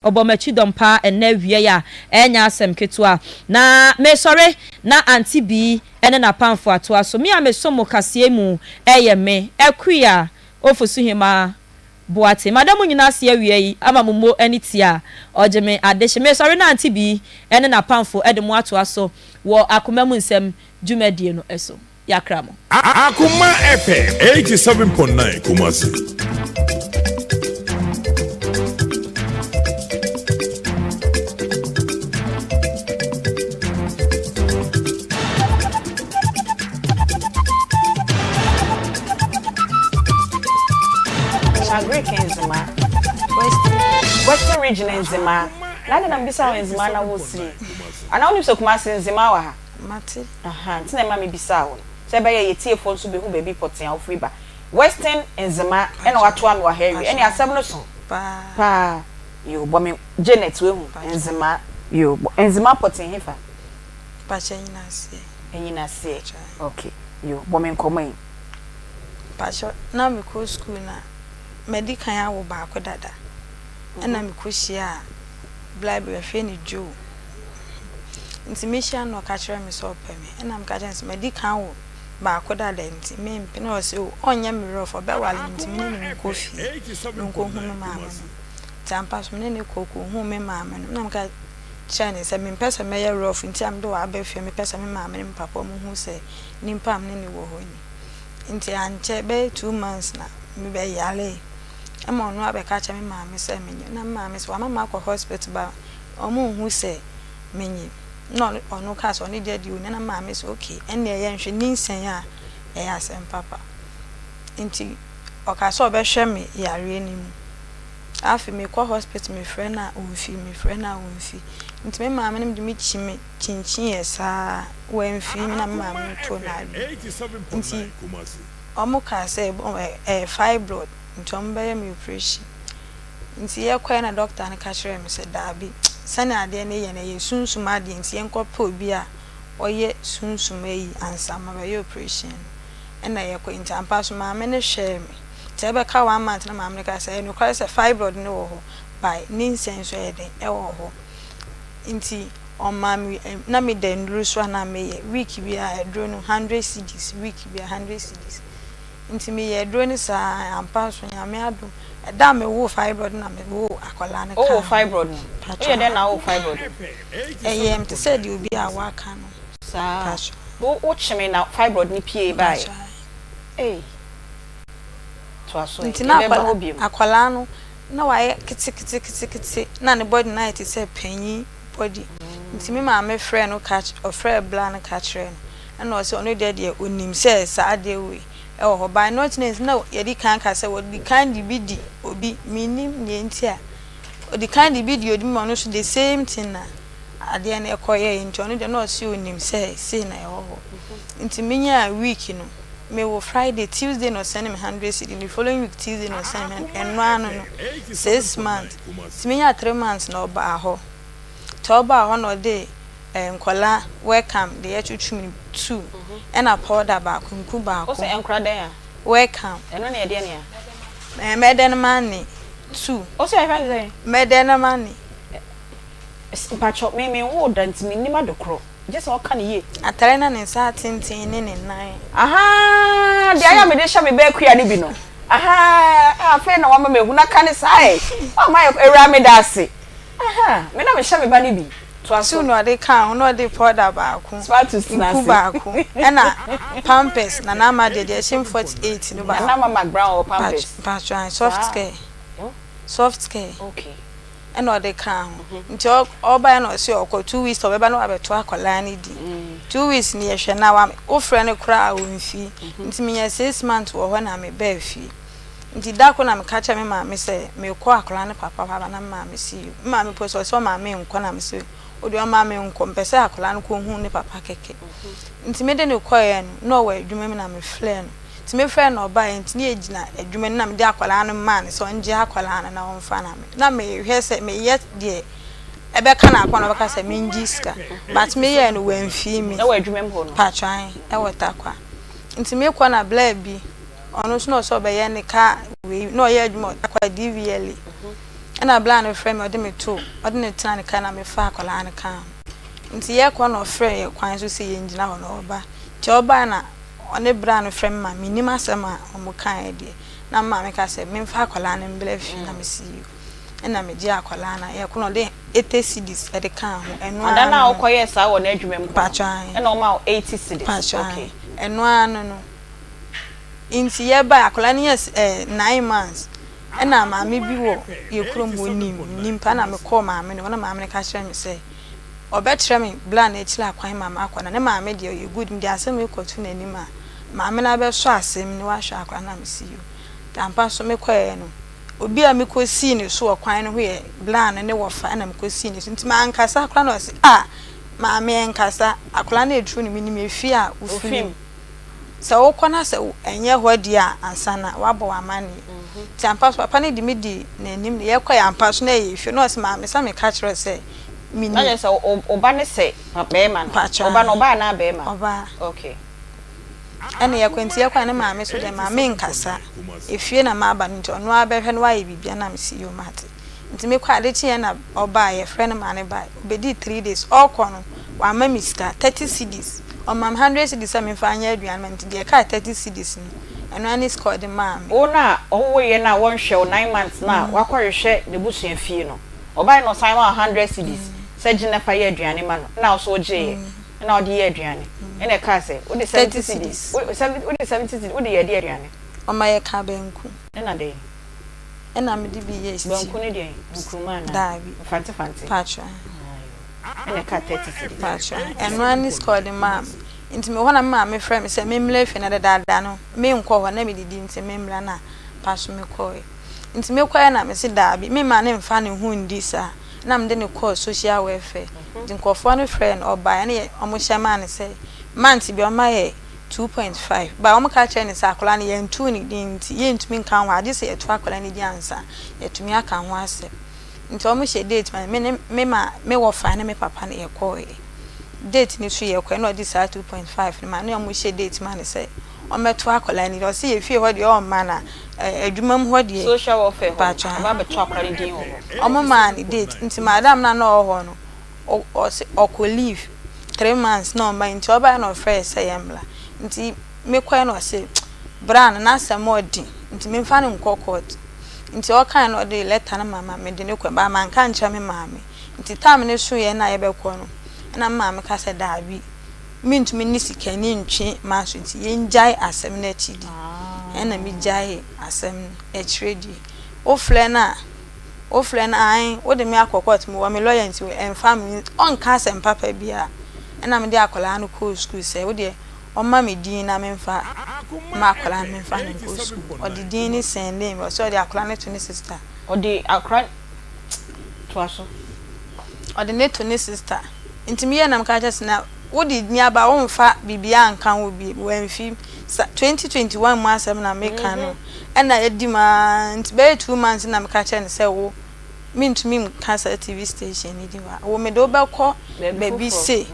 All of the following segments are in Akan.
Ɔbɔ m'akyi dɔm paa ɛnnɛ awia yi a ɛnyɛ asɛm ketewa. Na mesɔre na Auntie Bee ne n'apamfo atoa so. Me a mesom mo kaseɛ mu yɛ me, Akua Ofosuhemaa Boateng. Mada mo nyinaa ase awia yi ama mo mo ani tia a ɔgye me adehye. Mesɔre na Auntie Bee ne n'apamfo de mo atoa so wɔ Akoma Mu Nsɛm dwumadie no so. Yɛakra mo. Akoma FM 87.9 Kumasi. Agric Nzema, West, Western Region Nzema. Na adɛn na mebisa wo Nzema na wosiri? Anaa wonim sɛ Kumasi Nzema wɔ ha? Mate. Ahaa, nti na ɛma mebisaa wo no. Sɛ ɛbɛyɛ a yɛtiefoɔ nso bɛhu baabi pɔtee a wofiri ba. Western Nzema ɛna watoa me wɔ ha awie. Ɛne asɛm no so paa. Yoo, bɔ me Janet wahu Nzema. Yoo, bɔ Nzema pɔtee hefa? Mpakyɛ Anyinaseɛ. Anyinaseɛ, ok. Yoo, bɔ me nkɔmmɔ yi. Mpakyɛ, na mekɔ sukuu na madi kan awo baako dada. Ɛna mekɔhyiaa bla bi wɔfrɛ no Joe. Nti mehyia no na ɔka kyerɛ me sɛ ɔpɛ me. Ɛna meka kyerɛ no sɛ madi kan awo baako dada nti mempɛ. Na ɔse oh ɔnyɛ me werɛfo ɔbɛware me nti me ne no nkɔ fie na ɔnkɔhu me maame no. Nti ampa so me ne no kɔ kɔhuu me maame no. Na meka kyerɛɛ no sɛ mempɛ sɛ mɛyɛ werɛfo nti a mede wo aba fie mepɛ sɛ me maame ne me papa ɔmo hu sɛ nyimpa a me ne no wɔ hɔ ni. Nti ankyɛ bɛyɛ 2 months na mebɛyaree. Ɛma ɔno abɛka kyerɛ me maame sɛ menyem. Na me maame sɛ wama makɔ hospital ba ɔmo nhu sɛ menyem. Na ɔno kaa sɛ ɔno deɛ deɛ onim. Na me maame sɛ okay ɛnneɛ yɛnhwɛ nyinsɛn a ɛyɛ asɛm papa. Nti ɔkaa sɛ ɔbɛhwɛ me yareɛ no mu. Afei mekɔ hospital mefrɛ no a ɔmfi, mefrɛ no a ɔmfi. Nti me maame no de me kyi kyinkyineɛ saa wamfi me na me maame no too no aduro. Nti ɔmo kaa sɛ ɛyɛ fibroid nti ɔmo bɛyɛ me operation. Nti yɛkɔɛ na doctor no ka kyerɛɛ me sɛ daabi sɛnea adeɛ no yɛ no ɛyɛ sunsum adeɛ nti yɛnkɔpɛ obi a ɔyɛ sunsum ayi ansa ma bɛyɛ operation no. Ɛna yɛkɔɛ nti ampa so maame no hwɛɛ me. Nti ɛbɛka one month na maame no kaa sɛ ɛyɛ nokware sɛ fibroid no wɔ hɔ but nyinsɛn nso ɛyɛ dɛn ɛwɔ hɔ. Nti ɔmaa me na meda nnuro so a na meyɛ week biara aduro no 100 cedis, week biara 100 cedis. Nti meyɛ aduro no saa ampa so Nyame adom ɛda a mewoo fibroid no na mewoo akwadaa no kaa Wowoo ho. fibroid no? Woyɛ dɛn na wowoo fibroid no? Ɛyɛ me te sɛ deɛ obi a waka no. Saa. Wo kyeme na fibroid no pie baeɛ? Ei. Toa so ɛ. Nti na Yɛbɛba hɔ biom. Akwadaa no na wayɛ keteketekete na ne body no ayɛ te sɛ panyin body. Nti me maame frɛɛ no ka ɔfrɛɛ bla no ka kyerɛɛ no ɛna ɔsɛ ɔno deɛ deɛ onim sɛ saa adeɛ wei ɛwɔ hɔ but not knowing na yɛdi kan ka sɛ wɔdi kan de bi di obi menim nea nti a ɔdi kan de bi di obi ma ɔno nso the same thing na adeɛ no ɛkɔyɛɛ nti ɔno deɛ na ɔsɛ onim sɛ sei na ɛwɔ hɔ. Nti menyaa week no mewɔ Friday, Tuesday na ɔsɛne me 100 cedi, the following week Tuesday na ɔsɛne me hundred ɛno ano no 6 months. Nti menyaa 3 months na ɔbaa hɔ. Nti ɔbaa hɔ na ɔde nkɔla welcome de yɛtwitwi me two ɛna powder baako nku baako. Wo sɛ nkora dɛn a? Welcome. Ɛno ne ɛdeɛ nea? Mɛdɛ no ma ne two. Wo sɛ ɛfɛ ne sɛn? Mɛdɛ no ma ne. Mpakyɛ me wo da nti mennim ade korɔ. Gye sɛ ɔka ne yie. Atare na ne nsa atenten ne ne nan. Aha, deɛ ayɛ a mede hyɛ me bɛɛ kua no bi no. Aha, afei na wama mehu na ka ne saa ɛ. Wama yɛ awura me da ase. Aha, me na mehyɛ me ba no bi. Toa so. Two na ɔde kaa ho na ɔde powder baako. Smartus tena Nku ase. baako ɛna pampers na n'ama deɛ deɛ ɛhyɛ mu 48 no baako. Nana Mama Brown wɔ pampers. Mpatwa soft care. Soft care. Okay. Ɛna ɔde kaa ho nti ɔbaeɛ na ɔse ɔkɔ 2 weeks ɔbɛba na wabɛto akwadaa no di 2 weeks ni yɛhwɛ na wa wofrɛ no koraa a ɔmfi. Nti menya 6 months wɔ hɔ na mebaa fie. Nti da ko na meka kyerɛ me maame sɛ mekɔ akwadaa no papa hɔ aba na me maame si me maame po sɛ ɔsɛ ɔmaame nkɔ na me sɛ wode ɔma me nkɔ mpɛ sɛ akwadaa no kɔhu ne papa kɛkɛ. Nti mede ne kɔeɛ no na ɔwɔ adwuma mu na mefrɛ no nti mefrɛ no ɔbaeɛ nti ne yɛgyina adwuma no na mede akwadaa no maa no sɛ ɔngye akwadaa no na ɔmfa na me na mehwɛ sɛ meyɛ deɛ ɛbɛka no akɔ na ɔbɛka sɛ mengye sika but meyɛɛ no wamfii me. Ɛwɔ adwuma mu hɔ no? Patwan ɛwɔ Takwa. Nti mekɔ na bla bi ɔno nso na ɔsɛ ɔbɛyɛ ne kaa wei na ɔyɛ adwuma wɔ Takwa DVLA. Ɛna bla no frɛ me ɔde me too ɔde ne tena ne car na me faa akwadaa no kaa ho. Nti yɛkɔ na ɔfrɛ yɛ kwan so sɛ yɛngyina hɔ na ɔba. Nti ɔbae na ɔne bra no frɛ me ma mennim asɛm a ɔmo kaeɛ deɛ. Na me maame ka sɛ memfa akwadaa no mbra fie na mese yoo. Ɛna megyee akwadaa no a yɛkɔ na ɔde 80 cedis ɛde kaa ho. Ɛno Ada ara no no a no. wokɔyɛɛ saa wɔ n'adwuma mu hɔ no, Mpakyɛ ae. ɛna ɔmaa wo 80 cedis? Mpakyɛ ae. Okay. Ɛno ara no no. Nti yɛbae akwadaa no yɛ eh, 9 months. Ɛna maame bi wɔ yɛ kurom hɔ nim nyimpa na mekɔɔ maame no hɔ na maame no ka kyerɛ me sɛ ɔbɛkyerɛ me bla na akyiri akwan ma makɔ na ne maame deɛ ɔyɛ good. Mede asɛm yi kɔto n'anim a maame no abɛsɔ asɛm no wahwɛ akwadaa no na mese yo. Ampa so mekɔɛ no, obi a mekɔsii ne so wɔ kwan no ho yɛ bla no ne wɔfa ɛna mekɔsii ne so nti mankasa koraa na ɔse, "Ah, maame, ɛnkasa akwadaa no ɛturu no menim efie a wofiri mu. Sɛ wokɔ na sɛ ɛnyɛ hɔ deɛ a ansa na wabɔ w'amanneɛ." Nti ampa so papa no de me di n'anim na yɛkɔɛ ampa so na ɛyɛ efie na ɔse, "Maame, sɛ meka kyerɛ sɛ menim." Na kyerɛ sɛ wo ba ne sɛ bɛrima no? Mpakyɛ. Wo ba no, ɔbaa anaa bɛrima? Ɔbaa. Okay. Ɛna yɛkɔ nti yɛkɔ a ne maame so deɛ maame nkasa efie na maaba no nti ɔno ara bɛhwɛ no wayɛ biribia na mesi yɛ mate. Nti mekɔ ade kyeɛ na ɔbaa yɛfrɛ no maa ne baa obɛdii 3 days ɔkɔ no wama me sika 30 cedis. Ɔma me 100 cedis sɛ memfa nyɛ aduane ma nti deɛ ɛkaa 30 cedis no ɛno ara ne sika ɔde maa me. Wo na ɔwowoyɛ no a wɔnhwɛ wo 9 months no a wakɔhwehwɛ n'abusua fie no, ɔbaeɛ na ɔsan ma wo 100 cedis sɛ gye na fa yɛ aduane ma no na wo so wogyeeɛ na wode yɛ aduane ɛna ɛkaa sɛ wode 70 30 cedis cedis. Wode 70 cedis wode yɛ de aduane? Ɔma yɛka banku. Ɛna dɛn? Ɛna mede bi yɛ stew. Banku ne deɛn? Nkuruma anaa? Daabi. Mfante fante? Paatwa. Ɛna ɛkaa 30 cedis? Paatwa, ɛno ara ne sika ɔde maa me. Nti mewɔ hɔ na me maame frɛ me sɛ memmra fie na dadaada no menkɔ hɔ na medidi nti memmra na pa so mekɔɛ. Nti mekɔɛ na mese daabi, memma ne mfa ne ho ndi saa na mede ne kɔɔ social welfare. Nti nkurɔfoɔ no frɛ no ɔbaeɛ ne yɛ ɔmo hyɛ maa no sɛ month bi ɔma yɛ 2.5 ba. Ɔmo ka kyerɛ no sɛ akwadaa no yɛntuu ne din nti yɛntumi nka ho agye sɛ yɛto akwadaa no din ansa yɛtumi aka ho asɛm. Nti ɔmo hyɛ date ma me ne me ma me wɔfa ne me papa no yɛkɔɔɛ date no so yɛkɔɛ na ɔde saa 2.5 no ma ne ɔmo hyɛ date ma no sɛ ɔmmɛto akwadaa no din. Ɔse yɛ fie hɔ deɛ ɔmma na adwuma mu hɔ deɛ. Social welfare hɔ. Paatwa. Ɔba abɛto akwadaa no din wɔ hɔ. Ɔmo maa ne date nti madam na na ɔwɔ hɔ no ɔse ɔkɔ leave 3 months na ɔmba nti ɔbaeɛ na ɔfrɛ yɛ sɛ yɛmmra. Nti mekɔɛ na ɔse bra no n'asɛm ɔden nti memfa no nkɔ court. Nti ɔkae na ɔde letter no ma mede ne kɔ ba manka nkyerɛ me maame. Nti time no so yɛ na yɛbɛkɔ no ɛna me maame ka sɛ daabi, mentumi ne sikani ntwe m'aso nti yɛngyae asɛm no akyi di. Ɛna megyae asɛm no akyire di. Wofrɛ no a wofrɛ no ae wode me akɔ court mewɔ me lawyer nti ɛmfa me ɔnka asɛm papa biara. Ɛna mede akwadaa no kɔɔ school sɛ wodeɛ ɔma me din na memfa ma akwadaa no memfa no nkɔ school. Ɔde din ne sɛndee me ɔsɛ ɔde akwadaa no to ne sister. Ɔde akwadaa toa so. Ɔde ne to ne sister nti meyɛ na meka kyerɛ sɛ na wode ni aba womfa biribiara nka ho bi wamfi sa 2021 mu asɛm na meka no ɛna adi mu nti bɛyɛ 2 months na meka kyerɛ no sɛ wo mentumi nka saa TV station ni di wa wo mede wobɛkɔ baabi se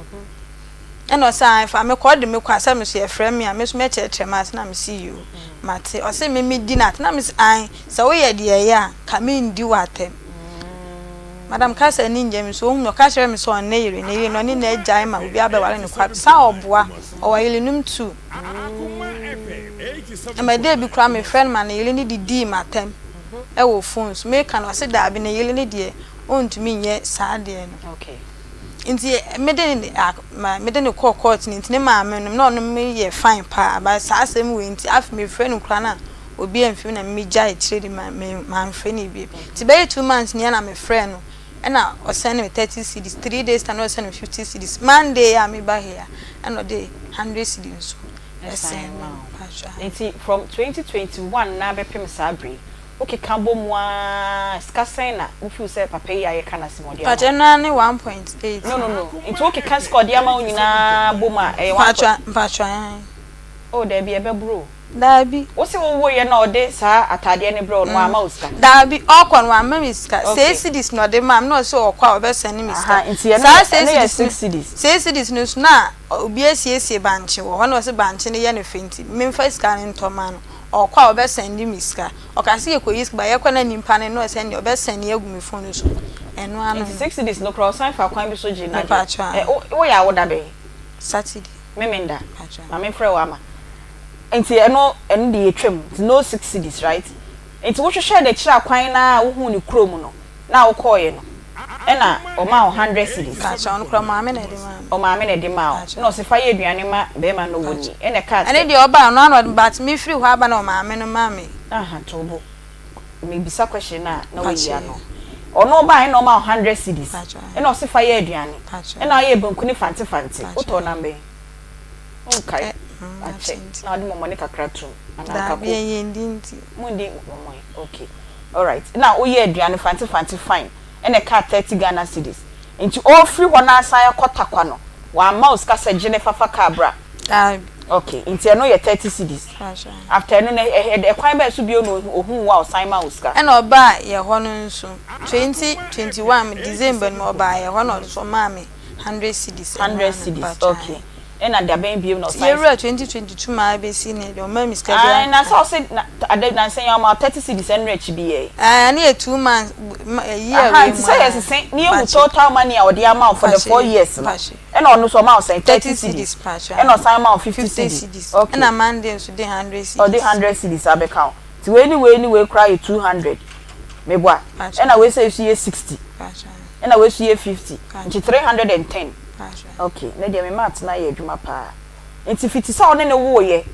ɛna ɔsɛ an fa mekɔ ɔde me kɔ asɛ me so yɛfrɛ me a me so mɛkyerɛkyerɛ me ase na mese yo mate. Ɔsɛ me medi no ate na mese an sɛ woyɛ deɛ ɛyɛ a ka mendi w'atɛm. Madam kasa ni ngya mi so ohun ɔka kyerɛ me sɛ ɔne yere ne yere no ɔne n'agyae ma obi abɛware no kwa san ɔboa ɔwɔ yerenom tu ɛma de bi koraa mefrɛ no ma ne yere ne didii m'atɛm ɛwɔ phone so. Meka no ɔse daabi, ne yere ne deɛ ɔntumi nyɛ saa deɛ no. Nti mede ne kɔɔ court no nti ne maame no na ɔno me yɛ fine paa ba saa asɛm wei nti afei mefrɛ no koraa na obi amfi na megya akyire de ma me mamfrɛ no bio. Nti bɛyɛ 2 months ni na mefrɛ no ɛna ɔsɛn me 30 cedis. 3 days time na ɔsɛn me 50 cedis. Monday a meba here ɛna ɔde 100 cedis nso ɛsɛn me. Nti from 2021 na bɛpem saa bere wokeka bɔ mu a sika sɛn na wofeel sɛ papa yi a yɛka n'asɛm ɔde ama? Pakyɛ no ara ne 1.8. No, nti wokeka sika ɔde ama wo nyinaa bɔ mu a ɛyɛ one point? Mpakyɛ. Oh daabi, ɛbɛboro o. Daabi. Wosi wowoyɛ na ɔde saa ataadeɛ no brɛ wo no wamma wo sika? Daabi, ɔkɔ no wamma me sika. 6 cedis na ɔde maa me na ɔsɛ ɔkɔ a ɔbɛsɛn me sika. Nti ɛno yɛ 6 cedis. 6 cedis no so na obi asiesie bankye wɔ hɔ na ɔsɛ bankye no yɛ ne fɛ nti memfa sika no ntɔ ma no. ɔkɔ a ɔbɛ sɛnde me sika. Ɔka sɛ yɛkɔyi sika but yɛkɔ na nimpa no na ɔsɛnde ɔbɛ sɛnde agu me phone so. Ɛno ano Nti no. 6 cedis no koraa ɔsan fa kwan bi so gye n'adeɛ. Mepakyɛw Ɛ ae. wo woyɛ awoda bɛn? Saturday. Memenda. Mepakyɛw. Ma memfrɛ wo ama. Nti ɛno ɛno deɛ yɛtwam nti no 6 cedis right? Nti wohwehwɛɛ n'akyiri akwan no ara a wohuu ne kurom no na wokɔeɛ no ɛna ɔmaa wo hundred cedis. Mpakyɛw, ɔno koraa ɔmaame na ɛde maa me. Ɔmaame na ɛde maa wo. Mpakyɛw. Ɛna ɔse fa yɛ aduane ma bɛɛma no ɔnni. Mpakyɛw. Ɛna ɛkaa Ɛne sɛ. deɛ ɔbaa ɔno ara na ɔde but me firi hɔ aba na ɔmaame no maa me. Aha to wo bo. Mebisa question no a na wayi Mpakyɛw. ano. Ɔno ɔbaeɛ ɛna ɔmaa wo hundred cedis. Mpakyɛw. Ɛna ɔse fa yɛ aduane. Mpakyɛw. Ɛna woyɛɛ banku ne fante fante. Mpakyɛw. Wotɔɔ nam bɛn? Wonkae? Ɛ mm Akyɛ. akyɛ nti. Na wode mɔmɔne kakra tom anaa Daabi kako? yɛndi nti. Mondi mɔmɔne, okay. Alright na woyɛ aduane fante fante fine ɛna ɛkaa 30 Ghana cedis nti ɔɔfiri hɔ na asan akɔ Tarkwa no wamma wo sika sɛ gye ne fafa car bra? Daabi. Okay nti ɛno yɛ 30 cedis Pakyɛ. after ɛno no ɛ ɛkwan bɛn so bio na ohuu wo a ɔsan maa wo sika? Ɛna ɔbaa yɛ hɔ no nso 2021 December no mu ɔbaa yɛ hɔ na ɔno nso ɔmaa me 100 cedis ɛno 100 ara no cedis pakyɛ. okay Ɛna dabɛn bio na Nti ɔsan. yɛwura 2022 maa bɛsi nnɛ deɛ ɔmmaa me sika biara Ae na nka. sɛ ɔse na ada nansa yi ɔma wo 30 cedis ɛnora akyi bi yɛɛ. Ae ɛno yɛ two months ma year Aha wei nti mu sɛ aa yɛsese na yɛhu mpakyɛ. total money a ɔde ama wo for the four Mpakyɛ years no mpakyɛ. ɛna ɔno nso ɔma wo sɛn 30 30 cedis cedis mpakyɛ ɛna ae ɔsan ma wo 50 50 cedis cedis okay. ɛna Monday nso de 100 Ɔde cedis. 100 cedis abɛka ho nti wei ne wei ne wei koraa yɛ 200 meboa Mpakyɛ ɛna wei sei nso yɛ 60 mpakyɛ ɛna wei nso yɛ 50 nti mpakyɛ 310. mpakyɛ. Ok, nɛ deɛ me math no ayɛ adwuma paa. Nti fiti sɛ wo ne no wooyɛ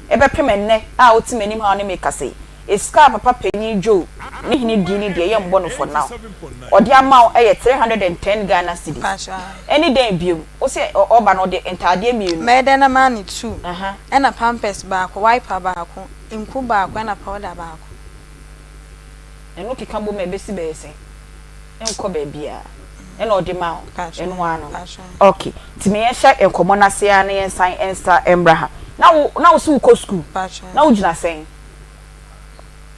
bɛpem ɛnnɛ a wote m'anim ha wo ne me rekasa yi, sika a papa panin Joe ne hene di no deɛ yɛmmɔ no for now. Ɔde ama wo yɛ 310 Ghana cedis. Mpakyɛ. Ɛne dɛn biom? Wo se ɔba no ɔde ntaadeɛ mmienu. Mɛyɛ dɛn na maa no two, Aha. ɛna pampers baako, wiper baako, nku baako ɛna powder baako. Ɛno keka bom a ɛbɛsi bɛyɛ sɛn? Ɛnkɔ baabiara. Ɛna ɔde ma wo. Ɛno ara no no. Ok, nti me yɛnhyɛ nkɔmmɔ no ase ara na yɛnsan nsa mmra ha. Na wo, na wo se wokɔ sukuu? Na wogyina sɛn?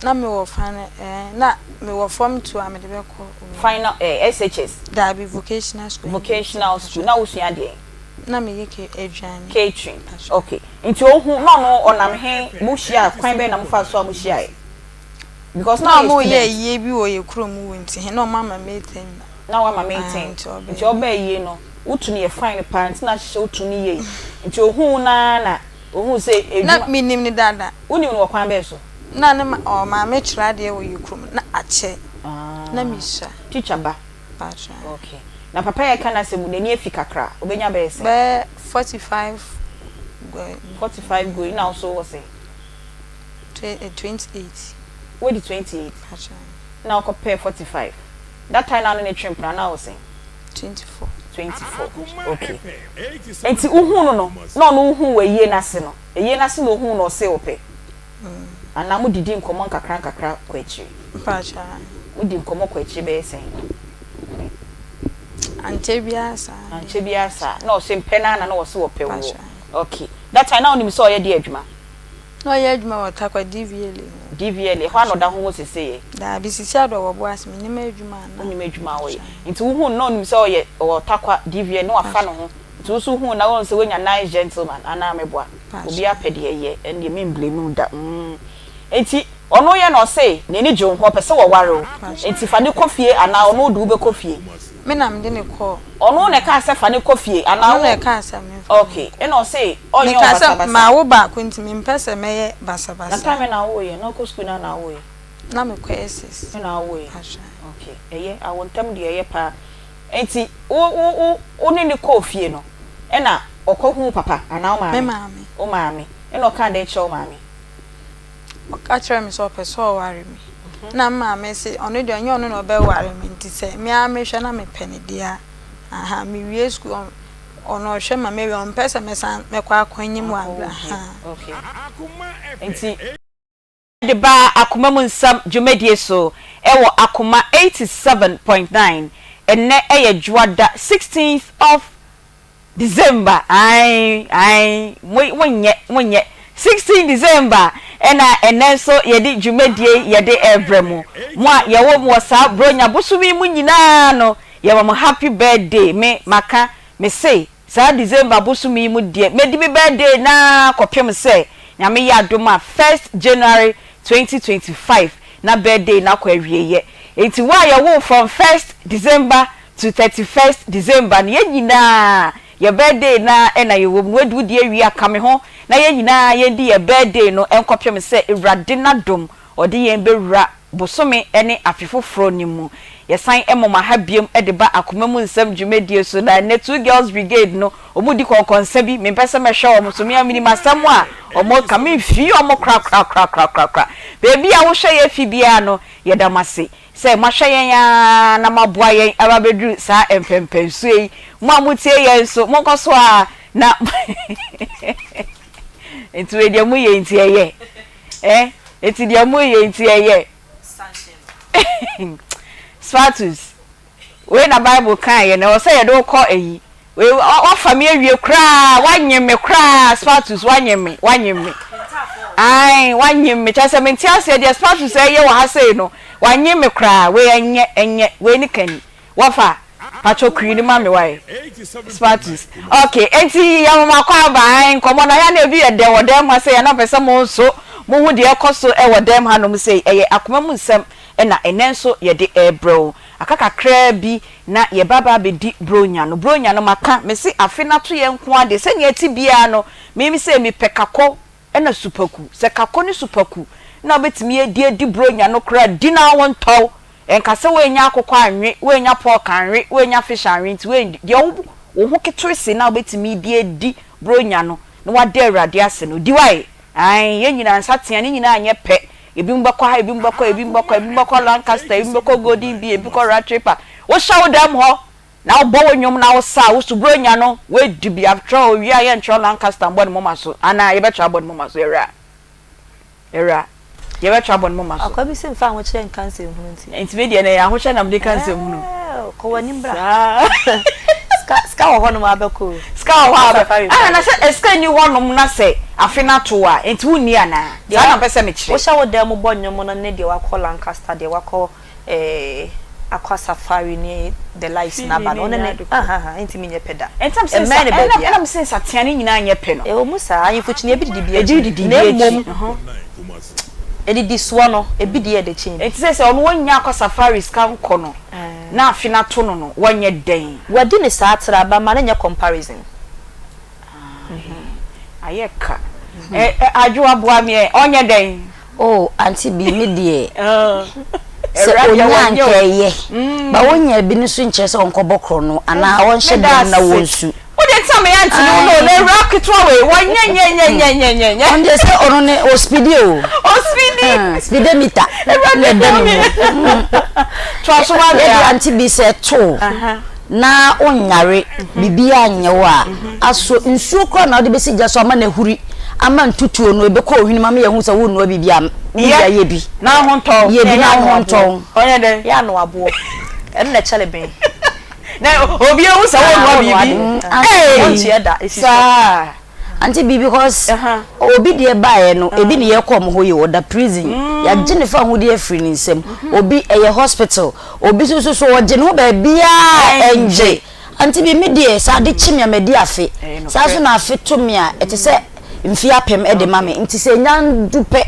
Na me wɔ final eh, na me wɔ form two a mede bɛkɔ. Final eh, SHS? Daabi, vocational school. Vocational school. Na wosua deɛn? Na meyɛ ke aduane. Catering. Ok. Nti ohu, na ɔno ɔnam he, mo hyia, kwan bɛn na mofaa so a mo hyiaeɛ? Because na na ɔyɛ ɔmo yɛ student. ayie bi wɔ yɛ kurom hɔ nti he na ɔmo ama me ten. Na wama me Ae ten. nti ɔbaa Nti yie. ɔbaa yie no, wo tu no yɛ fine paa nti na ahyehyɛ wo tu no yie. Nti ohuu wo no ara na ohuu sɛ Na adwuma. me nim no dada. Wo nim no wɔ kwan bɛn so? Na ne ma ɔmaame kyerɛ adeɛ wɔ yɛ kurom na akyɛ na Ah, me sua. teacher ba. Mpakyɛ. Okay. Na papa yi a ɛka n'asɛm yi n'ani afi kakra, obenya bɛyɛ sɛn? Bɛyɛ 45 going. 45 going, na wo nso wowɔ sɛn? 28. Wadi 28 na wokɔ pɛɛ 45 that time na wo ne no twe mpena na wowɔ sɛn? 24. 24 okay nti wohuu no no na ɔno wohuu wɔ ayie no ase no ayie no ase na ohuu no ɔsee wo pɛ anaa mo didi nkɔmmɔ nkakra nkakra kɔ akyiri? Mpakyɛ. Mo di nkɔmmɔ kɔ akyiri bɛyɛ sɛn? Ankyɛ biara saa. Ankyɛ biara saa na ɔse mpɛ no ara na na ɔse ɔpɛ woɔ okay that time na wonim sɛ ɔyɛ deɛ adwuma? Na ɔyɛ adwuma wɔ Tarkwa DVLA mu. DVLA, ɛhɔ ara na ɔda ho wɔ seesei ɛ? Daabi, seesei ara deɛ ɔwɔ Boase, mennim adwuma a na. Wonnim adwuma a ɔyɛ. Nti wohuu no na onim sɛ ɔyɛ, ɔwɔ Tarkwa DVLA na wafa ne ho. Nti wo nso wohuu no na woahu sɛ woanya nice gentleman anaa meboa? Obiara pɛ deɛ ɛyɛ, ɛndeɛ me mblame wo da mm. Nti ɔno yɛ na ɔse n'ani gye wo ho, ɔpɛ sɛ wɔware wo, nti fa no kɔ fie anaa ɔno de wo bɛkɔ fie? Me na mede no kɔɔ. Ɔno na ɛkaa sɛ fa no kɔ fie anaa wo? Ɔno na ɛkaa sɛ memfa no nkɔ. Okay, ɛna ɔse ɔnyɛ wo Mekaa sɛ basabasa. mawo baako nti mempɛ sɛ mɛyɛ basabasa. Na time bɛn na wowoeɛ? Na wokɔ sukuu no a na wowoeɛ? Na mekɔ SS. Ɛna wowoeɛ? Ahyɛ. Okay, ɛyɛ, awo ntɛm deɛ ɛyɛ paa. Nti wo wo wo wo ne no kɔɔ fie no, ɛna ɔkɔ huu wo papa anaa wo maame? Me maame. Wo maame. Ɛna ɔkaa dɛn kyerɛɛ wo maame? Ɔka kyerɛɛ me sɛ ɔpɛ sɛ ɔware me. Ɛna me maame se ɔno deɛ ɔnyɛ ɔno na ɔbɛware me nti sɛ me ara mehwɛ na mepɛ no deɛ a, aha, mewie sukuu ɔ ɔno ɔhwɛ ma mewie a ɔmpɛ sɛ mɛsan mɛkɔ akɔnyem wɔ Akɔwo abra bio. ahaa. Okay. Nti. De ba Akoma Mu Nsɛm dwumadie so wɔ Akoma 87.9. Ɛnnɛ yɛ Dwoada 16th of December ae ae mo monyɛ monyɛ 16 December ɛna ɛnɛ nso yɛde dwumadie yi yɛde ɛrebrɛ mo mo a yɛwɔ mu wɔ saa Buronya bosome yi mu nyinaa no yɛma mo happy birthday me maka me se saa December bosome yi mu deɛ mɛdi me birthday no ara kɔpem sɛ. Nyame yɛ adom a first January 2025 na birthday no akɔ awieɛ. Enti wo a yɛwoo wo from first December to 31st December no yɛn nyinaa yɛ birthday no ara na yɛwɔ mu no wadi wo deɛ awie a ka me ho na yɛn nyinaa yɛndi yɛ birthday no nkɔpem sɛ Awurade n'adom ɔde yɛn bɛwura bosome ne afe foforɔ no mu. Yɛsan moma ha biom de ba Akoma mu Nsɛm dwumadie so na ɛnnɛ Two Girls Brigade no wɔn redi kɔnkɔnsa bi, mempɛ sɛ mɛhwɛ wɔn so, me ara menim asɛm a wɔreka, memfii wɔn korakorakorakorakora. Baabi a wohwɛ yɛn fi biara no, yɛda mo ase sɛ moahwɛ yɛn ara na moaboa yɛn aba abɛduru saa mpɛnpɛnsoɔ yi. Mo a motie yɛn nso, monkɔ so ara na Nti wei deɛ moyɛ nti ɛyɛ? Eh, enti deɛ moyɛ nti ɛyɛ? Spartus, wei na Bible kaeɛ no, ɛwɔ sɛ yɛde wo kɔ ayi. Wei, woafa me awie koraa, woanye me koraa, Spartus, woanye me, woanye me. Ae, woanye me. Kyerɛ sɛ mente aseɛ deɛ Spartus ɛyɛ wɔ ha sei no, wanye me koraa. Wei ɛnyɛ, ɛnyɛ, wei ne kani. Wɔfa, patrɔ kui no ma me wae. Spatus, ok, enti yɛ mo makɔ aba ae nkɔmɔ no ayɛ na ebi yɛ dɛ wɔ dɛm ha sei a na mpɛ sɛ mo nso mo hu deɛ ɛkɔ so wɔ dɛm ha nom sei, ɛyɛ akoma mu nsɛm na ɛnɛ nso yɛde rebrɛ wo. Aka kakraa bi na yɛba aba abɛdi Bronya no. Bronya no maka, mese afe no ato yɛn nko ara deɛ sɛnea ɛte biara no, me sei mepɛ kakɔ na supaku. Sɛ kakɔ ne supaku na wobɛtumi adi adi Bronya no koraa di na wontɔw Ɛnka sɛ woannya akokɔ anwe, woannya pork anwe, woannya fish anwe nti woanndi. Deɛ wo wo ho ketewese no a wobɛtumi de adi Buronya no na woada Awurade ase no, di wae. Ae, yɛn nyinaa, nsateaa no nyinaa nyɛ pɛ. Ebinom bɛkɔ ha, ebinom bɛkɔ, ebinom bɛkɔ, ebinom bɛkɔ Lancaster, ebinom bɛkɔ Golden Bee, ebi kɔ Rattray Park. Wohyɛ wo dɛm hɔ na wobɔ wo nnwom na wosa a, wo so Buronya no, woadi bi. After all, owie a yɛntwerɛ Lancaster mbɔ ne moma so, anaa yɛbɛtwerɛ abɔ ne moma so, Awuraa? Awura, yɛbɛtra bɔ no moma so. Akoa bi se mfa ahokyerɛ nka nsɛmhunu nti. Nti me deɛ no ɛyɛ ahokyerɛ na mede ka nsɛmhunu. Ɛɛ kɔ w'anim bra. Saa. Sika sika wɔ hɔnom a bɛkɔ o. Sika wɔ hɔ a bɛ. Ah na sɛ sika nni hɔnom na sɛ afe no ato a nti wonni anaa? Saa na mpɛ sɛ mekyerɛ. Wohyɛ wo dan mu bɔ nnwom no ne deɛ wakɔ Lancaster deɛ wakɔ eh, Aqua Safari ne the likes no aba no, wo ne no ahaha, ɛntumi nyɛ pɛ da. Ɛmmɛn no baabiara. Ɛna mese nsatea no nyinaa nyɛ pɛ no. Ɛwɔ mu saa, ahemfo kyini ebi didi bi akyi, na mmom nnidisoɔ no, ebi deɛ ɛde kyɛn bi. Enti seesei ɔno ɔnnya Aqua Safari sika nkɔ no, na afe no ato no no, wɔnyɛ dɛn? Wadi no saa tra ba ma no nyɛ comparison. Ayɛ ka. Adwoa boa me ɛ, ɔnyɛ dɛn? Oh auntie bi me deɛ sɛ onya anka ɛyɛ ba wonya bi no so nkyerɛ sɛ ɔnkɔbɔ korɔ no anaa ɔnhyɛ dɛm na wɔnsu. Wo deɛ nti a meyɛ auntie ne wo no na awura ketewa wei wɔnyɛ nyɛ nyɛ nyɛ nyɛ nyɛ nyɛ. Ɔno deɛ sɛ ɔno ne ospidi o. Ospidi. Speedometer na ɛda ne mu. Toa so ma me a. Yɛde auntie bi sɛ ɛto na wonyare, biribiara nyɛ wo a, aso nsuo koraa na wode bɛsi gya so ama no ahuri, ama ntutuo no ɛbɛkɔ wo hwenem ama yɛahu sɛ worenoa biribi a, me wura yɛ bi. Na wo ho ntɔ wo. Yɛ bi na wo ho ntɔ wo. Ɔnyɛ dɛn? Yɛ anoa boɔ. Ɛno na ɛkyɛre ben. Na obi ahu sɛ worenoa biribi. Ei! Wontua da, ɛsi so. Saa. Auntie bi because obi deɛ baeɛ no ebi ne yɛkɔ ɔmo hɔ yi ɔda prison yɛagye ne fa ahodeɛ afiri ne nsam obi ɛyɛ hospital obi nso so so ɔgye ne ho baabiaa ɛngye Auntie bi me deɛ sɛ ade kye me a madi afe saa nso na afe to me a ɛte sɛ mfeɛ apem de ma me nti sɛ ɛnya du pɛ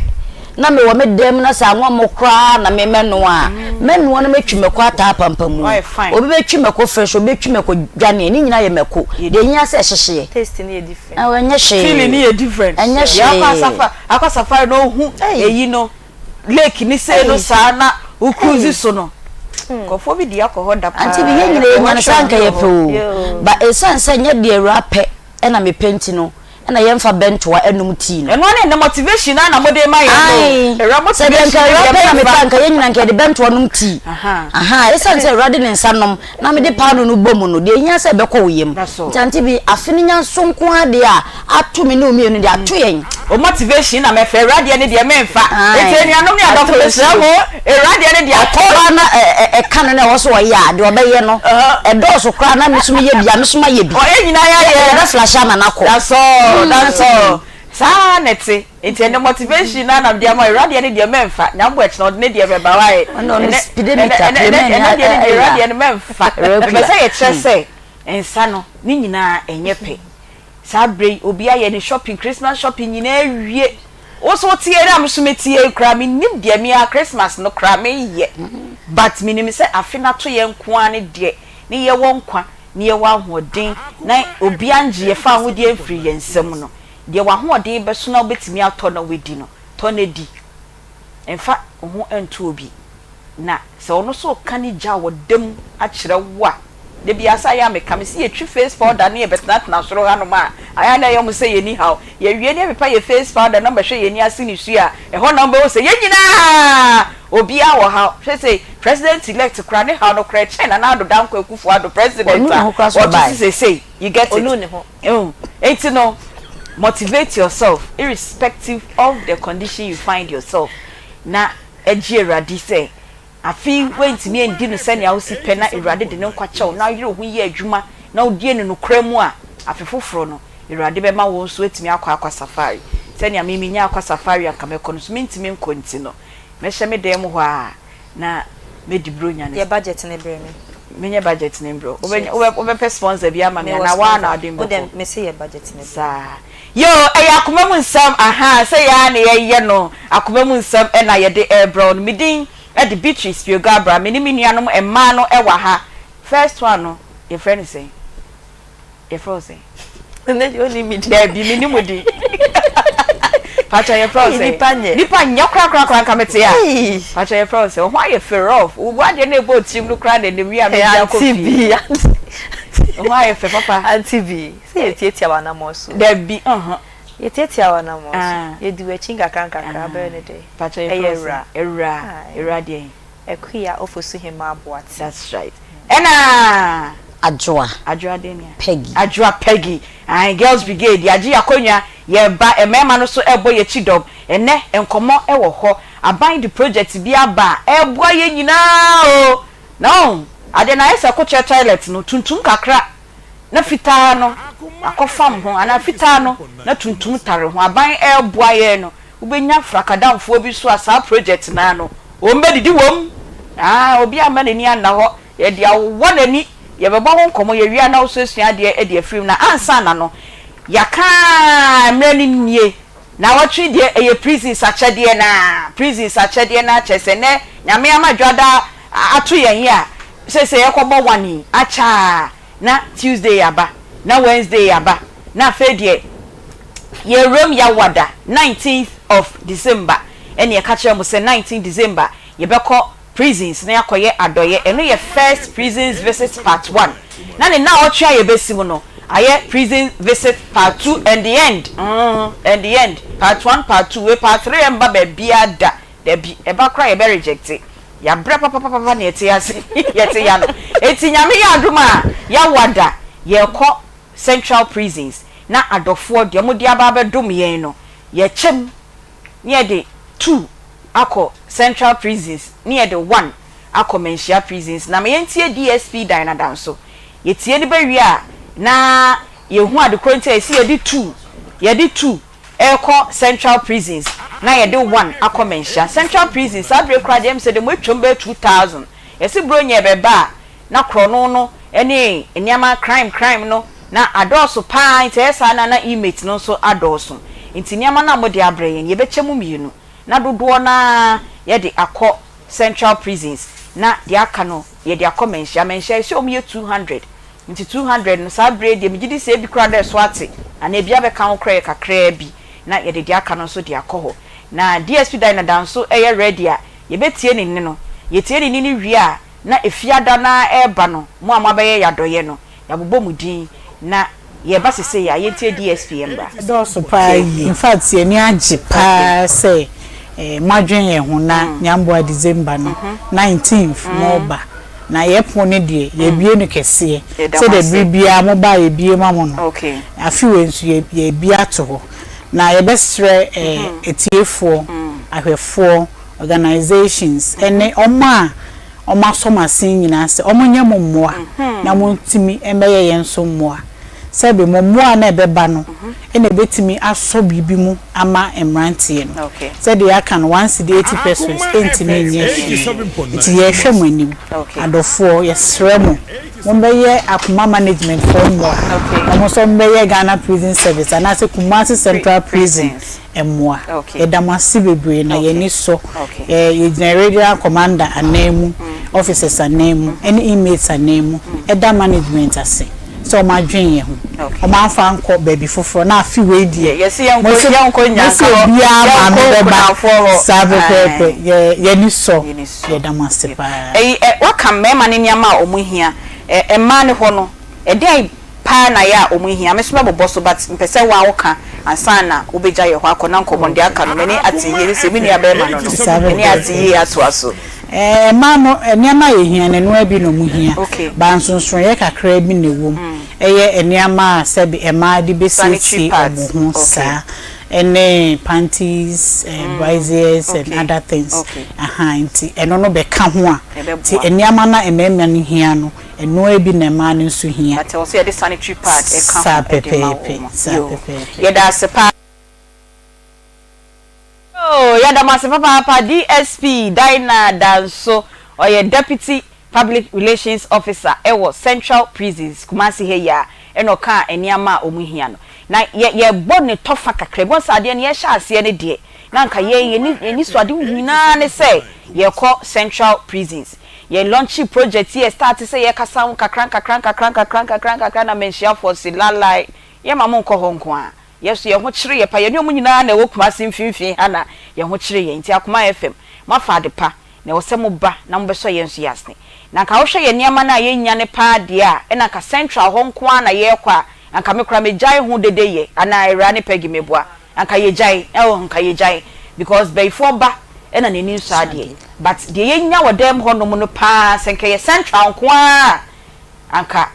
na mewɔ me dan mu na sɛ anwammɔ koraa na me mɛnoa a, mɛnoa na matwi mako ataa apampamu. Obi bɛtwi mako fresh, obi bɛtwi mako dwaneɛ, ne nyinaa yɛ mako. Deɛ ɛhia sɛ ɛhyehyeɛ. Taste no yɛ different. Ɛnyɛ hwee. Feeling no yɛ different. Ɛnyɛ Deɛ akɔ hwee. asafa akɔ safari na ohu eyi no lake ni sei no saa na wo cruise so no. Nkurɔfoɔ bi di akɔ hɔ da paa. Auntie bi yɛn nyinaa yɛnya no saa anka yɛpɛ o. But ɛsiane sɛ nyɛ deɛ awuraa pɛ na mepɛ nti no, ɛna yɛmfa bɛntoa ɛnom tea no. Ɛno ara ne ɛnɛ motivation no ara na mode rema yɛn no. Ae, Awura sɛ deɛ motivation nka no awura deɛ pɛ na mepɛ mɛmfa. a nka yɛn nyinaa nka yɛde bɛntoa nom tea. Ahaa, ɛsiane sɛ awura de ne nsa nom na mede paano no bɔ mu no, deɛ ɛhia sɛ ɛbɛkɔ wo yam. That's all. Nti ante bi, afe no nya nso nko ara deɛ a, ato me ne wo mmienu deɛ, ato yɛn. O motivation na mɛfa, awura deɛ no deɛ memfa. Ae, Nti anuanom ne ato adɔfo mesrɛ nsuo. mo, awura deɛ no deɛ ato. Ɔkɔ koraa na ɛ ɛ ɛka no na ɛwɔ sɛ ɔyɛ a, deɛ ɔbɛyɛ no, ɛdɔɔso koraa na me nso meyɛ bi a, me nso mayɛ bi. Ɔ yɛn nyinaa yɛayɛ. Yɛbɛ flashe ama no akɔ. That's all, that's Ante all. bi. Saa ara na ɛte. Nti ɛnɛ motivation no ara na mede ama wo. Awura deɛ no deɛ mɛmfa. Nyame boa kyena ɔde ne deɛ bɛba wae. Ɔno ɔno Ɛnɛ speedometer ɛnɛ ɛnɛ pere ɛnɛ deɛ no deɛ awura deɛ no mɛmfa. Awura Mepɛ sɛ kura. yɛkyerɛ sɛ nsa no ne nyinaa ɛnyɛ pɛ. Saa berɛ yi obi ayɛ ne shopping, Christmas shopping nyinaa awie. Wo nso wote yei na me nso mete yei koraa mennim deɛ me ara Christmas no koraa meyɛ. But menim sɛ afe no ato yɛn nko ara ne deɛ ne yɛwɔ nkwa ne yɛwɔ ahoɔden na obiara ngye yɛn fawohodie mfiri yɛn nsam no. Deɛ w'ahoɔden bɛso na wobɛtumi atɔ na woadi no, tɔ na di. Mfa wo ho nto obi. Na sɛ ɔno nso reka ne gya a ɔda mu akyerɛ wo a, da biara sɛ ayɛ a meka, mese yɛtwi face powder ne yɛbɛtenatena soro hanom a, ayɛ a na ɛyɛ wɔn sɛ yɛnni haw. Yɛwie ne yɛpepa yɛn face powder na wɔbɛhwɛ yɛn ani ase nisuo a, ɛhɔ na wɔbɛhu sɛ yɛn nyinaa obiara wɔ haw. Hwɛ sei, President elect koraa ne haw no koraa ɛkyɛn Nana Addo Dankwa Akufo Addo president Ɔnuu ne a ho koraa sɛ ɔte ɔbaeɛ. so seesei. You get it? Ɔnuu ne ho. Ehu. Enti no, motivate yourself irrespective of the condition you find yourself na gye Awurade sɛ afe yi woantumi andi no sɛnea wosi pɛ na Awurade de ne nkwa kyɛ wo na woyere wo ho yɛ adwuma na wodie no nokorɛ mu a, afe foforɔ no Awurade bɛma wo nso atumi akɔ akɔ safari. Sɛnea me menya akɔ safari anka mɛkɔ no nso mentumi nkɔ nti no, mɛhyɛ me dan mu hɔ ara na mɛdi buronya no. Yɛ budget no brɛ me. Menyɛ budget no mbrɛ wo. Wobɛnya, Yes. wobɛ, wobɛpɛ sponsor bi ama me Mewɔ anaa woara na sponsor. wode me Wo bɛkɔ? deɛ mese yɛ budget no brɛ me. Saa. Yoo, ɛyɛ akoma mu nsɛm, ahaa, sɛ yɛ ara na yɛyɛ no, akoma mu nsɛm na yɛde rebrɛ wo no. Me din de Beatrice Pio-Gabra, me ne me nuanom mmaa no wɔ ha. First one no, yɛfrɛ no sɛn? Yɛfrɛ wo sɛn? Ɛnɛ deɛ ɔnni me din. Daabi, menni mo din. Pakyɛ yɛfrɛ wo sɛn? Nipa nyɛ. Nipa nyɛ korakorakora nka mete a. Pakyɛ yɛfrɛ wo sɛn? Wo ho ayɛ fɛ rough. Wo adeɛ no a ɛbɔ wo tirim no koraa na ɛnam wie a mede akɔ Auntie fie. B, auntie. Wo ho ayɛ fɛ papa. Auntie B, sɛ yɛtiatia w'anammɔn so. Dabi, uh-huh. Yɛtiatia w'anammɔn so. Yɛdi w'akyi nkakra nkakra, bɛyɛ ne dɛn? Pakyɛ yɛfrɛ wo sɛn? Ɛyɛ Awura. Awura. Awura deɛn? Akua Ofosuhemaa Boateng. That's right. Ɛna. Adwoa. Adwoa deɛ nea. Peggy. Adwoa Peggy. Ae, Girls Brigade, yɛagye yɛn akonnwa, yɛreba, mmarima no nso rebɔ yɛn akyi dɔm. Ɛnnɛ, nkɔmmɔ wɔ hɔ. Aban de project bi aba a ɛreboa yɛn nyinaa o. Na woahu, adeɛ no ayɛ sɛ kokyɛ toilet no, tuntum kakra na fitaa no akɔfam ho, anaa fitaa no na tuntum tare ho. Aban reboa yɛn no, Wobɛnya frakadamfoɔ bi nso a saa project no ara no wɔn bɛdidi wɔ mu. Aah obi amma n'ani anna hɔ, yɛde awowɔ n'ani, yɛbɛbɔ ho nkɔmmɔ, yɛwie a na wo nso asua adeɛ de afiri mu. Na ansa na no, yɛaka ara mmerɛ no nie, naawɔtwe yi deɛ ɛyɛ prisons akyɛdeɛ no ara, prisons akyɛdeɛ no ara kyerɛ sɛ nnɛ Nyame ama dwada ato yɛn yi a, seesei yɛkɔbɔ one yi akyɛ ara na Tuesday aba, na Wednesday aba, na afei deɛ yɛrewuram Yawada, nineteenth of December, ɛna yɛka kyerɛɛ mo sɛ nineteenth December yɛbɛkɔ prisons na yɛakɔyɛ adɔeɛ, ɛno yɛ first prisons visit part one, na ne nnawɔtwe a yɛbɛsi mu no ayɛ prison visit part two and the end, mm, and the end, part one, part two, wei part three ɛmba baabiara da, Dabi, ɛba koraa a yɛbɛ rejecte. Yɛabrɛ papapapapa na yɛte ase yɛte ya no. Enti Nyame yɛ adom a yɛawa da yɛrekɔ central prisons na adɔfoɔ deɛ wɔde aba abɛdom yɛn no yɛkyɛ mu na yɛde two akɔ central prisons na yɛde one akɔ Manhyia prisons. Na ma yɛntie DSP Diana Danso. Yɛtie no bɛwie a na yɛhu adekorɔ nti a yɛse yɛde two yɛde two ɛrekɔ central prisons na yɛde one akɔ Manhyia central prison saa bere koraa deɛ ɛm sɛ deɛ moatwam bɛyɛ 2000 yɛse Buronya ɛbɛba a na korɔno no ne nneɛma crime crime no na adɔɔso paa nti ɛyɛ saa na na inmate no nso adɔɔso nti nneɛma no a mode abrɛ yɛn yɛbɛkyɛ mu mmienu na dodoɔ no ara yɛde akɔ central prisons na deɛ aka no yɛde akɔ Manhyia Manhyia yɛse wɔn yɛ 200 Nti 200 no saa berɛ yi deɛ megye di sɛ ebi koraa dɛ ɛso ate anaa ebi abɛka ho koraa yɛ kakraa bi na yɛde deɛ aka no nso de akɔ hɔ. Na DSP Dinah da nso yɛ ready a yɛbɛtie ne nne no. Yɛtie ne nne no wie a na Efiada no ara reba no mo a moabɛyɛ yɛn adɔeɛ no yɛabobɔ mo din na yɛreba sesei a yɛntie DSP mmra. Ɛdɔɔso paa yie. In fact yɛn ani agye paa sɛ moadwen yɛn ho na Nyamboa December no 19th moreba. Na yɛn pon no deɛ, yɛabue no kɛseɛ, sɛdeɛ berɛ biara moba a yɛbue ma mo no. Afe wei nso, yɛabue ato hɔ. Na yɛbɛsrɛ atiefoɔ, ahwɛfoɔ, organisations, ne wɔn a wɔasɔ mo asen nyinaa sɛ wɔnyɛ mo mmoa na montumi mmɛyɛ yɛn nso mmoa. Sɛbe mo mmoa no a ɛbɛba no na ɛbɛtumi asɔ biribi mu ama mmeranteɛ no. Sɛdeɛ yɛaka no, one cedi eighty pesewas Akoma ntumi FM nyɛ hwee. 87.9 Nti yɛrehwɛ mo Kumasi. anim. Adɔfoɔ, yɛsrɛ mo. Mommɛyɛ Akoma Management foɔ mmoa na wɔn nso wɔmmɛyɛ Ghana Prison Service anaasɛ Kumasi Central Prison mmoa. Yɛda mo ase bebree na yɛn ani sɔ. Yɛgyina Regional Commander ananmu, officers ananmu ne inmates ananmu da management ase sɛ wɔadwen yɛn ho. Wɔamfa ankɔ baabi foforɔ na afe wei deɛ mose mose obiara maame bɛba saa pɛpɛɛpɛ. Yɛn ani sɔ. Yɛda mo ase paa. Eyi ɛ, woaka mmarima no nneɛma a wɔn hia. Ɛ, mmaa no hɔ no, ɛdeɛn paa na ɛyɛ a wɔn hia? Me nso mɛbobɔ so but mpɛ sɛ wo ara woka ansa na wobɛgya yɛn hɔ akɔ na nkɔmmɔ no deɛ aka no m'ani ate yie sɛ me nua barima no no, m'ani ate yie atoa so. Ɛ, mmaa no, nneɛma a yɛhia no, ɛno ara bi na wɔn hia. But nsonsonoeɛ kakraa bi na ɛwɔ mu. Ɛyɛ nneɛma a sɛbe mmaa de bɛsiesie wɔn ho saa. Ɛne panties, braziers and other things ahaa nti ɛno no bɛka ho a nti nneɛma no a mmarima no hia no ɛno ara bi na mmaa no nso hia. But ɛwɔ sɛ yɛde sanitary pad ɛka Saa ho de ma pɛpɛɛpɛ, wɔn. saa Yoo, pɛpɛɛpɛ. yɛda ase paa. Yoo, yɛda mo ase papaapa DSP Dinah Danso, ɔyɛ Deputy Public Relations Officer wɔ Central Prisons, Kumasi ha yi ara na ɔkaa nneɛma a wɔhia no. Na yɛ yɛbɔ no tɔfa kakra bi. Woahu sɛ adeɛ no yɛhyɛ aseɛ no deɛ, na anka yɛn yɛn yɛn anisoadehu nyinaa ne sɛ yɛrekɔ Central Prisons. Yɛ launchee project yi, yɛ starte sɛ yɛrekasa ho nkakra nkakra nkakra nkakra nkakra nkakra na Manhyiafoɔ se lalae, yɛmma monkɔ hɔ nko ara. Yɛn nso yɛn ho kyere yɛn pa. Yɛne wɔn nyinaa na ɛwɔ Kumasi mfimfini ha na yɛn ho kyere yɛn. Nti Akoma FM, moafa ade pa. Na ɛwɔ sɛ moba na mobɛsɔ yɛn nso yɛn asene. Na anka wohwɛ yɛn nneɛma no a yɛnnya no paa deɛ a, ɛna anka Central hɔ nko ara na yɛrekɔ a, anka me koraa megyae ho dede yɛ, anaa Awuraa ne Peggy meboa? Anka yɛgyae, oh, anka yɛgyae. Because bayifoɔ ba na n'ani nsɔ adeɛ. But deɛ yɛnya wɔ dɛm hɔnom no paa, sɛ anka ɛyɛ Central nko ara a, Anka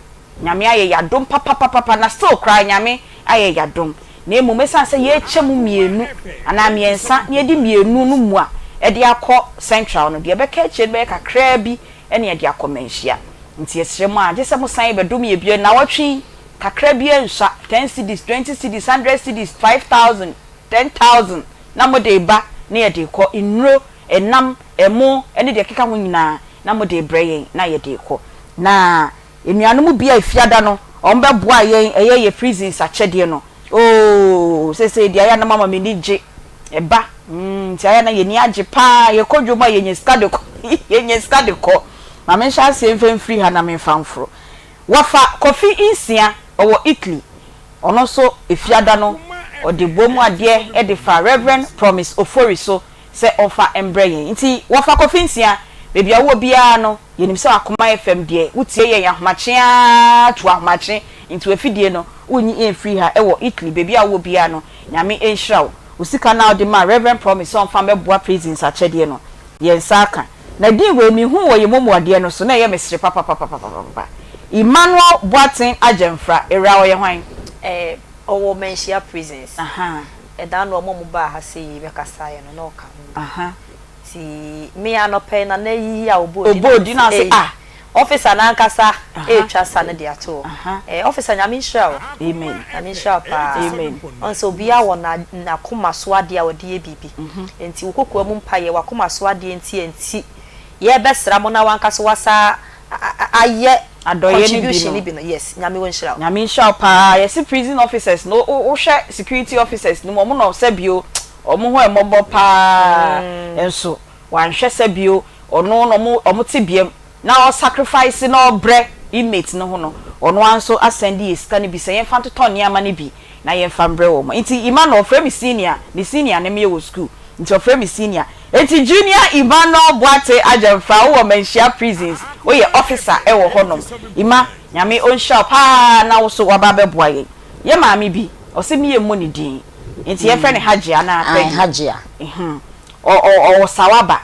Nyame ayɛ y'adom papapapapa na still koraa Nyame ayɛ y'adom na mmom ɛsiane sɛ yɛrekyɛ mu mmienu anaa mmiɛnsa na yɛde mmienu no mua de akɔ central no deɛ ɛbɛka akyire no bɛyɛ kakraa bi na yɛde akɔ Manhyia nti yɛsrɛ mo a gye sɛ mo san bɛdom yɛ bio nnawɔtwe yi kakra biara nsua ten cedis twenty cedis hundred cedis 5000 10,000 na mode reba na yɛde rekɔ nnuro ɛnam ɛmo ne deɛ ɛkeka ho nyinaa na mode rebrɛ yɛn na yɛde rekɔ. Na anuanom bi a Efiada no wɔbɛboa yɛn ɛyɛ yɛ prisons akyɛdeɛ no, oo seesei deɛ ayɛ a na moama m'ani gye, ɛba, mm, nti ayɛ a na yɛn ani agye pa ara, yɛkɔ dwom a yɛnya sika de kɔ, yɛnya sika de kɔ. Ma menhyɛ aseɛ mfa mfiri ha na memfa mforo. Wɔfa Kofi Nsia, ɔwɔ Italy, ɔno nso Efiada no ɔde bom adeɛ de fa Rev. Promise Ofori so sɛ ɔmfa mbrɛ yɛn. Ntsi wɔfa Kofi Nsia, beebi a ɔwɔ biara no, yenim sɛ Akoma FM deɛ, wotsie yɛn ahomakye ara to ahomakye, ntsi w'afidie no, wonnyi mmfiri ha, wɔ Italy, beebi a wowɔ biara no, Nyame nhyira wo. Wo sika no a wode maa Rev. Promise sɛ ɔmfa mbɛboa Prisons akyɛdeɛ no, yɛn nsa aka. Na din wei, mehuu wɔ yɛn momuadeɛ no so, na ɛyɛ me sere papapapapapapa. Emmanuel Boateng Agyamfra, Awuraa ɔyɛ hwan? Eh, ɔwɔ Manhyia Prisons. Ahaa. Ɛda no ɔmo a ɔmo baa ha sei yi bɛkasaeɛ no na ɔka ho bi. Aha. Nti me anɔpa yi Nana ayiyi a ɔbɔɔ din Ɔbɔɔ din na na mese ɔse ei ah. Officer no ankasa Aha. retwa sa no de ato hɔ. Aha. Eh officer Nyame nhyira wo. Amen. Nyame nhyira wo paa. Amen. Ɔhu sɛ obiara wɔ na n'akoma so adeɛ a ɔde yɛ biribi. Nti wo kokoa mu mpaeɛ, w'akoma so adeɛ nti a nti yɛrebɛsra mo na w'ankasa w'asa ayɛ Adɔeɛ no bi contribution no. no bi no yes Nyame ɔnhyira wo. Nyame nhyira wo paa yɛse prison officers no wo hwɛ security officers no mu ɔmo na sɛbio ɔmo ho ɛmɔbɔ paa nso wanhwɛ sɛbio ɔno na ɔmo ɔmo te biam na ɔ sacrifice na ɔbrɛ inmate no ho no ɔno ara nso asɛnde yɛ sika no bi sɛ yɛnfa ntotɔ nneɛma no bi na yɛnfa mbrɛ wɔn nti Emmanuel ɔfrɛ me senior me senior ne meyɛ wɔ school nti ɔfrɛ me senior Enti Junior Emmanuel Boateng Agyamfra wo wɔ Manhyia prisons wo yɛ officer wɔ hɔ nom Emma Nyame ɔnhyira wo paa na wo so waba abɛboa yɛn Yɛ maame bi ɔse me yɛ mmɔ ne din nti yɛn frɛ no Hajia anaa Ae Peggy Hajia. hmm ɔ ɔ ɔwɔ Sawaba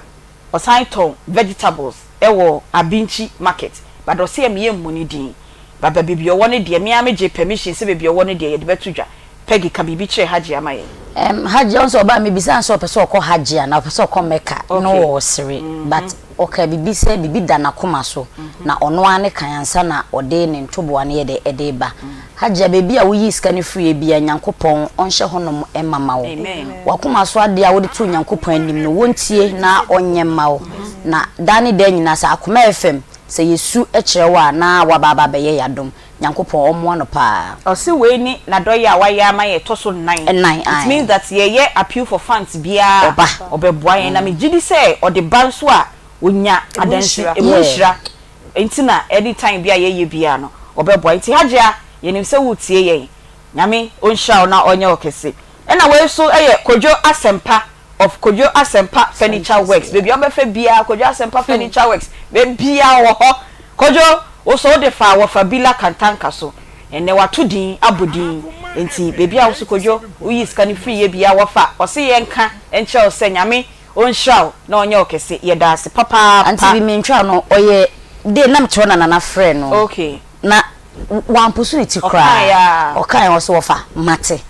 ɔsan tɔn vegetables wɔ Abinkyi market but ɔse yɛ me yɛ mmɔ ne din But baabi ɔwɔ no deɛ, me ara me gyee permission sɛ baabi ɔwɔ no deɛ yɛde bɛto dwa. Peggy, ka biribi kyerɛ Hajji ama yɛn. Ɛm, Hajji, ɔno sɛ ɔbaa mebisaa no sɛ ɔpɛ sɛ ɔkɔ Hajji anaa ɔpɛ sɛ ɔkɔ Mecca, na Okay. ɔresere, but ɔkaa biribi sɛ biribi da n'akoma so, na ɔno ara ne kan ansa na ɔde ne ntoboa no yɛ dɛ ɛde reba. Hajji, baabi a woyii sika no firiiɛ biara, Nyankopɔn ɔnhyɛ hɔnom mma ma wo. Amen. W'akoma so adeɛ a wode too Nyankopɔn anim no, wɔntie na ɔnyɛ mma wo. Na daa ne daa nyinaa sɛ Akoma FM. Sɛ yɛsu kyerɛ wo a na woaba aba abɛyɛ yɛn adom. Nyankopɔn ɔmmoa no paa. Ɔse wei ne nadɔyɛ a wayɛ ama yɛ ɛtɔ so nnan. Nnan, It ae. means that yɛyɛ appeal for funds biara Ɔba. ɔbɛboa yɛn na megyedi sɛ ɔde ba nso a ɔnya Ɛmu adanse, nhyira. ɛmu Yeah. nhyira nti na anytime biara yɛyɛ biara no ɔbɛboa. Nti Hajia yɛnim sɛ woretie yɛn. Nyame ɔnhyira wo na ɔnyɛ wo kɛse. Ɛna wei nso yɛ Kojo Asɛmpa of Kojo Asɛmpa Furniture Works. Baabi a wobɛfa biara Kojo Asɛmpa Furniture Works baabiara wɔ hɔ. Kojo, wo nso wode faa Wɔfa Bila Kantanka so. Ɛnnɛ wato din, abɔ din. Enti baabi a wo nso Kojo woyi sika no firi yɛ biara wɔfa. Ɔse yɛnka nkyerɛ wo sɛ Nyame ɔnhyira wo na ɔnyɛ wo kɛse. Yɛda ase papaapa. Auntie bi mentwa no ɔyɛ dee na mekyerɛ na nana frɛ no. Okay. Na wamposo ne ti koraa. Ɔkaeɛ ɔse wɔfa mate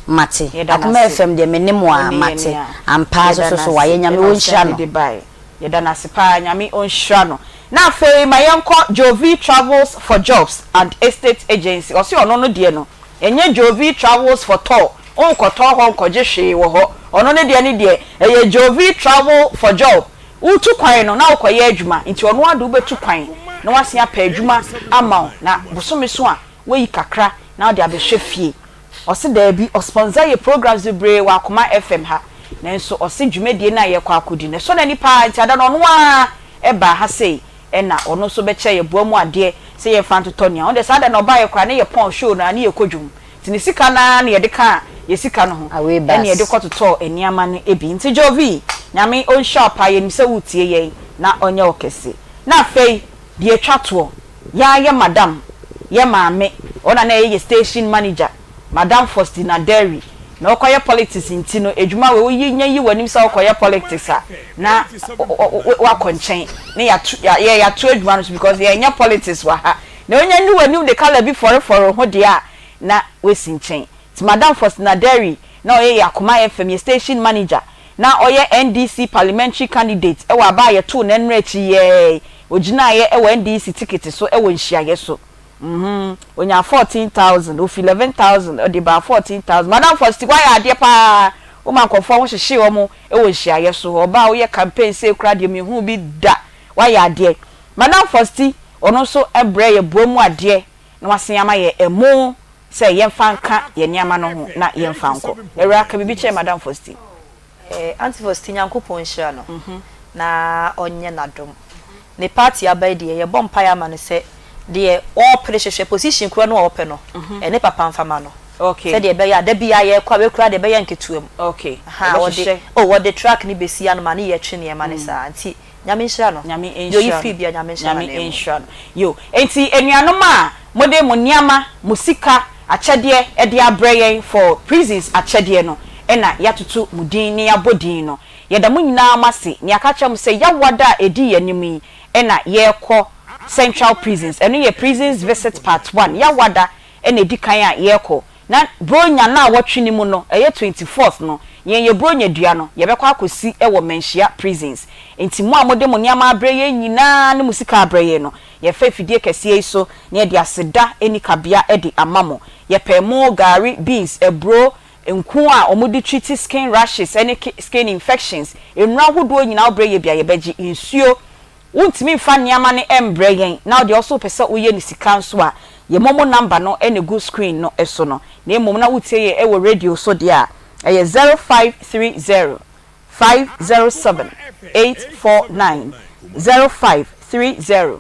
mate Akoma FM deɛ me ne mo aa mate ampaa soso so wayɛ Nyame ɔnhyira no. Yɛda no ase paa Nyame ɔnhyira no. Na afei ma yɛnkɔ Jovi Travels for Jobs and Estate Agency ɔse ɔno no deɛ no ɛnyɛ Jovi Travels for Tour wonkɔtɔ hɔ nkɔgye hwee wɔ hɔ ɔno ne deɛ no deɛ ɛyɛ Jovi Travel for Job Woretu kwan no na wokɔyɛ adwuma nti ɔno ara de wo bɛtu kwan na wasen apɛ adwuma ama wo na bosome so a woayi kakra na wode abɛhwɛ fie. Ɔse daabi, ɔsponsor yɛ programs bebree wɔ Akoma FM ha nanso ɔse dwumadie no a yɛrekɔ akɔdi no ɛsɔ n'ani paa nti ada no ɔno ara baa ha sei na ɔno nso bɛkyɛ yɛ boa mu adeɛ sɛ yɛmfa ntotɔ nea ɔno deɛ saa da no ɔbaeɛ koraa ne yɛpɔn show no a ne yɛkɔ dwom Nti ne sika no ara na yɛde kaa yɛ sika no ho Away ɛna yɛde bus. kɔtotɔɔ nneɛma no bi. Nti Jovi, Nyame ɔnhyira wo paa, yɛnim sɛ woretie yɛn na ɔnyɛ wo kɛse. Na afei deɛ ɛtwa toɔ, yɛn ara yɛ madam, yɛ maame, ɔno na na ɛyɛ yɛ station manager, Madam Faustina Derry. Na ɔkɔyɛ politics nti no, adwuma wei woyi nya yi w'anim sɛ wokɔyɛ politics a, na woakɔ nkyɛn na yɛato yɛ yɛato adwuma no so because yɛnyɛ politics wɔ ha. Na onya nni w'anim de colour bi fɔrefɔre wo ho deɛ a, na woasi nkyɛn. Nti Madam Faustina Derry na ɔyɛ yɛ Akoma FM yɛ station manager, na ɔyɛ NDC parliamentary candidate wɔ aba a yɛtoo no ɛnnora akyi yɛɛ, ogyinaeɛ wɔ NDC tikiti so wɔ nhyiaeɛ so. Mm-hmm. Onyaa 14,000, ofi 11,000 ɔde baa 14,000. Madam Fausti, woayɛ adeɛ paa, woma nkurɔfoɔ ho hyehye wɔn wɔ nhyiaeɛ so. Ɔbaa a woyɛ campaign sei koraa deɛ menhuu bi da. Woayɛ adeɛ. Madam Fausti, ɔno nso brɛ yɛ boa mu adeɛ na wasen ama yɛn ɛmo sɛ yɛmfa nka yɛn nneɛma no ho na yɛmfa nkɔ. Awuraa, ka biribi kyerɛ Madam Fausti. Auntie Fausti, Nyankopɔn nhyira no na ɔnyɛ n'adom. Ne party aba yi deɛ, yɛbɔ mpaeɛ ama no sɛ deɛ ɔrepere hwehwɛ, position korɔ no a ɔpɛ no, ɛne papa mfa ma no. Sɛdeɛ ɛbɛyɛ a da biara yɛrekɔ a, wei koraa deɛ ɛbɛyɛ nketewa mu. Ahaa, ɔde, oh, ɔde truck no bɛsi ano ma ne yɛtwe nneɛma no saa. Nti Nyame nhyira no. Nyame Deɛ ɔyi nhyira firi no. bia Nyame nhyira Nyame n'ananmu. nhyira no. Yo, enti anuanom a mode mo nneɛma, mo sika, akyɛdeɛ de abrɛ yɛn for prisons akyɛdeɛ no, ɛna yɛatoto mo din na yɛabɔ din no. Yɛda mo nyinaa mo ase. Na yɛaka akyerɛ mo sɛ Yawada a ɛdi yɛn anim yi na yɛrekɔ Central Prisons. Ɛno yɛ Prisons Visit Part One. Yawada na ɛdi kan a yɛrekɔ. Na Buronya naawɔtwe no mu no, ɛyɛ 24th no, yɛn yɛ Buronya dua no, yɛbɛkɔ akɔsi wɔ Manhyia Prisons. Enti mo a mode mo nneɛma abrɛ yɛn nyinaa ne mo sika abrɛ yɛn no, yɛfa afidie kɛseɛ yi so na yɛde aseda nni kabea de ama mo. Yɛpɛ mo, gari, beans, aburo, nku a wɔde treat skin rashes ne skin infections, nnuro ahodoɔ nyinaa wobrɛ yɛn bi a yɛbɛgye, nsuo, Wontumi mfa nneɛma no mbrɛ yɛn na wo deɛ ɔso wopɛ sɛ woyɛ no sika nso a, yɛn momo number no na egu screen no so no. Na mmom na wotie yɛn wɔ radio so deɛ a, ɛyɛ 0530 507 849, 0530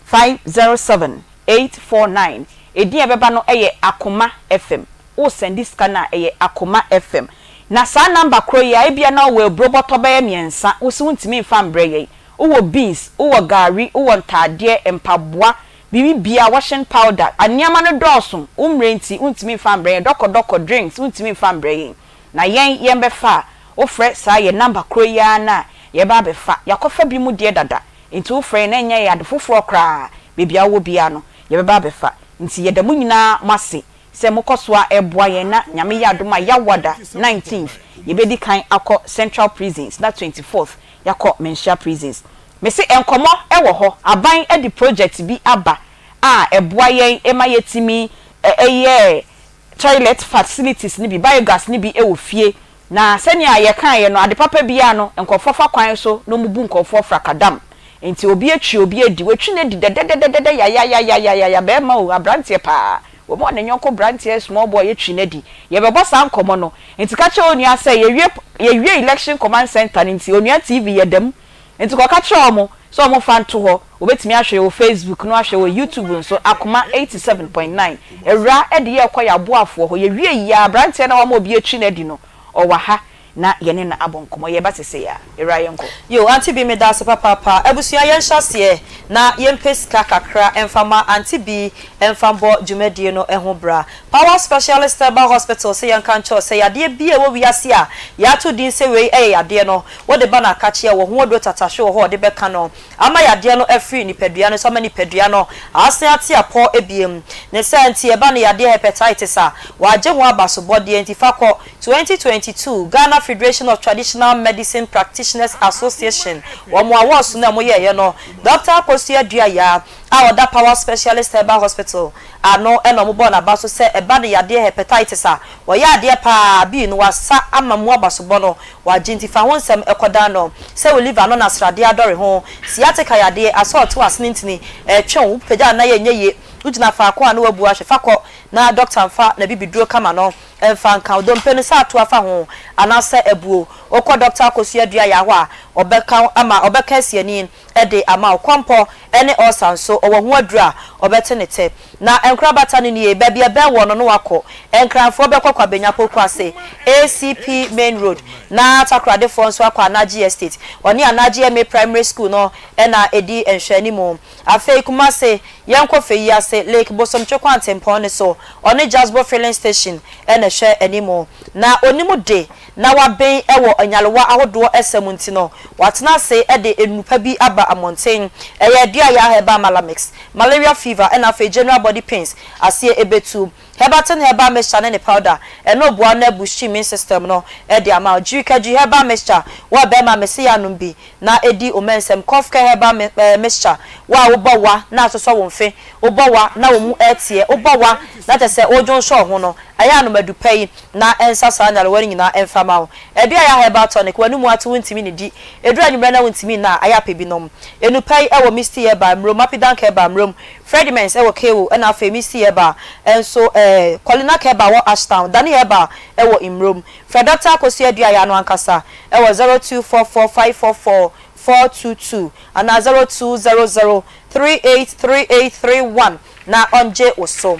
507 849. Edin a ɛbɛba no yɛ Akoma FM. Wo sɛnde sika no a, ɛyɛ Akoma FM. Na saa number korɔ yi a, ebia na wowɔ aburo bɔtɔ bɛyɛ mmiɛnsa, wo se wontumi mfa mbrɛ yɛn. Wowɔ beans, wowɔ gari, wowɔ ntaadeɛ, mpaboa, biribi biara, washing powder, nneɛma no dɔɔso, wo mmerɛ nti wontumi mfa mbrɛ yɛn, dɔkɔdɔkɔ, drinks, wontumi mfa mbrɛ yɛn. Na yɛn, yɛn bɛfa a, wofrɛ saa yɛn number korɔ yi ara no a, yɛba abɛfa. Yɛakɔfa bi mu deɛ dada, nti wofrɛ yɛn na ɛnyɛ yɛn ade foforɔ koraa, baabi a wowɔ biara no, yɛbɛba abɛfa. Nti yɛda mo nyinaa mo ase sɛ mokɔ so ara boa yɛn na Nyame yɛ adom a Yawada 19th yɛbɛdi kan akɔ Central Prisons na 24th yɛakɔ Manhyia Prisons. Mese nkɔmmɔ wɔ hɔ, aban de project bi aba a ɛboa yɛn ma yɛtumi yɛ toilet facilities no bi, biogas no bi wɔ fie na sɛnea yɛkaeɛ no ade papa biara no nkurɔfoɔ fa kwan so na wɔbu nkurɔfoɔ frakadam. Nti obi atwi obi adi, watwi no adi dɛdɛdɛdɛdɛ yayayayayaya, bɛɛma o, abranteɛ paa, wɔn a ne yɔnko branteɛ small boy atwi no adi. Yɛbɛbɔ saa nkɔmɔ no. Nti ka kyerɛ onua sɛ yɛwie yɛwie election command center no nti Onua TV yɛda mu. Nti kɔka kyerɛ wɔn sɛ wɔn fa nto hɔ. Wɔbɛtumi ahwɛ wɔ Facebook na wɔahwɛ wɔ YouTube nso, Akoma 87.9. Awura de yɛ rekɔ yɛn aboafoɔ hɔ. Yɛwie yi ara, abranteɛ no a wama obi atwi no adi no, ɔwɔ ha na yɛne no abɔ nkɔmmɔ. Yɛreba sesei ara. Awura yɛnkɔ. Yo, Auntie Bi medaase papaapa. Abusua yɛnhyɛ aseɛ na yɛmpɛ sika kakra mfa ma Auntie Bi mfa mbɔ dwumadie no ho bra. Power Specialist Herbal Hospital se yɛnka nkyerɛ wo sɛ yadeɛ biaa ɛwɔ wiase a yɛato din sɛ wei yɛ yadeɛ no, wode ba no akakye a wɔ ho aduro tatahwe wɔ hɔ a ɔde bɛka no ama yadeɛ no afiri nipadua no so ama nipadua no asan ate apɔ biom. Ne saa nti ɛba no yadeɛ hepatitis a, wɔagye ho abasobɔdeɛ nti fa kɔ 2022 Ghana Federation of Traditional Medicine Practitioners Association wɔn awɔɔso no a wɔyɛeɛ no, Dɔkta Akosua Duah a ɔda Power Specialist Herbal Hospital ano na wɔbɔɔ n'aba so sɛ ɛba no yadeɛ hepatitis a, wɔyɛ adeɛ pa ara, bii no wasa ama mu abasobɔ no wagye nti fa ho nsɛm kɔdan no sɛ wo liver no na sradeɛ adɔre ho, sciatica yadeɛ, asɔɔtew asene ntini ɛretwe wo, wopagya wo nan a ɛnyɛ yie, wogyina faako a na wabu ahwe, fa kɔ na dɔkta mfa n'abibiduro kama no mfa nka wo dompe no sɛ ato afa ho anaasɛ abuo. Wokɔ dɔkta akosua dua yaa hɔ a, ɔbɛka wo ama ɔbɛka asi ani de ama wo. Kɔmpɔ ne ulcer nso, ɔwɔ ho aduro a ɔbɛte ne tɛ. Na nkorabata no nie, baabi a ɛbɛn woɔ no na wakɔ. Nkranfoɔ bɛkɔ Kwabenya Pokuase, ACP Main Road, na Takoradefoɔ nso akɔ Anagye Estate. Ɔne Anagye MA Primary School no na ɛdi nhwɛanimu. Afei Kumase, yɛnkɔ Feyi ase, Lake Bosomtwe kwantempɔn no so, ɔne Jasbo Filling Station na ɛhwɛ anim. Na ɔnim de na waben wɔ nyarewa ahodoɔ ɛsa mu nti no, watena ase de nnuru pa bi aba mmɔnten. Ɛyɛ Aduaya Herbal Malamix, Malaria Fever ɛna afei General Body Pains aseɛ ɛbɛtu. Herbatin Herbal Mixture ne ne powder, ɛno boa na abusti immune system no de ama wo. Jirikadwi Herbal Mixture, wo a bɛrima mese yɛ anom bi na ɛdi wo mɛnsɛm. Cough Care Herbal Mixture, wo a wobɔ wa na asosɔ wo mfe, wobɔ wa na wo mu ɛreteɛ, wobɔ wa na kyerɛ sɛ wodwonsɔ wo ho no, ɛyɛ anom adu pa yi na ɛnsa saa nyarewa no nyinaa ɛmfa ma wo. Aduaya Herbal Tonic, w'anomu ate wontumi nnidi, ɛduru anwummerɛ na wontumi nna a, ayɛ apɛ bi nom. Enu pa yi ɛwɔ Misty Herbal, Mmrom, Apidank Herbal, Mmrom, Frediments ɛwɔ Kewo ɛna afei Misty Herbal nso ɛɛ Kolinak Herbal wɔ Ashtown, Dani Herbal ɛwɔ Mmrom. Frɛ Dɔkta Akosua Aduaya no ankasa ɛwɔ 0244 544 422 anaa 0200 383831 na ɔngye wo so.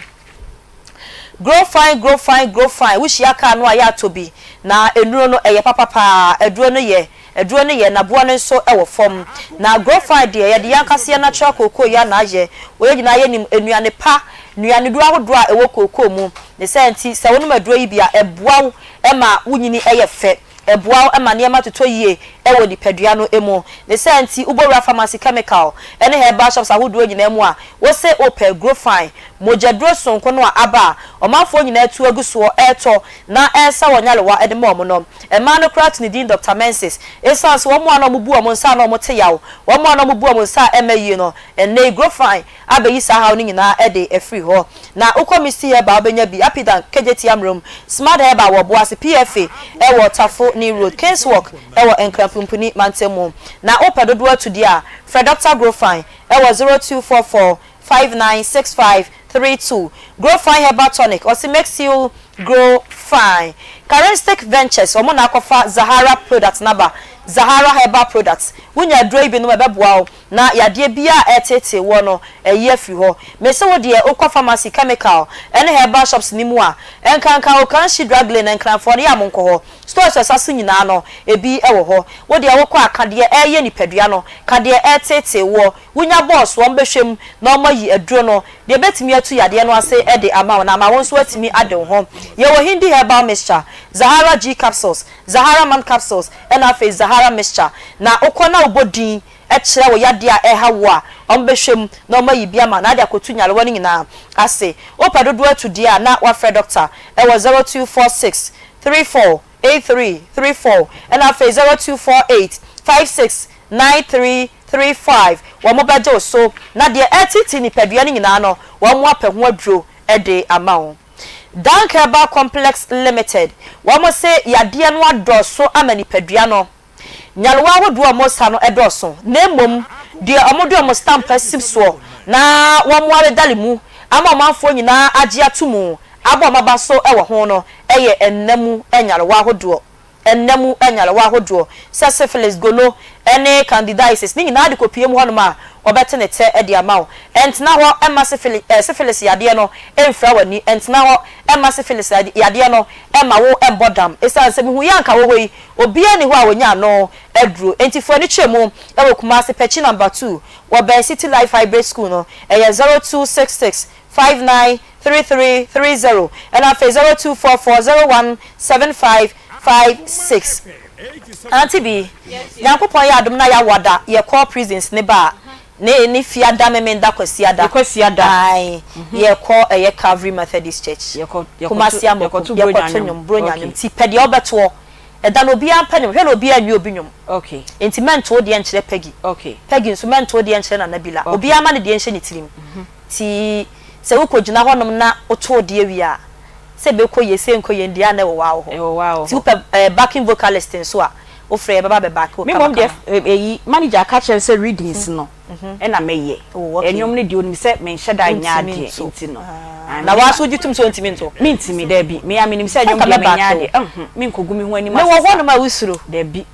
Grow fine, grow fine, grow fine, wo hyia car no a yɛ atɔ bi, na nnuro no ɛyɛ papa paa, aduro no yɛ, aduro no yɛ, na boɔ no nso ɛwɔ fam. Na grow fine deɛ yɛde yɛn ankasa yɛn natural cocoa yi ara na ayɛ, wɔ yɛn nyinaa yɛnim nnuane pa, nnuaneduro ahodoɔ a ɛwɔ cocoa mu, ne saa nti sɛ wonom aduro yi bi a ɛboa wo ma wo nyini yɛ fɛ. Ɛboa wo ma nneɛma totɔ yie wɔ nipadua no mu. Ne saa nti, wobɔ wura pharmacy, chemical ne herbal shops ahodoɔ nyinaa mu a, wose wopɛ Grofine, mogyaduro sononko no a aba a ɔmanfoɔ nyinaa atu agu soɔ retɔ na ɛresa wɔn nyarewa de ma wɔn no. Mmaa no koraa to ne din Doctor Menses. Esiane sɛ wɔn a na wɔbu wɔn nsa a na wɔte yaw, wɔn a na wɔbu wɔn nsa a ɛmma yie no, ɛnnɛ yi Grofine abɛyi saa haw no nyinaa de afiri hɔ. Na wokɔ Misty Herbal a wobɛnya bi, Apidan, Kejetia Mmrom, Smart Herbal wɔ Boase, PFA wɔ Tafo New Road, Kings Walk wɔ Nkran Pumpuni mantam mu. Na wopɛ dodoɔ atu deɛ a, frɛ Dɔkta Grofine wɔ 0244 596532. Grofine Herbal Tonic, ɔse makes you grow fine. Charistic Ventures, wɔn na akɔfa Zahara product no aba, Zahara Herbal Products. Wonya aduro yi bi nom a, ɛbɛboa wo. Na yadeɛ biara a ɛreteetee woɔ no, ayi afiri hɔ. Mese wo deɛ, wokɔ pharmacy, chemical, ne herbal shops no mu a, nkanka Okanshi Drug Lane, Nkranfoɔ no, yɛ a monkɔ hɔ. Stores a ɛsa so nyinaa no, ebi wɔ hɔ. Wo deɛ wokɔ a, ka deɛ ɛreyɛ nipadua no, ka deɛ ɛreteetee woɔ. Wonya bɔɔso, wɔbɛhwɛ mu na wɔayi aduro no, deɛ ɛbɛtumi atu yadeɛ no ase de ama wo, na ama wo nso woatumi ade wo ho. Yɛwɔ Hindi Herbal Mixture, Zahara G Capsules, Zahara Man Capsules, ɛna afei Zahara Mixture. Na wokɔ na wobɔ din kyerɛ wo yadeɛ a ɛreha wo a, wɔbɛhwɛ mu na wɔayi bi ama na ade akɔtu nyarewa no nyinaa ase. Wopɛ dodoɔ atu deɛ a, na woafrɛ dɔkta wɔ 0246 34 83 34 ɛna afei 0248 56 93 35. Wɔbɛgye wo so na deɛ ɛreteetee nipadua no nyinaa no, wɔapɛ ho aduro de ama wo. Dank Herbal Complex Limited, wɔse yadeɛ no adɔɔso ama nipadua no. Nyarewa ahodoɔ a wɔsa no dɔɔso, na mmom Deɛ wɔde wɔn stamp asi soɔ na wɔaredale mu ama ɔmanfoɔ nyinaa agye ato mu abɔ wɔn aba so wɔ ho no yɛ nna mu nyarewa ahodoɔ. Nna mu nyarewa ahodoɔ sɛ syphilis, gono ne candidiasis ne nyinaa de kɔpue mu hɔnom a, wɔbɛte ne tɛ de ama wo. Ɛntena hɔ mma syphilis yadeɛ no mfira w'ani. Ɛntena hɔ mma syphilis yadeɛ no mma wo mmɔ dam. Ɛsiane sɛ mehu yɛ anka wɔ hɔ yi, obiara nni hɔ a ɔnya ano aduro. Enti fa w'ani kyerɛ mu wɔ Kumasi, Pɛkyi Number 2, wɔbɛn City Life Hybrid School no. Ɛyɛ 0266 593330 ɛna afei 0244 017556. Auntie bi, Nyankopɔn yɛ adom na yɛawo ada, yɛkɔ prisons ne ba a, ne ne fiada Memenda Kwasiada. Kwasiada. Ae, yɛkɔ ɛyɛ Calvary Methodist Church. Yɛkɔ yɛkɔto Kumasi Amokum, yɛkɔto Buronya yɛkɔto nnwom. nnwom, Buronya Okay. nnwom. Nti pɛ deɛ wobɛtoɔ. Ɛda no obiara mpɛ nnwom, hwɛ na obiara nwie obi nnwom. Okay. Nti mɛnto wo deɛ nkyerɛ Peggy. Okay. Peggy nso mɛnto wo deɛ nkyerɛ Nana Bila. Okay. Obiara ma ne deɛ nhyɛ ne tirim. Nti sɛ wokɔgyina hɔnom na woto wo deɛ wie a, sɛ ɛbɛkɔ yie, sɛ ɛnkɔ yie no deɛ a na ɛwɔ wo ara wo hɔ. Ɛwɔ wo ara wo Nti hɔ. wopɛ eh, backing vocalist nso a, wofrɛ yɛbɛba abɛbacke wo Me mmom deɛ kamakama. eh, eyi manager aka kyerɛ me sɛ readings no ɛna mɛyɛ. Oh, okay. Ɛnwom no deɛ onim sɛ menhyɛ da nyɛ Wontumi adeɛ nto. nti no. Ah, Ah, na me woa nso wogye tom sɛ wontumi nto? Mentumi, daabi. Me ara menim sɛ Sɛ ɛnwom anka deɛ menyɛ mɛbacke wo. adeɛ. Nhum, menkɔgu me ho anim Mewɔ ase saa. hɔnom a wosuro. Dabi.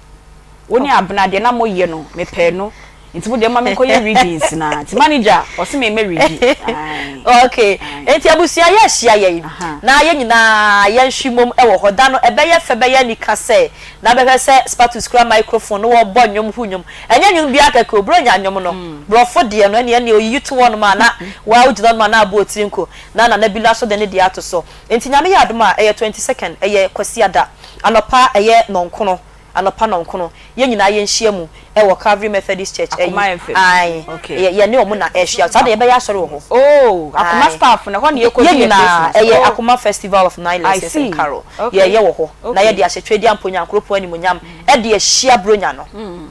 Wo ne Abena deɛ na moyɛ no, mepɛɛ no. Nti mo deɛ moma menkɔyɛ readings no ara. Nti manager, ɔse me mɛ readi. Ae. Ok, Ae. nti abusua yɛ ahyia yɛn Aha. na yɛn nyinaa yɛn hwe mmom wɔ hɔ. Da no ɛbɛyɛ fɛ bɛyɛ anika sɛ na bɛhwɛ sɛ Spatus kura microphone no wɔbɔ nnwom hu nnwom. Ɛnyɛ nnwom biara kɛkɛ o, Buronya nnwom no, Borɔfo deɛ no ɛneɛ ɛneɛ oyiyi to hɔnom a na waa wogyina hɔnom a na abɔ otiri nko na Nana Bila nso de ne deɛ ato so. Nti Nyame yɛ adom a ɛyɛ 22nd, ɛyɛ Kwasiada anɔpa ɛyɛ nɔnkono. Anɔpa nɔnkono, yɛn nyinaa yɛnhyia mu wɔ Calvary Methodist Church ayi, Akoma FM. ae, Okay. yɛ, yɛne wɔn na ɛrehyia, saa da yɛbɛyɛ asɔre wɔ hɔ. Oh, Akoma Ae. staff no, ɛhɔ na yɛkɔdi Yɛn yɛn nyinaa, Christmas. ɛyɛ Oh. Akoma Festival of Nine I Lessons and see. Carol, Okay. yɛyɛ wɔ hɔ, na Okay. yɛde ahyɛ Tweaduampɔ Nyankoropɔn animuonyam, ɛde ahyia Buronya no,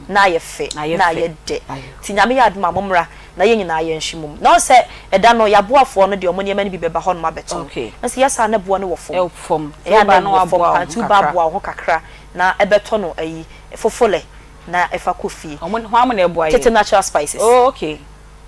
na ayɛ fɛ, Na ayɛ na fɛ. ayɛ dɛ. Ayo. Nti Nyame yɛ adom a, mommra na yɛn nyinaa yɛnhye mmom. Na ɔn sɛ ɛda no, yɛaboafoɔ no de wɔn nneɛma no bi bɛba hɔnom abɛtɔn. Okay. Nanso yɛ saa a, na boɔ no wɔ fam. Ɛwɔ fam. Sɛ Ɛyɛ a woba na a na ɛwɔ fam woaboa wo paa, ho nti woba kakra. aboa wo ho kakra. Na ɛbɛtɔ no ayi fofolɛ na ɛfa kɔ fie. Ɔmo hwan mo na ɛboa yɛ? Tete natural spices. Oh okay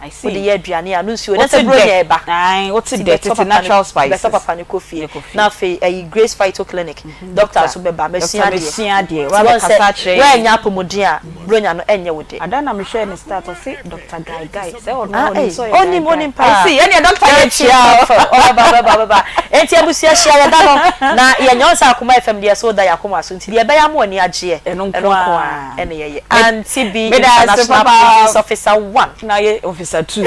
I see. Wode yɛ aduane a no nsuo na Wote sɛ dɛ bronya ɛba. Ae wote Nti dɛ bɛtɔ tete papa no natural spices. bɛtɔ papa no kɔ fie. Kɔ fie. Na afei ayi Grace Phyto Clinic doctor nso bɛba Doctor mɛsua adeɛ. mɛsua adeɛ Nti wɔn wabɛkasa sɛ akyerɛ yɛn. woannya apɔmuden a bronya no ɛnyɛ wo dɛ. Ada na mehwɛɛ ne start ɔse Doctor Guy Guy sɛ ɔno Ah ɔnim ei sɛ ɔyɛ Guy onim Guy. onim I paa. see ɛneɛ doctor Yɛkyia yɛkyia wo. Ɔbɛba ɔbɛba ɔbɛba. Enti abusua hyia yɛda no na yɛnyɛ ɔn sɛ Akoma FM deɛ so da yɛn akoma so nti deɛ ɛbɛyɛ ama w'ani agyeɛ Ɛno ɛno nko nko ara ara. ɛna yɛyɛ. Auntie B Meda ase International papa. Prisons Officer one. Na yɛ officer two.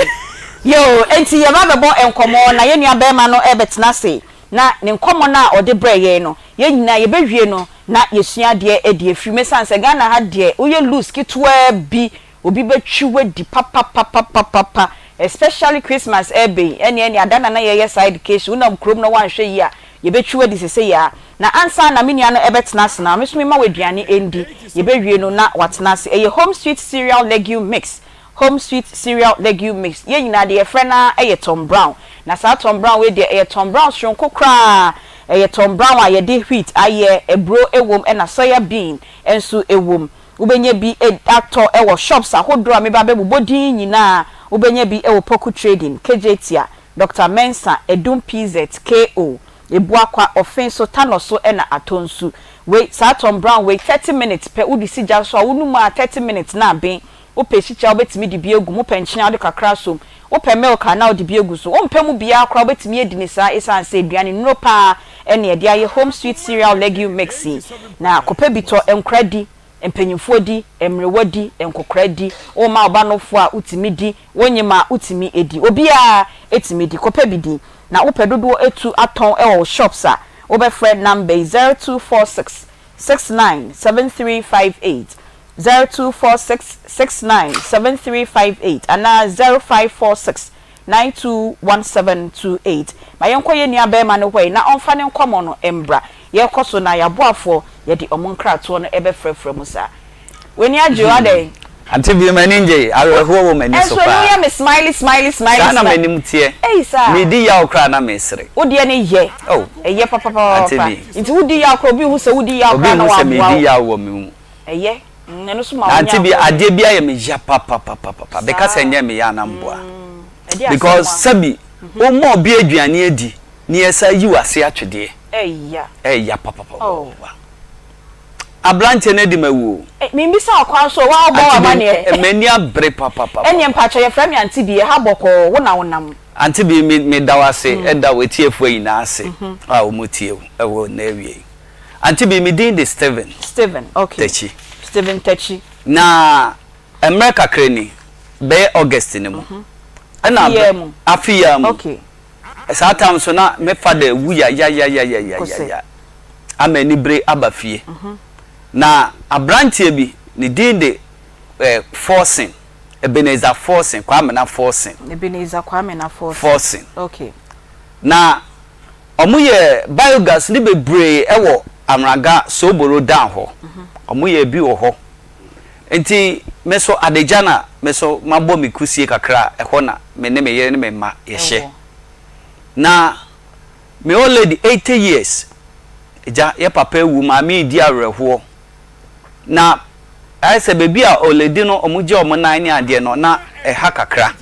Yoo, enti yɛba abɛbɔ nkɔmmɔ na yɛn nua barima no rebɛtena ase na ne nkɔmmɔ no a ɔde brɛɛ yɛn no, yɛn nyinaa yɛbɛwie no na yɛsua adeɛ de afiri mu. Ɛsiane sɛ Ghana ha deɛ woyɛ loose ketewaa bi, obi bɛtwi wo adi papapapapapa especially Christmas ɛreba yi, ɛnneɛ ɛnneɛ ada na na yɛyɛ saa education, wonam kurom na woanhwɛ yie a, yɛbɛtwi wo adi sesei ara. Na ansa na me nua no rebɛtena ase no, me nso mema wo aduane ndi, yɛbɛwie no na watena ase. Ɛyɛ Home Sweet Cereal Legume Mix. Home Sweet Cereal Legume Mix. Yɛn nyinaa deɛ yɛfrɛ no ara yɛ Tom Brown. Na saa Tom Brown wei deɛ, ɛyɛ Tom Brown soronko koraa. Ɛyɛ Tom Brown a yɛde wheat ayɛ, aburo wom ɛna soya bean nso wom. Wobɛnya bi atɔ wɔ shops ahodoɔ a meba abɛbobɔ din yi nyinaa. Wobɛnya bi wɔ Poku Trading, Kejetia, Doctor Mensah, Adum PZ, KO, Ebuakwa, Ɔfen so, Tanɔ so ɛna Atonsu. Wei, saa Tom Brown wei, 30 minutes pɛ wode si gya so a, wonom a 30 minutes na aben. Wopɛ esikyire a wobɛtumi de bi agu mu, wopɛ nkyene a wode kakra asɔ mu, wopɛ milk a na wode bi agu so. Wompɛ mu biara koraa a wobɛtumi adi no saa esiane sɛ aduane nnuro pa ara na yɛde ayɛ Home Sweet Cereal Legume Mix yi. Na kɔpɛ bi tɔ, nkora di, mpanyimfoɔ di, mmerewa di, nkokora di, woma wo ba nofoɔ a wotumi di, wonyem a wotumi di, obiara tumi di. Kɔpɛ bi di. Na wopɛ dodoɔ atu atɔn wɔ wo shops a, wobɛfrɛ number yi, 0246 69 7358. 0246 69 7358 anaa 0546 92 1728. Ma yɛnkɔ yɛn nua barima no hɔ yi na ɔmfa ne nkɔmmɔ no mbra. Yɛrekɔ so na yɛaboafoɔ yɛde wɔn nkratoɔ no bɛfrɛfrɛ mu saa. W'ani agye o adɛn? Ante bio m'ani ngyei, awerɛhoɔ wɔ m'ani so Ɛnso ɛno paa. yɛ me smiley smiley smiley Saa na smiley. m'anim teɛ. Ei saa. Medi yaw koraa na mesere. Wo deɛ no yɛ. Oh. Ɛyɛ Ante papapapapa. bi. Nti wodi yaw koraa obi nhu sɛ wodi yaw Obi koraa na nhu sɛ waboa medi wo. yaw wɔ me mu. Ɛyɛ. Na ante bi adeɛ bi ayɛ me ya papapapapa bɛka sɛ ɛnyɛ me ya na mboa because sɛbi woma obi aduane adi na yɛsa yi w'ase atwedeɛ ɛya papapapapa abranteɛ no adi mawu o. Membisa wo kwan so o wa wobɔ w'amaneɛ. M'ani abere papapapa. Ɛneɛ mpakyɛ yɛfrɛ me Auntie Bee ɛha bɔkɔɔ wo na wonam. Auntie Bee me meda wo ase ɛda w'atiefoɔ nyinaa ase a wɔn tie wo ɛwɔ nnɛ awia yi. Auntie Bee me din de Stephen. Stephen okay. Takyi. Stephen Takyi. Na mmerɛ kakra ni bɛyɛ August no mu. Ɛna Afe yi ara mu. Afe yi ara mu. Okay. Saa time nso na me father awu yayayayayaya ama anibere aba fie. Na abranteɛ bi ne din de eh, Forson, Ebenezer Forson, Kwamena Forson. Ebenezer Kwamena Forson. Forson. Okay. Na wɔn yɛ biogas ne bebree wɔ Amraga Soboro dan hɔ. Wɔn yɛ bi wɔ hɔ. Nti me nso adagya na me nso mabɔ me kusie kakra a, ɛhɔ na me ne me yere ne me mma yɛhyɛ. Na me old lady 80 years, agya yɛ papa awu, maame redi awerɛhoɔ. Na ayɛ sɛ baabi a old lady no wɔgya wɔn nan ne adeɛ no, na ɛha kakra.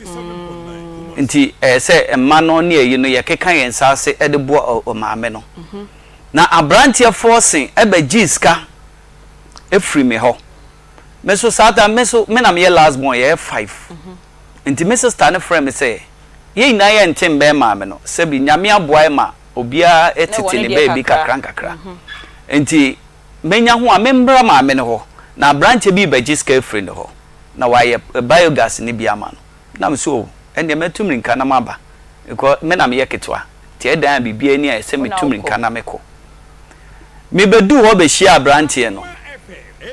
Nti ɛyɛ sɛ mma no ne ayi no yɛkeka yɛn nsa ase de boa maame no. Na aberanteɛ fɔɔse bɛgyee sika firi me hɔ. Me nso saa time me nso me na meyɛ last born yɛyɛ five. Nti me sister no frɛ me sɛ yɛn nyinaa yɛ nte mbɛn maame no sɛbi Nyame aboa yɛ ma obiara tete ne baabi kakra nkakra. Nti menya ho a me mbra maame no hɔ na abranteɛ bi rebɛgye sika afiri ne hɔ na wayɛ biogas no bi ama no. Na me so oh ɛndeɛ mɛtu mmirika na maba because me na meyɛ ketewa nti ɛdan a biribiara ni a ɛsɛ metu mmirika na mekɔ. Mebɛduu hɔ bɛhyiaa aberanteɛ no.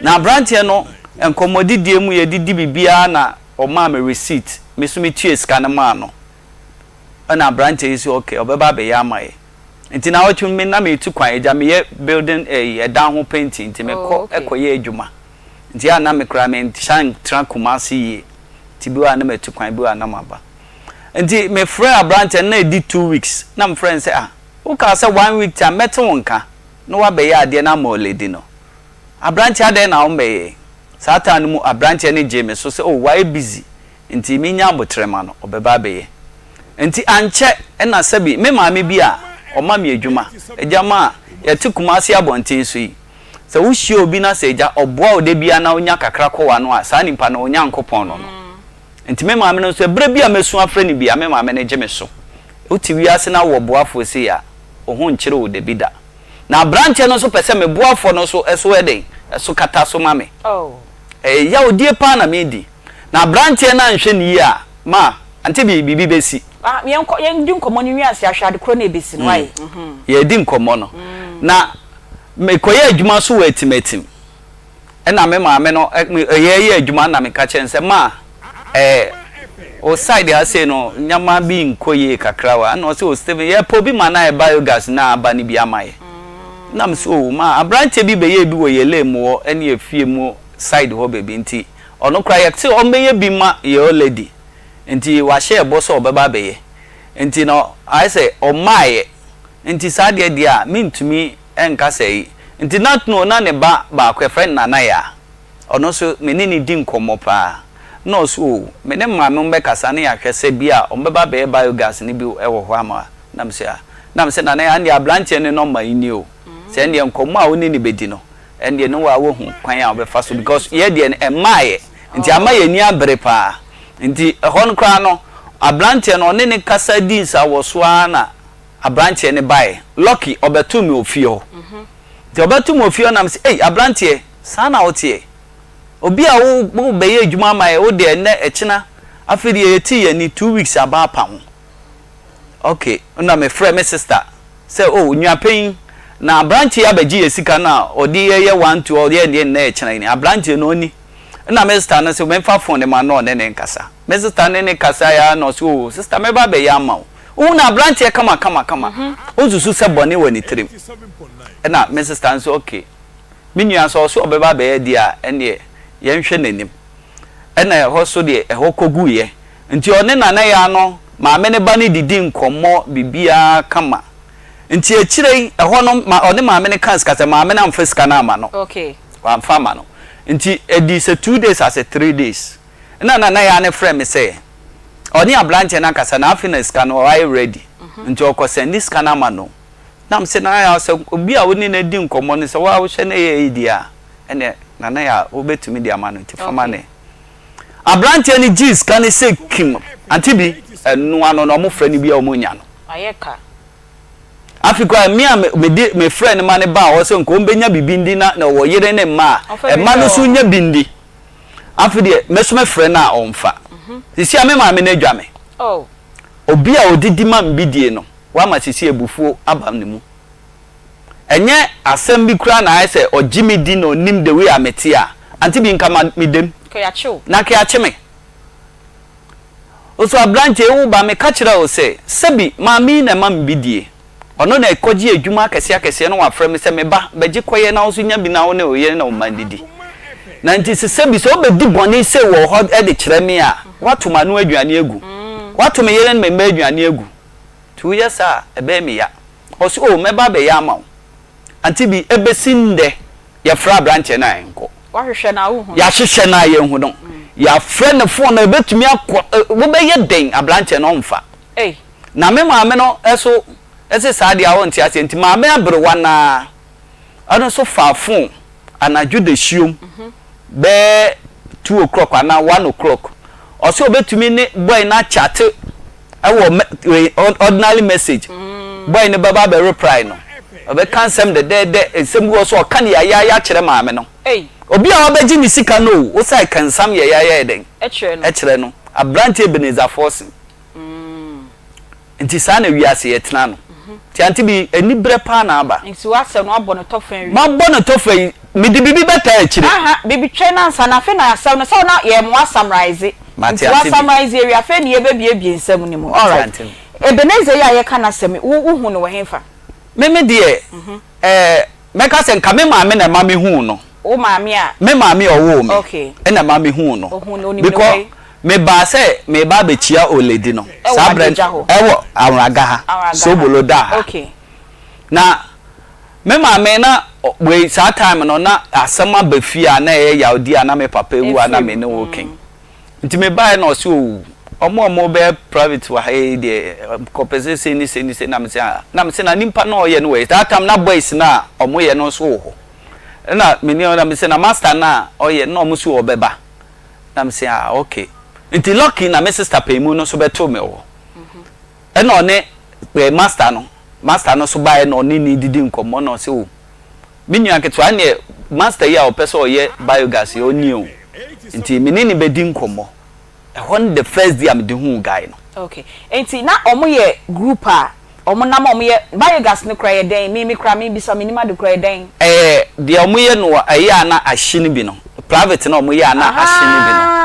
Na aberanteɛ no, nkɔmmɔdidie mu yɛdidi biribiara na ɔmaa me receipt, me nso metuaa sika no maa no. Ɛna aberanteɛ yi nso okay, ɔbɛba abɛyɛ ama yɛn. Nti naawɔtwe mu me na meretu kwan, agya meyɛ building ɛyi ɛdan ho painting nti mekɔ kɔyɛ adwuma. Nti a na me koraa menhyɛ ntra Kumasi yie, nti bi wɔ hɔ a na matu kwan, bi wɔ hɔ a na maba. Nti mefrɛɛ aberanteɛ no na ɛdi two weeks, na mefrɛɛ no sɛ ah, Wokaa sɛ one week time mɛte wo nka na woabɛyɛ adeɛ no ama ɔlady no. Abranteɛ adɛn na wommɛyɛɛ? Saa time no mu abranteɛ no gyee me so sɛ oh wayɛ busy nti mennya aboterɛ ma no ɔbɛba abɛyɛ. Nti ankyɛ na sɛbi me maame bi a ɔma me adwuma, agya ma yɛte Kumasi abɔnten so yi, sɛ wohyia obi na sɛ agya ɔboa wo da biara na wonya kakra kɔ w'ano a saa nipa no Onyankopɔn no no. Nti me maame no nso ɛberɛ bi a mɛsu afrɛ no biara me maame no gye me so. Wote wiase na wowɔ boafoɔ sei a, wo ho nkyere wo dabi da. Na aberanteɛ no nso pɛ sɛ me boafoɔ no nso so yɛ dɛn? So kata so ma me. Ɛyɛ yawdie paa na meredi. Na aberanteɛ no anhwɛ no yie a, ma, ante bi, biribi bɛsi. Ah, yɛnkɔ, yɛndi nkɔmmɔ no nwie ansa yɛahwɛ ade korɔ no a ɛbɛsi no, wai? Yɛredi nkɔmmɔ no, na mekɔyɛ adwuma nso wɔ Atimatim. Ɛna me maame no yɛɛyɛ adwuma na meka kyerɛ no sɛ ma ɛɛ o side ha sei no nneɛma bi nkɔ yie kakra wa ɛna ɔsɛ o Stephen yɛpɛ obi ma na yɛ biogas na aba no bi ama yɛ na me sɛ o ma aberanteɛ bi bɛyɛ bi wɔ yɛ lane mu hɔ ɛne yɛ fie mu side hɔ baabi nti ɔno koraa yɛte ɔmbɛyɛ bi ma yɛ old lady nti wahyɛ yɛ bɔ sɛ ɔbɛba abɛyɛ nti no ayɛ sɛ ɔmmaeɛ nti saa deɛ deɛ a mentumi Ɛnka sɛ yi. Nti na no na ne ba baako yɛfrɛ no Nana Yaa. Ɔno nso me ne no di nkɔmmɔ paa. Na ɔse oo me ne maame mo bɛkasa na yɛahwɛ sɛ bi a wɔbɛba abɛyɛ biogas no bi wɔ hɔ ama na me se ah. Na me se Nana Yaa ɛndeɛ abranteɛ no nɔma yi nie o. Sɛ ɛndeɛ nkɔmmɔ a wo ne no bɛdi no ɛndeɛ ne wo ara woahu kwan a wobɛfa so because yɛ deɛ no ɛmmaeɛ nti ama yɛn ani abere paa. Nti ɛhɔ no koraa no abranteɛ no ɔne no kasa dii nsawɔsoɔ ara na Abranteɛ no baeɛ, Lucky, ɔbɛtoo me wɔ fie hɔ. Nti ɔbɛtoo me wɔ fie hɔ na mese, ei abranteɛ, saa na woteɛ? Obi a wo wobɛyɛ adwuma ama yɛ, wo deɛ nnɛ, ɛkyena, afei deɛ yɛtii yɛn ani, two weeks aba apa ho. Okay, na mefrɛɛ me sister sɛ, oh nua panyin, na abranteɛ yi abɛgye yɛn sika no a ɔde yɛyɛ one two, ɔyɛ deɛ nnɛ ɛkyena yi ni, abranteɛ no ɔnni. Ɛna me sister no se memfa phone no ma no na ɔne no nkasa. Me sister ne no kasaeɛ ara na ɔse, oh sister mɛba abɛyɛ ama wo. Wohu no abranteɛ kama kama kama. Wonsusu sɛ bɔne wɔ ne tirim. Ɛna me sister nso okay. Me nua nso ɔse ɔbɛba abɛyɛ deɛ a ɛnneɛ yɛnhwɛ n'anim. Ɛna ɛhɔ so deɛ ɛhɔ kɔguiɛ. Nti ɔne Nana Yaa no maame ne ba no didi nkɔmmɔ biribiara kama. Nti akyire yi ɛhɔ no ma ɔne maame no kaa sika sɛ maame no amfa sika no amma no. Okay. Wamfa amma no. Nti ɛdii sɛ 2 days asɛ 3 days ɛna Nana Yaa ne frɛ me sɛ ɔne aberanteɛ no akasa na afei na sika no ɔayɛ ready, nti ɔkɔ send sika no ama no. Nam sɛ Nana Yaa sɛ obi a wone no adi nkɔmmɔ no sɛ woa wohwɛ no ɛyɛ yi deɛ a, ɛneɛ Nana Yaa wobɛtumi de ama no, nti fama ne. Aberanteɛ no gyee sika no sɛ kim. Ante bi ɛnoa no na ɔmo frɛ no bi a ɔmo nya no. Ayɛ ka. Afei koraa me a mede me frɛ no ma no baa hɔ sɛ nka ɔmbɛnya biribi ndi na na ɔwɔ yere ne mma a ɛma no so nya bi ndi. Afei deɛ me so mefrɛ no a ɔmfa. Sisi a me maame no adwa me. Obi a ɔdidi ma me bi die no, wama sisi abufuo aba ne mu. Ɛnyɛ asɛm bi koraa na ayɛ sɛ ɔgye me di na ɔnim the way a mete a, ante bi nka ma medam. Na nka yɛakye me. Nso aberanteɛ yi wo ba meka kyerɛɛ wo sɛ sɛbi maame yi na ɛma me bi die. Ɔno na ɛkɔgye adwuma akɛseɛ akɛseɛ na wafrɛ me sɛ me ba bɛgye kɔyɛ na wo nso nya bi na wo ne wo yere ne wo mma ndidi. Na nti sɛ sɛbi sɛ wobɛdi bɔne sei wɔ hɔ de kyerɛ me a, woato m'ano aduane agu. Woato me yere ne me mma aduane agu. Nti woyɛ saa a, ɛbɛyɛ me ya. Ɔse oh mɛba abɛyɛ ama wo. Ante bi, ɛbɛsi ndɛ yɛfrɛ aberanteɛ no a ɛnkɔ. Woahwehwɛ no a wonhu no. Yɛahwehwɛ no a yɛnhu no. Yɛafrɛ no phone no ɛbɛtumi akɔ, wobɛyɛ dɛn aberanteɛ no ɔmfa. Na me maame no nso se saa deɛ a ɔnte aseɛ nti maame aberewa no ara ɔno nso faa phone anadwo dasuom bɛyɛ 2 o'clock anaa 1 o'clock, ɔse ɔbɛtumi ne boy no akyate ɛwɔ ordinary message, boy no bɛba abɛ reply no, ɔbɛka nsɛm dɛdɛɛdɛ, nsɛm bi wɔ so ɔka no yayaaya kyerɛ maame no. Obi a wabɛgye ne sika no o, wosae ka nsɛm yayaaya yɛ dɛn ɛkyerɛ no. Aberanteɛ Ebenezer Forson. Nti saa na wiase yɛtena no. Nti ante bi aniberɛ paa na aba. Nti w'asɛm no wabɔ no tɔfa awie. Mabɔ no tɔfa yi, mede biribi bɛtaa akyire. Aha, biribi twɛn ansa na afei na asɛm no sɛ wo na yɛ mo asamrise. Mate Nti ante bi. w'asamrise awie afei na yɛbɛbiebie nsɛm no mu. Mate Alright. ante bi. Ebenezer yi a yɛka n'asɛm yi, wo wohu no wɔ henfa? Me me deɛ, ɛɛ mɛka sɛ nka me maame na ɛma mehuu no. Wo maame a? Me maame a ɔwoo me Okay. ɛna ɛma mehuu no. Ohuu no, onim no Because wei? mebaa sɛ mereba abɛkyia Oledi no Ɛwɔ saa berɛ Adagya hɔ? ɛwɔ Awraga ha, Awraga ha. Sobolo da ha. Okay. Na me maame na wei saa time no na asɛm aba fie a na ɛyɛ yawdi a na me papa awu a na Efiri me ne wo mu. ken. Nti mebaeɛ na ɔse oo ɔmo a ɔmo bɛyɛ private wɔ ha yi deɛ kɔpɛ sɛ sei ne sei ne sei, na mese ah, na mese na nipa na ɔyɛ no wɔ he? That time na boys no a ɔmo yɛ no nso wɔ hɔ. Ɛna me ne na mese na master no a ɔyɛ no na ɔmo se ɔbɛba. Na mese ah okay. Nti lucky na me sister panyin no nso bɛtoo me wɔ hɔ. Ɛna ɔne eh, master no, master no nso baeɛ na ɔne ne didi nkɔmmɔ na ɔse oh me nua ketewa ɛneɛ master yi a ɔpɛ sɛ ɔyɛ biogas yi ɔnie o. Nti me ne no bɛdi nkɔmmɔ. Ɛhɔ ne the first day a mede huu guy no. Okay. Nti na ɔmo yɛ group a ɔmo nam a ɔmo yɛ biogas no koraa yɛ dɛn? Me me koraa me bisa me nim ade koraa yɛ dɛn? Ɛyɛ deɛ ɔmo yɛ no ɛyɛ a na ahye no bi no, private na ɔmo yɛ a na ahye no bi no.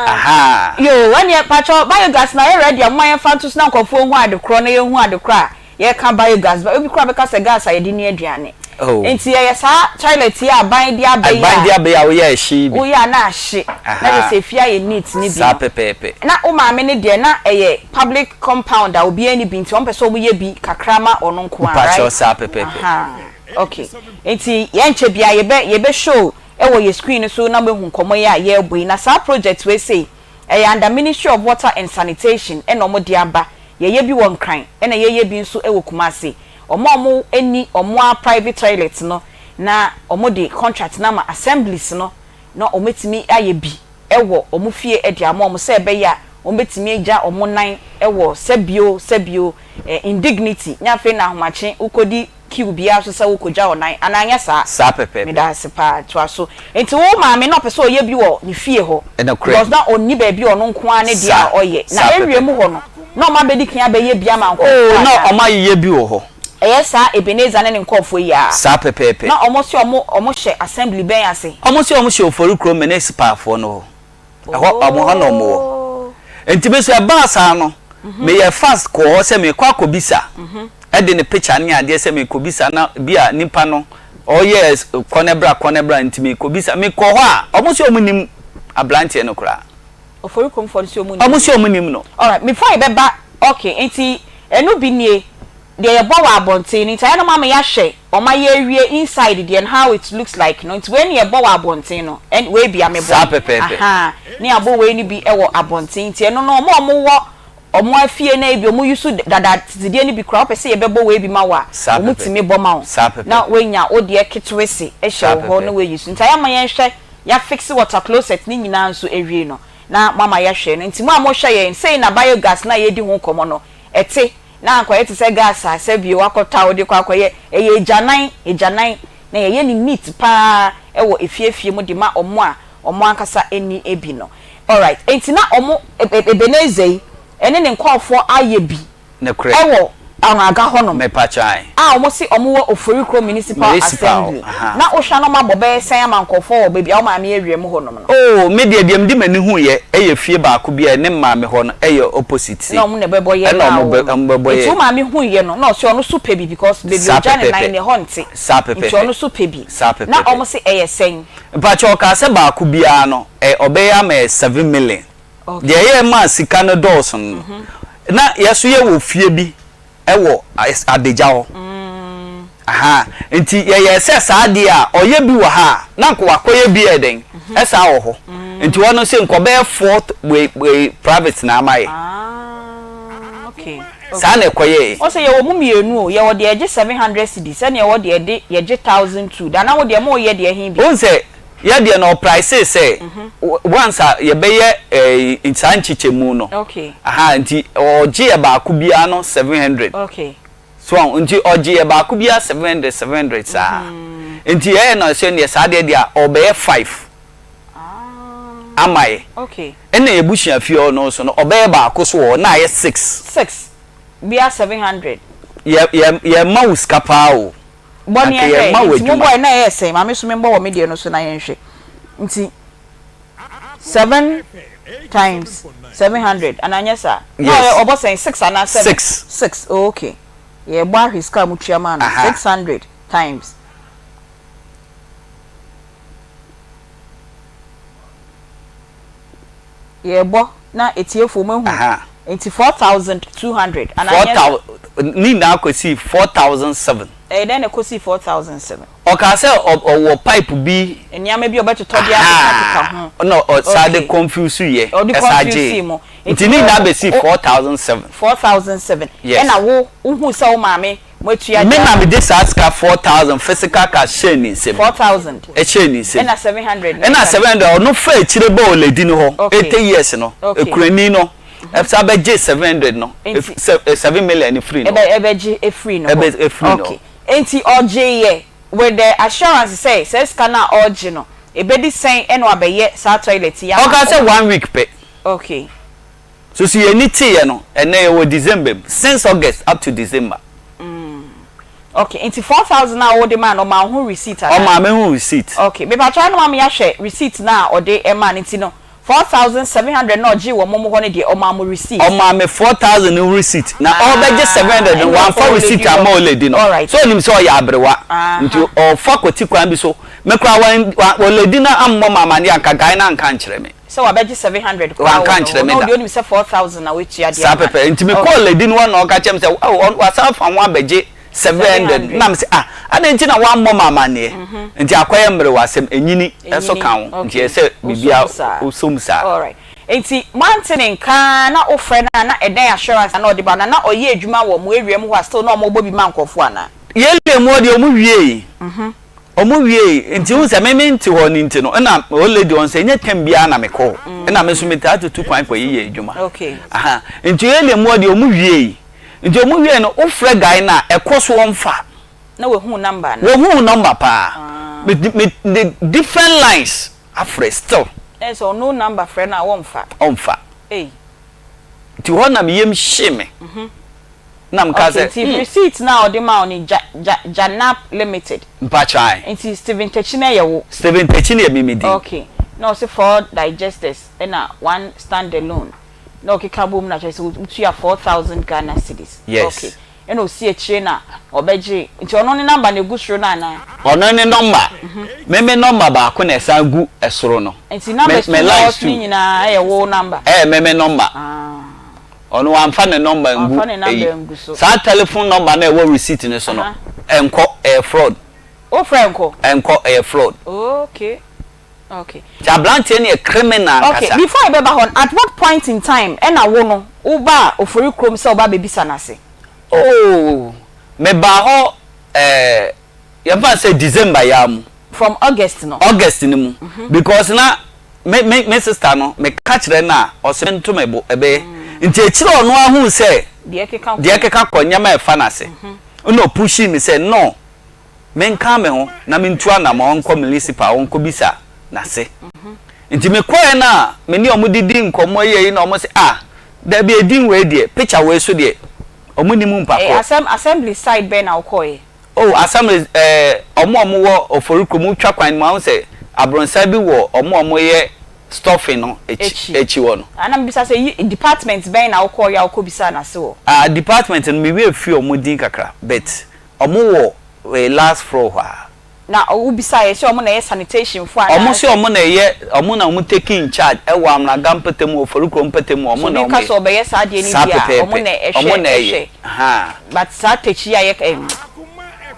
Ahaa. Ahaa. Yoo ɛneɛ pakyɛw biogas no ayɛ ready a momma yɛnfa nto so na nkorɔfoɔ nhu ade korɔ na yɛnhu ade korɔ a yɛka biogas, obi koraa bɛka sɛ gas a yɛde noa aduane. Oh. Nti ɛyɛ saa toilet yi a aban de aba yi a. Aban de aba yi a woyɛ a ɛhye yi bi. Woyɛ a na ahye. Na kyerɛ sɛ efie ayɛ neat ne bi no. Saa pɛpɛɛpɛ. Na wo maame no deɛ na ɛyɛ public compound a obiara nni bi nti wɔn pɛ sɛ wɔn yɛ bi kakra ma ɔno nko ara right? Mpakyɛw saa pɛpɛɛpɛ. Ahaa okay nti yɛnkyɛ biara yɛbɛ yɛbɛ show ɛwɔ yɛ screen no so na moahu nkɔmɔ yi a yɛrebɔ yi na saa project wei sei ɛyɛ under ministry of water and sanitation ɛna wɔn de aba. Yɛyɛ bi wɔ Nkran ɛna yɛyɛ bi nso wɔ Kumasi. Wɔn a wɔn nni wɔn ara private toilet no na wɔn de contract no ama assemblies no na wɔn atumi ayɛ bi wɔ wɔn fie de ama wɔn sɛ ɛbɛyɛ a wɔn bɛtumi agya wɔn nan wɔ sɛbio sɛbio indignity nyɛ afei na ahomakye wokɔdi queue biara so sɛ wokɔgya wo nan anaa anyɛ saa? Saa pɛpɛɛpɛ. Meda ase paa. Toa so. Nti wo maame na ɔpɛ sɛ ɔyɛ bi wɔ ne fie hɔ Nokorɛ. because na ɔnni baabi a ɔno nko ara ne deɛ Saa, a ɔyɛ. Na saa area mu pɛpɛɛpɛ. hɔ no, na ɔmo abɛdi kan abɛyɛ bi ama nkorɔfoɔ Oh, na anaa? ɔmo ayeyɛ bi wɔ hɔ. Ɛyɛ saa Ebenezer ne ne nkorɔfoɔ yi ara? Saa pɛpɛɛpɛ. Na ɔmo se ɔmo ɔmo hyɛ assembly bɛn ase? Ɔmo se ɔmo hyɛ Ofori kurom municipal foɔ no hɔ. Ɛhɔ, ɔmo hɔ na ɔmo wɔ. Oh. Nti me nso ɛbaa saa no, meyɛɛ fast kɔɔ hɔ sɛ merekɔ akɔbisa, ɛde ne picture ne adeɛ sɛ merekɔbisa na bi a nipa no ɔyɛɛ kɔ ne bra kɔ ne bra nti merekɔbisa. Mekɔɔ hɔ a, ɔmo se ɔmo nim aberanteɛ no koraa. Ofori kuromfoɔ no se ɔmo nim Ɔmo no? se ɔmo nim no. Alright, before yɛbɛba, okay, nti ɛno bi nie. Deɛ yɛbɔ wɔ abɔnten no nti ayɛ na moama yɛahwɛ wɔn ayɛ awie inside deɛ no how it looks like no nti wei na yɛbɔ wɔ abɔnten no ɛn wei bia mebɔ Saa pɛpɛɛpɛ. ahaa ne yɛabɔ wei no bi wɔ abɔnten nti ɛno no wɔn a wɔwɔ wɔn afie no ebi wɔn use dada tetedeɛ no bi koraa wopɛ sɛ yɛbɛbɔ wei bi ma wo a Saa wɔn pɛpɛ. tumi bɔ ma wo Saa pɛpɛɛpɛ. na woanya wo deɛ ketewese hyɛ Saa wo hɔ na pɛpɛɛpɛ. woayi so nti ayɛ ama yɛnhwɛ yɛafixe water closet no nyinaa nso awie no na moama yɛahwɛ no nti mo a mohwɛ yɛn sei na biogas no a yɛredi ho nkɔmmɔ no ɛte na ankɔyɛ te sɛ gas a sɛ bio woakɔtɔ a wode kɔ akɔyɛ, ɛyɛ agyanan, agyanan, na yɛyɛ no neat pa ara wɔ efie afie mu de ma wɔn a wɔn ankasa nni bi no. Alright, enti na wɔn, Ebenezer yi ne ne nkurɔfoɔ ayɛ bi Nokorɛ. wɔ Anwaga hɔnom Mepakyɛ ae. a wɔse wɔwɔ Oforikrom Municipal Municipal, Assembly. aha. Na wohwɛ a na wɔabɔ bɛyɛ sɛn ama nkurɔfoɔ wɔ baabi a wo maame awia mu hɔnom no? Oh, me deɛ, deɛ mede m'ani huiɛ yɛ fie baako bi a ɛne maame hɔ no yɛ opposite sei. Na ɔmo na ɛbɛbɔ yɛ Ɛna maa ɔmo wo bɛ, no. ɔmo bɛbɔ Nti yɛ. wo maame huiɛ no na ɔse ɔno so pɛ bi because baabi Saa ɔgya ne nan pɛpɛɛpɛ. no ɛhɔ nte. Saa Nti pɛpɛɛpɛ. ɔno so pɛ bi. Saa Na pɛpɛɛpɛ. ɔmo se ɛyɛ sɛn? Mpakyɛ ɔkaa sɛ baako biara no ɛ, ɔbɛyɛ ama yɛ 7 million. Okay. Deɛ ɛyɛɛ maa sika no dɔɔso no, na yɛso yɛwɔ fie bi wɔ adagya hɔ. Ahaa, nti yɛyɛɛ sɛ saa adeɛ a ɔyɛ bi wɔ ha a, na nka wakɔyɛ bi yɛ dɛn ɛsaa wɔ hɔ. Nti hɔ no sɛ nka ɔbɛyɛ fourth wei wei private na ama yɛ. Ah, okay. Saa na ɛkɔyɛɛ. Ɔsɛ yɛwɔ mu mmienu o, yɛwɔ deɛ yɛgye 700 cedis ɛna yɛwɔ deɛ yɛde yɛgye 1002. Da na wo deɛ mo yɛ deɛ he bi? Wohu sɛ yɛ deɛ no ɔpricee sɛ once a yɛbɛyɛ ɛɛ saa nkyekyɛmu no. Okay. Ahaa, nti ɔgye yɛ baako biara no 700. Okay. So wahu? Nti ɔgye yɛ baako biara 700 700 saa. Nti yɛyɛ no sɛ neɛ saa deɛ deɛ a ɔbɛyɛ five ama yɛ. Okay. Ɛna yɛ busua fie hɔ no nso no ɔbɛyɛ baako so wɔ hɔ na ayɛ six. Six biara 700. Yɛ yɛ yɛma wo sika paa o. Bɔ ne Anka yɛnhwɛ. yɛma wo Nti adwuma. mobɔɛ na ɛyɛ sɛn? Maame so membɔ wɔ me deɛ no so na yɛnhwɛ. Nti seven times 700 anaa nyɛ saa? Na Yes. ɔyɛ ɔbɔ sɛn? Six anaa seven? Six. Six, oh okay. Yɛbɔ ahwɛ sika a motua maa no. Aha. 600 times. Yɛbɔ na etiefoɔ moahu. Aha. Nti 4200 anaa Four nyɛ saa? thou ne nyinaa kɔsii 4007. Ɛyɛ dɛn na ɛkɔsii 4007? Ɔkaa sɛ ɔ ɔwɔ pipe bi. Nneɛma bi a ɔbɛtotɔ de akekakeka ho. Ahaa, ɛna ɔsan de Okay. confuse yɛ, Ɔde ɛsan confuse gyee. mu. Nti ne nyinaa bɛsii 4007. 4007. Yes. Ɛna wo, wohuu sɛ wo maame moatua Me de na ama. mede saa sika 4000 physical cash hyɛɛ ne nsam. 4000. Ɛhyɛɛ ne nsam. Ɛna 700 no Ɛna ɛka ne. 700 ɔno faa akyire baa Oledi no hɔ, Okay. 80 years no, Okay. Kurani no, ɛsan bɛgyee 700 no, Nti. ef, 7 million no firii ne hɔ. Ɛbɛ, ɛbɛgye firii ne hɔ. Ɛbɛ, ɛfirii ne hɔ. Okay. Enti ɔgyeeɛ with the assurance sɛ saa sika no a ɔregye no, ɛbɛdi sɛn na wabɛyɛ saa toilet yi ama Ɔkaa sɛ wo? one week pɛ. Okay. So so yɛn ani teeɛ no, ɛnnɛ yɛwɔ December mu, since August up to December. Okay, nti 4000 a wode maa no, ɔmaa wo ho receipt anaa? Ɔmaa me ho receipt. Okay, mepakyɛw na wama yɛahwɛ receipt no a ɔde maa no, nti no 4700 no a ɔgyee wɔ momo hɔ no deɛ, ɔmaa mo receipt? Ɔmaa me 4000 no receipt, na ɔrebɛgye 700 no, wamfa receipt amma olady no. Sɛ ɔnim sɛ ɔyɛ aberewa, nti ɔfa kwati kwan bi so. Me koraa, wan, wan, olady no ammɔ me amaneɛ anka guy no anka ankyerɛ me. Sɛ wabɛgye 700 koraa Wanka wɔ ne ankyerɛ hɔ, me na da. wo deɛ wonim sɛ 4000 na watua de Saa ama no. pɛpɛ. Nti mekɔɔ lady no hɔ na ɔka kyerɛɛ me sɛ, oh, ɔn, wasan afa ho abɛgye 700. Na mese, ah, adɛn nti na wammɔ me amanneɛ? Nti akɔyɛ mmerewasɛm, ɛnyini nso Ɛnyini, ka ho. Nti okay. ɛsɛ sɛ Wosɔ mu biribiara saa. wosɔ mu saa. Alright. Nti moante ne nka ara na wofrɛ no a na ɛdɛn assurance na na ɔde ba no? Na na ɔyɛ adwuma wɔ mo area mu hɔ a still na wɔbɔ bi ma nkurɔfoɔ anaa? Yɛn mu hɔ deɛ wɔn wiei. Wɔn wiei nti wohu sɛ me mente hɔ no nti no ɛna old lady hɔ nso ɛnyɛ term biara na mekɔ hɔ. Ɛna me nso metaa tutu kwan kɔ yeyɛ adwuma. Aha nti area mu hɔ deɛ wɔn wiei. Nti ɔmo wiei no wo frɛ guy no a ɛkɔ so ɔnfa. Na wahu wo number anaa? Wahu wo number paa. Me me de different lines afrɛ still. Ɛyɛ sɛ ɔno number frɛ no a ɔnfa. Ɔnfa. Ei. Nti hɔ na me yam hyee me. Na me kaa sɛ Okay nti hmm. receipt no a ɔde maa wo no Ja Ja Janap Limited. Mpakyɛw ae. Nti Stephen Takyi no yɛ wo? Stephen Takyi no yɛ me me din. Okay na ɔse four digesters ɛna one stand alone. Na ɔkeka bom na kyerɛ sɛ wotua 4000 Ghana cedis. Yes. Okay. Ɛna osi akyire na ɔbɛgye nti ɔno ne number na egu soro no anaa? Ɔno ne number. Me me number baako na ɛsan gu ɛsoro no. Nti numbers Me tu me na ɛwɔ lines so no tu. nyinaa ɛyɛ wo number? Ɛyɛ me me number. Ah. Ɔno wamfa ne number ngu Wamfa ne number eyi. angu so. Saa telephone number no a ɛwɔ receipt no so no, ɛnkɔ, ɛyɛ fraud. Wofrɛ nkɔ? Ɛnkɔ, ɛyɛ fraud. Okay. Okay. Nti abranteɛ no yɛ criminal Okay, ankasa. before yɛbɛba hɔ no, at what point in time ɛna wo no, wobaa Ofori kurom sɛ woba abɛbisa no ase? Oh, mebaa hɔ eh, yɛmfa no sɛ December yi ara mu. From August no? August no mu. Because na me me me sister no, meka kyerɛ no a, ɔse mento me bo, ɛbɛyɛ. Nti akyire ɔno ara huu sɛ Deɛ ɛkeka kɔ deɛ ɛkeka kɔ, nneɛma a ɛfa no ase. Ɛna ɔpushii me sɛ no, menka me ho na mentu anamɔn nkɔ municipal hɔ nkɔbisa n'ase. Nti mekɔeɛ no a, me ne wɔn didi nkɔmmɔ yi ayi na wɔn se ah, dabi edin wei deɛ, picture wei so deɛ, wɔn nnim mpa Eh, korɔ. asɛm, assembly side bɛn na wokɔeɛ? Oh, assembly, eh, wɔn a wɔwɔ Ofori kurom, wotwa kwan no mu a, wohu sɛ abronsan bi wɔ wɔn a wɔyɛ stuffing no akyi, Akyi. akyi hɔ no. Ah, na mebisa sɛ, yi, department bɛn na wokɔeɛ a wokɔbisaa n'ase wɔ? Ah, department no, me werɛ firi wɔn din kakra, but Ɔmo wɔ wei last floor hɔ a. Na wo bisaeɛ sɛ ɔmo na ɛyɛ sanitation foɔ anaa Ɔmo se sɛ. ɔmo na ɛyɛ, ɔmo na ɔmo take in charge ɛwɔ Amraga mpatamu, Oforikrom mpatamu, So ɔmo na obi ɔmo ka yɛ. sɛ ɔbɛyɛ saa adeɛ no Saa bi a, ɔmo pɛpɛɛpɛ, na ɛhwɛ ɔmo na ɛyɛ, ɛhwɛ. ahaa. But saa takyi a yɛ ɛm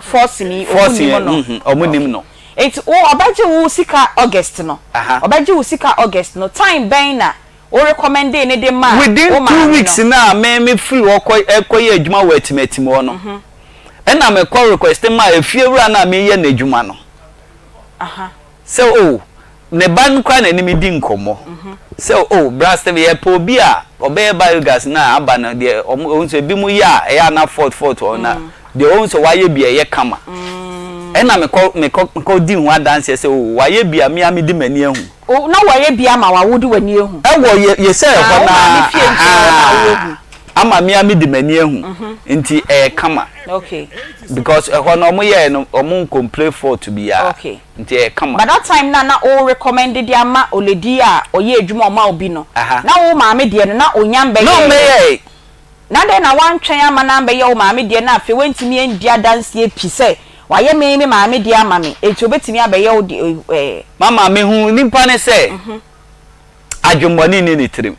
force ni, ɔmo Force nim yɛ, no. mhm, ɔmo nim Okay. no. Enti wo ɔbɛgye wo sika August no, Aha. ɔbɛgye wo sika August no, time bɛn na wo recommendee no de maa Within wo two maame weeks no? no a me me firi hɔ kɔ kɔ yɛ adwuma wɔ Atimatim hɔ no, ɛna me kɔ request maa efiewura no a me yɛ n'adwuma no sɛ oh ne ba no koraa na ɛne me di nkɔmmɔ sɛ oh bra Stephen yɛpɛ obi a ɔbɛyɛ biogas no a aba no deɛ ɔmo ohun sɛ ebi mo yɛ a ɛyɛ a na fault fault wɔ hɔ na deɛ ohun sɛ wayɛ bi a ɛyɛ kama ɛna me kɔ me kɔ me kɔ di ho adanseɛ sɛ oh wayɛ bi a me a me de m'ani ahu. O, na wɔayɛ bi ama wo a wode w'ani ahu. Ɛwɔ yɛ yɛ sɛ Ah, ɛhɔ wo no maame ara fie nkyɛn hɔ na woahu. ahaa ama me ara mede m'ani ahu nti ɛyɛ kama. Okay. Because ɛhɔ no wɔn yɛɛ no wɔn ncomplain fault biara Okay. nti ɛyɛ kama. But that time no a na wo recommend de ama oledi a ɔyɛ adwuma a ɔma wo bi no, Aha. na wo maame deɛ no na ɔnya Na mbɛyɛɛ. ɔmmɛyɛɛ. Na dɛn na woantwɛn amma no ambɛyɛ wo maame deɛ na afei woantumi andi adanseɛ pi sɛ wayɛ me me maame deɛ ama me enti ɔbɛtumi abɛyɛ wo deɛ eh. Mama mehu nipa no sɛ adwemmɔne nni ne tirim.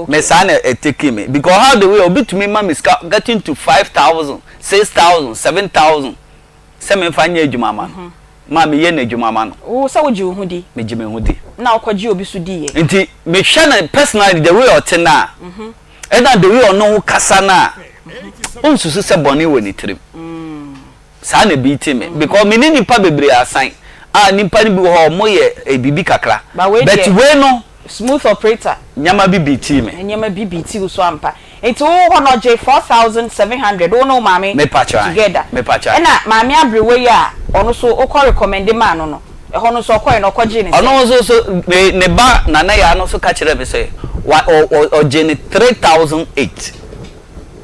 Me saa na ɛtake me because how the way obi tumi ma me sika getting to 5000, 6000, 7000 sɛ memfa nyɛ adwuma ma no ma meyɛ n'adwuma ma no. Wo sɛ wogye wo ho di. Megye me ho di. Na wokɔgye obi so diiɛ. Nti mehwɛ no personally the way ɔte no a ɛna the way ɔne wo kasa no a wonsusu sɛ bɔne wɔ ne tirim. Saa na ebi te me because me ne nipa bebree asan a nipa no bi wɔ hɔ a wɔyɛ eh, biribi kakra But wei but deɛ wei no smooth operator. nneɛma bi bi tii me. Nneɛma bi bi ti wo so ampa. Nti wo hɔ no ɔgye 4700 wo ne wo maame Mepa kyɛw ae, together. mepa kyɛw ae. Ɛna maame aberewa yi a ɔno nso wokɔ recommend maa no no, ɛhɔ no nso ɔkɔe no ɔkɔgyee ne sɛn? Ɔno nso so me ne ba Nana Yaa no nso ka kyerɛɛ me sɛ wa ɔ ɔ ɔgye no 3008.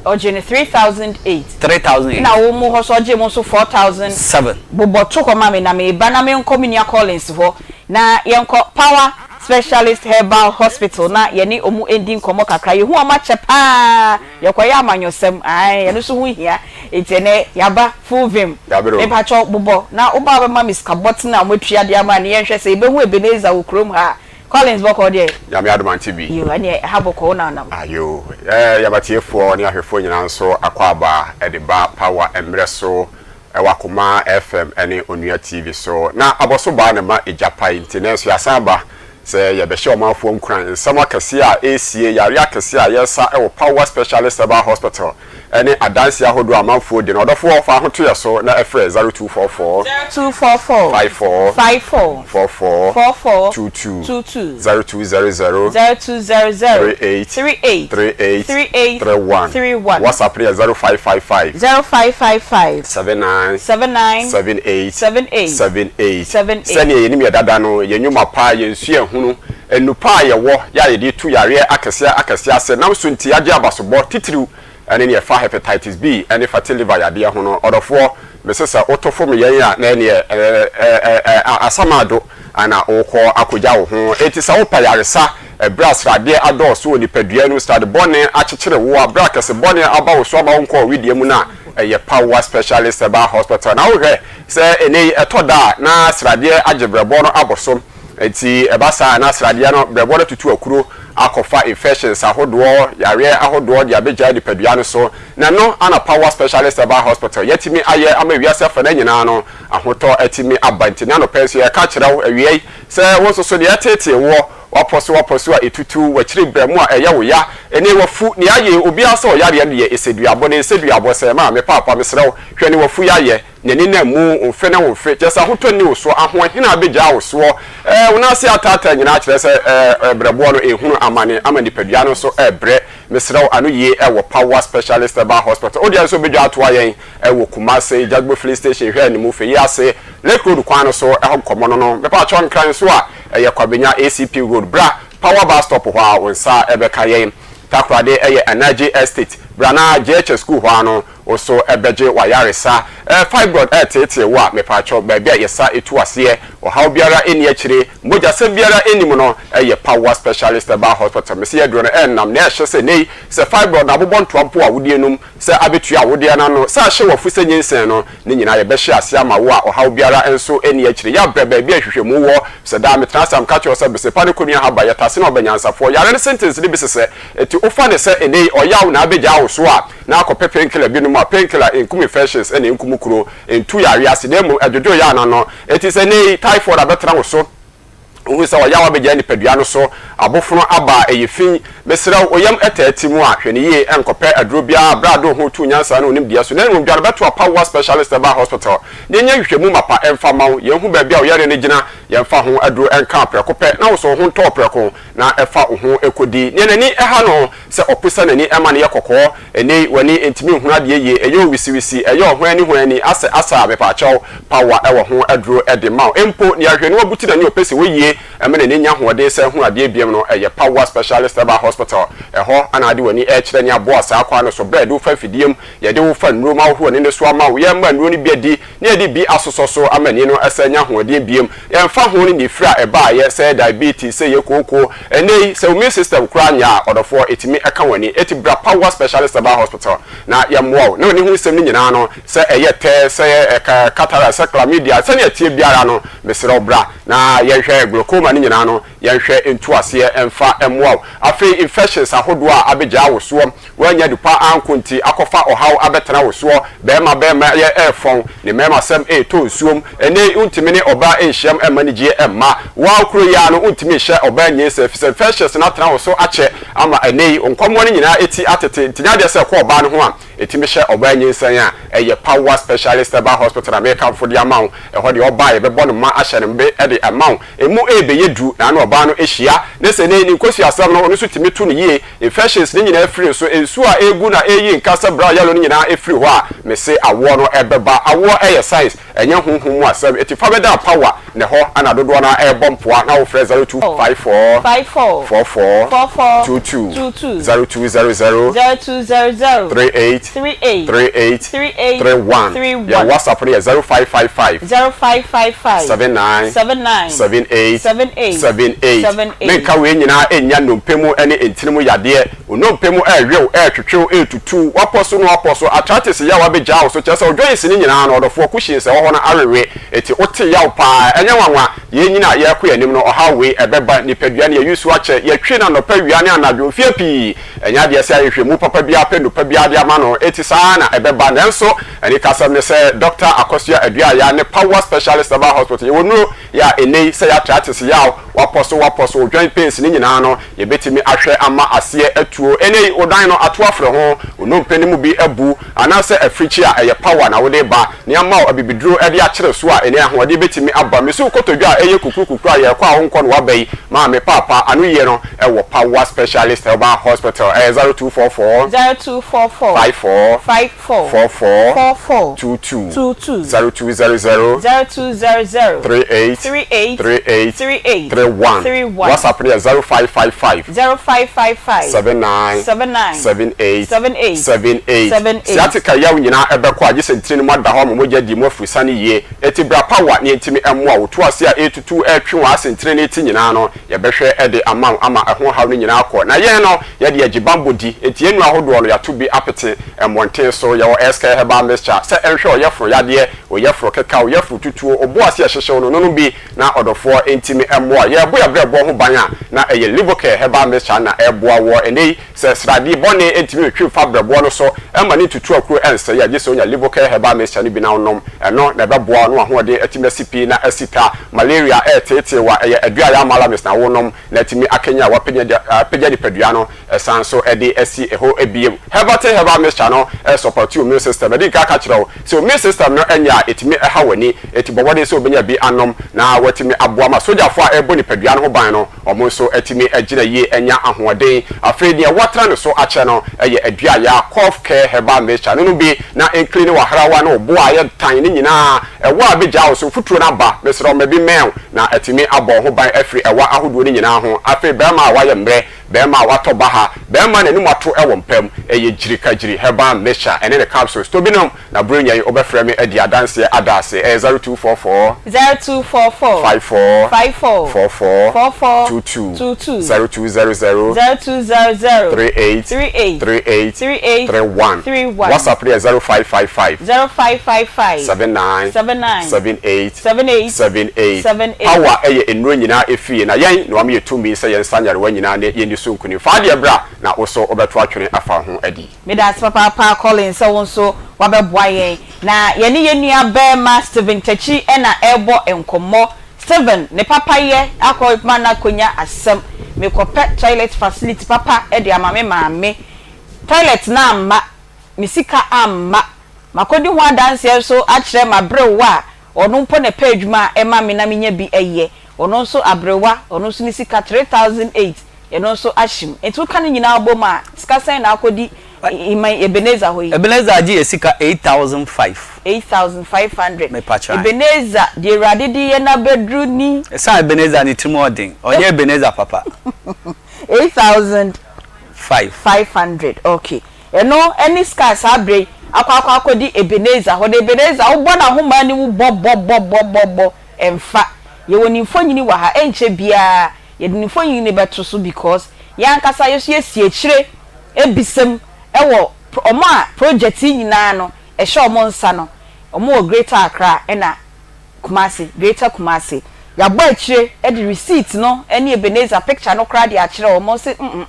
Ɔgyee no 3008. 3008. Ɛna wo mo hɔ nso ɔgyee mo nso 4000. Seven. Bobɔ to hɔ ma me na meba na menkɔ me nua Collins hɔ na yɛnkɔ Power Specialist Herbal Hospital na yɛne ɔmo ndi nkɔmmɔ kakra. Yɛhu ɔmo akyɛ paa. Yɛkɔyɛ amanyɔsɛm, ae, ɛno nso ho hia. Enti ɛnnɛ yɛaba full vim. Dabere o. Mepakyɛw bobɔ na woba a wobɛma me sika bɔten a wɔatua de ama no yɛnhwɛ sɛ yɛbɛhu Ebenezer wɔ kurom ha a. Collins bɔkɔɔ deɛ? Nyame adom ante bi. Yoo, ɛneɛ ɛha bɔkɔɔ wo na wonam. Ayoo. Yɛma atiefoɔ ne ahwɛfoɔ nyinaa nso akwaaba de ba Power mmerɛ so wɔ Akoma FM ne Onua TV so. Na abɔso baa na ɛma egya pae nti nnɛ nso yɛasan aba sɛ yɛrebɛhyɛ ɔmanfoɔ nkuran. Nsɛm akɛseɛ a ɛresie, yareɛ akɛseɛ a yɛresa wɔ Power Specialist Herbal Hospital ne adanseɛ ahodoɔ a amanfoɔ di no. Ɔdɔfoɔ, fa ho to yɛn so na frɛ 0244 0244 54 54 44 44 22 22 0200 0200 38 38 38 38 31. 31. WhatsApp no yɛ 0555 0555 79 79 78 78 78. 78. Sɛdeɛ yɛnim yɛ dada no, yɛn nnwuma pa, yɛn suahunu, nnupa a yɛwɔ yɛ a yɛde tu yareɛ akɛseɛ akɛseɛ ase nam so nti yɛagye abasobɔ titiriw ne nea ɛfa hepatitis B ne fatty liver yadeɛ ho no. Ɔdɔfoɔ, mese sɛ woto fom yɛn a na ɛneɛ asamado na wokɔ akɔgya wo ho. Enti sɛ wopɛ yaresa ɛberɛ a sradeɛ adɔɔso wɔ nipadua no mu, srade bɔne akyekyere wo, aberɛ a kɛse bɔne aba wo so ama wonkɔɔ wedeɛ mu no a, ɛyɛ Power Specialist Herbal Hospital. Na wohwɛ sɛ ɛnnɛ yi ɛtɔ da a na sradeɛ agye brɛboɔ no abɔ so. Enti ɛba saa a na sradeɛ no brɛboɔ no atutu akuro. akɔfa infections ahodoɔ, yareɛ ahodoɔ de abɛgyae nipadua no so. Na ɛno ana Power Specialist Herbal Hospital yɛatumi ayɛ ama wiase afa no nyinaa no ahotɔ atumi aba. Nti ne anɔpa yi nso yɛreka kyerɛ wo awia yi sɛ wo nso so deɛ ɛteetee woɔ, wapɔ so wapɔ so a ɛtutu w'akyiri berɛ mu a ɛyɛ wo ya, ɛne wafu nea ayɛ obiara sɛ ɔyareɛ no deɛ ɛsɛ duabɔ na ɛnsɛ duabɔ sɛ maame paapa mesrɛ wo hwɛ ne wafu yayɛ N'ani nna mu, wo mfe ne wo mfe, kyerɛ sɛ ahotɔ nni wo soɔ, ahoɔhene a abɛgyaa wo soɔ, ɛɛ, wo nan ase ataataa nyinaa kyerɛ sɛ, ɛɛ, berɛboɔ no rehunu amane ama nipadua no nso rebrɛ. Mesrɛ wo, ano yie wɔ Power Specialist Herbal Hospital. Wo deɛ nso bɛdwa atoa yɛn wɔ Kumasi, Jagbo Filling Station hwɛ animu fɛ yi ase, Lake Road kwan no so, ɛhɔ nkɔmmɔ no no. Mepaakyɛw Nkran nso a, ɛyɛ Kwabenya ACP Road. Bra Power Bus Stop hɔ a, wo nsa bɛka yɛn. Takoradi yɛ Anaji Estate. Bra na JHS School hɔ ara no, Wo so bɛgye w'ayaresa. Eh, fibroid ɛreteetee wo a, mepaakyɛw, baabi a yɛsa tu aseɛ, ɔhaw biara nni akyire, mogyasɛm biara nni mu no, ɛyɛ Power Specialist Herbal Hospital. Mese aduro no ɛnnam, na ɛhyɛ sɛ nnɛ yi, sɛ fibroid no abobɔ ntoa mpo a, wodeɛ num, sɛ abɛtua awodeɛ no ano, sɛ ahyɛ w'afu sɛ nyinsɛn no, ne nyinaa yɛbɛhye aseɛ ama wo a ɔhaw biara nso nni akyire. Yɛabrɛ baabi a nhwehwɛmu wɔ, sɛ daa metena ase a meka kyerɛ wo sɛ besepa ne kɔnua haba, yɛtase na ɔbɛ nyansafoɔ, yare no sentence no bi sesɛ, enti wofa no sɛ nnɛ yi ɔyaw na abɛgyaa wo so a, na akɔpɛ painkiller binom a painkiller nkum infections na enkum kuro, entu yareɛ ase na mmom ɛdwodwo yaw no ano. Enti sɛ nnɛ yi typhoid abɛtena wo so, wohu sɛ ɔyaw abɛgyaa nipadua no so, abofono aba a ɛyɛ fi, mesrɛ wo, wo yam taa ti mu a, hwɛ no yie, nkɔpɛ aduro biara berɛ a wode wo ho reto nyansa ne wo nimdeɛ so na mmom dwane bɛto Apawoa Specialist Herbal Hospital na yɛnyɛ nhwehwɛmu mapa mfa mma wo, yɛnhu baabi a wo yareɛ no gyina, yɛmfa ho aduro nka wo prɛko pɛ na wo nso wo ho ntɔ wo prɛko na ɛfa wo ho kɔdi. Nea n'ani ha no, Sɛ ɔposa n'ani ma no yɛ kɔkɔɔ, ɛnnɛ yi w'ani ntumi nhunu adeɛ yie, ɛyɛ wo wisiwisi, ɛyɛ wo hwani hwani, asɛ asɛ a, mepaakyɛw, power wɔ ho aduro de ma wo. Mpo nea hwɛ no wabutu n'ani ɔpɛ sɛ wɔyie ma n'ani nya ahoɔden san hunu adeɛ biom no, ɛyɛ Power Specialist Herbal Hospital. Ɛhɔ na ade w'ani rekyerɛ ne aboa saa kwan no so berɛ a yɛde wo fa mfidie mu, yɛde wo fa nnuro mu ahohoro w'ani no so ama wo, yɛma nnuro no bi adi na yɛde bi asosɔ so ama ani no asan anya ahoɔden biom. Ɛmfa ho ne ne firi a ɛbaeɛ, sɛ ɛyɛ diabetes, sɛ ɛyɛ kooko, ɛnnɛ yi sɛ wo immune system koraa nyɛ a, ɔdɔfoɔ, ɛtumi ka w'ani. Enti bra Power Specialist Herbal Hospital na yɛmmoa wo na w'ani ho nsɛm no nyinaa no, sɛ ɛyɛ tɛ, sɛ ɛyɛ cataract, sɛ chlamydia, sɛdeɛ ɛteɛ biara no, mesrɛ wo bra na yɛnhwɛ glaucoma no nyinaa no, yɛnhwɛ ntu aseɛ mfa mmoa wo. Afei infections ahodoɔ a abɛgyaa wo soɔ, Woannya du pa anko nti akɔfa ɔhaw abɛtena wo soɔ, Barima barima yɛ ɛrefɔn, ne mmarimasɛm retɔ nsuom, Ɛnnɛ yi wontumi ne ɔbaa nhyiam mma anigyeɛ mma, Wo ara wo kuro yi ara no wontumi nhyɛ ɔbaa nyinsɛn efisɛ infections no atena wo so akyɛ ama ɛnnɛ yi wo nkɔmmoa no nyinaa ti atete nti nyɛ adeɛ sɛ ɛkɔ ɔbaa no ho a ɛtumi hyɛ ɔbaa nyinsɛn a ɛyɛ Power Specialist Herbal Hospital na merekamfo de ama wo, ɛhɔ deɛ ɔbaa a yɛbɛbɔ no mma ahyɛ no mbe de ama wo, ɛmu rebɛyɛ duru na ano ɔbaa no hyia ne sɛ ɛnnɛ yi ne nkosuasɛm no ɔno nso tumi to no yie. Infections no nyinaa firi nso, nsuo a ɛregu na ɛreyi nka sɛ bra yellow no nyinaa firi hɔ a, mese awoɔ no ɛbɛba. Awoɔ yɛ science, ɛnyɛ honhom mu asɛm. Eti fa bɛda power na ɛhɔ na dodoɔ no ara ɛrebɔ mpoa na wofrɛ 0254 44 22 0200 38 38 31. Yɛn WhatsApp no yɛ 0555 79 78 78. Menka wei nyinaa nnya nnompe mu ne ntini mu yadeɛ. Wo nnompe mu rewew, retwetwew, retutu, woapɔ so na woapɔ so, arthritis yaw abɛgyaa wo so, kyerɛ sɛ wo joints no nyinaa no, ɔdɔfoɔ, cushions a ɛwɔ hɔ no awewe, enti wote yaw paa. Ɛnyɛ nwanwa, yɛrenyini a yɛrekɔ yɛn anim no, ɔhaw wei ɛbɛba. Nipadua no, yɛuse akyɛ, yɛtwe no anɔpa, awia ne anadwo mfeɛ pii. Ɛnyɛ adeɛ sɛ nhwehwɛmu papa biara pɛ nnupa biara de ama no, enti saa ara na ɛbɛba. Nanso anikasɛm ne sɛ, Dɔkta Akosua Aduaya ne Power Specialist Herbal Hospital, yɛwɔ nnuro yɛ a ɛnnɛ yi sɛ yɛarthritis yaw, wapɔ so wapɔ so, wo joint pains ne nyinaa no, yɛbɛtumi ahwɛ ama aseɛ atuo. Ɛnnɛ yi, wo dan no ato afrɛ ho, wo nnompe no mu bi abu, anaasɛ afirikyi a ɛyɛ power na wode ba, na yɛama wo abibiduro de akyere so a, ɛnnɛ ahoɔden bɛtumi aba. Mesi wo kotodwe a ɛyɛ kukurukukuru a yɛrekɔ a wonkɔ na woaba yi, maame, paapa, ano yie no, wɔ Power Specialist Herbal Hospital. Ɛyɛ 0244. 0244. 54. 54. 44. 44. 22. 22. 0200. 0200. 38. 38. 38. 38. 31. 31. WhatsApp no yɛ 0555. 0555. 79. 79. 78. 78. 78. 78. Sciatica yaw nyinaa ɛbɛkɔ a, gye sɛ ntini no mu ada hɔ ama mogya adi mu afurusane yie. Enti bra Power na yɛntumi mmoa wo. To ase a ɛretutu retwe w'asentire no ti nyinaa no, Yɛbɛhwɛ de ama wo ama ɛho haw no nyinaa akɔ. Na yɛn no, yɛde yɛgye bammɔ di. Enti yɛn nnuru ahodoɔ no, yɛato bi apete mmɔnten so. Yɛwɔ SK Herbal Mixture sɛ ɛnhwɛ ɔyɛfono yadeɛ. Wo yafunu keka, wo yafunu tutuo, wo bo ase ɛhyehye wo no, nonom bi na ɔdɔfoɔ ntumi mmoa. Yɛrebɔ yɛn abrɛboɔ ho ban a, na ɛyɛ Livocare Herbal Mixture na ɛreboa woɔ. Ɛnnɛ yi, sɛ sradeɛ bɔne ntumi ntwe mfa brɛboɔ no so mma ne ntutu akuro nsɛe a, gye sɛ wonya Livocare Herbal Mixture no bi na wonom. Ɛno na ɛbɛboa wo na w'ahoɔden atumi asi pi na asi ta. Malaria reteetee wo a, ɛyɛ Aduaya Malamis na wonom na atumi akanyan w'apagya nipadua no. Ɛsan nso de asi hɔ bio. Herbate herbal mixture no sɔpɔte wo immune system. Madi nkan aka akyerɛ wo sɛ wo immune system no nyɛ a, ɛtumi ha w'ani. Enti bɔ mmɔden sɛ wobɛnya bi anom na woatumi aboa ma sogyafo a ɛrebɔ nipadua no ho ban no, wɔn nso atumi agyina yie anya ahoɔden. Afei deɛ woatra ne so akyɛ no yɛ aduayaa Cough Care Herbal Mixture no. Nom bi na ɛncleane w'ahrawa ne wo bo a ayɛ tan no nyinaa. Ɛwɔ a bɛgyaa wo so mfuturo no aba. Mesrɛ wo ma bi mmɛn wo na atumi abɔ wo ho ban afiri ɛwa ahodoɔ no nyinaa ho. Afei barima a woayɛ mmerɛ Bɛɛma a watɔ baha, bɛɛma a n'anim ato wɔ mpa mu, ɛyɛ gyirikagyiri herbal mixture ɛne ne capsules. Tɔ bi nom na Buronya yi wobɛfrɛ me adi adanseɛ ada ase. Ɛyɛ 0244. 0244. 54. 54. 44. 44. 22. 22. 0200. 0200. 38. 38. 38. 38. 31. 31. WhatsApp no yɛ 0555. 0555. 79. 79. 78. 78. 78. 78. Power yɛ nnuro nyinaa efie, na yɛn na wama yɛ tumi sɛ yɛnsa nyarewa nyinaa ne yɛnni so nkunim. Fa adeɛ bra na wo so wobɛto atwene afa wo ho adi. Medase papaapa Collins sɛ wo nso wabɛboa yɛn. Na yɛne yɛn nua barima Stephen Takyi na ɛrebɔ nkɔmmɔ. Stephen ne papayɛ akɔ ma no akɔnya asɛm. Mekɔpɛ toilet facility papa de ama me maame. Toilet no amma, me sika amma. Makɔdi ho adanseɛ nso akyerɛ m'aberewa a Ɔno mpo na ɛpɛ adwuma a ɛma me na menya bi yɛ. Ɔno nso aberewa, ɔno nso ne sika 3008, ɛno nso ahyem. Nti woka ne nyinaa bom a, sika sɛn na akɔdi Iman Ebenezer hɔ yi? Ebenezer agye yɛ sika 8500. 8500. Mepakyɛw. Ebenezer, deɛ Awurade de yɛn abɛduru ni. Ɛsan Ebenezer ne tirim ɔden, ɔnyɛ Ebenezer papa. 8500, okay. Ɛno ne sika a saa berɛ yi akɔ akɔ akɔdi Ebenezer hɔ. Na Ebenezer, wobɔ n'ahoma ani wo bɔ bɔ bɔ bɔ bɔ bɔ, ɛmfa. Yɛwɔ ne mfonini wɔ ha, ɛnkyɛ biara yɛde ne mfonini no bɛto so because yɛn ankasa yɛn nso yɛsi akyire bisa mu wɔ wɔn a project yi nyinaa no ɛhyɛ wɔn nsa no, wɔn wɔ Greater Accra ɛna Kumasi, Greater Kumasi. Yɛabɔ akyire de receipt no ne Ebenezer picture no koraa de akyerɛ wɔn, wɔn se mm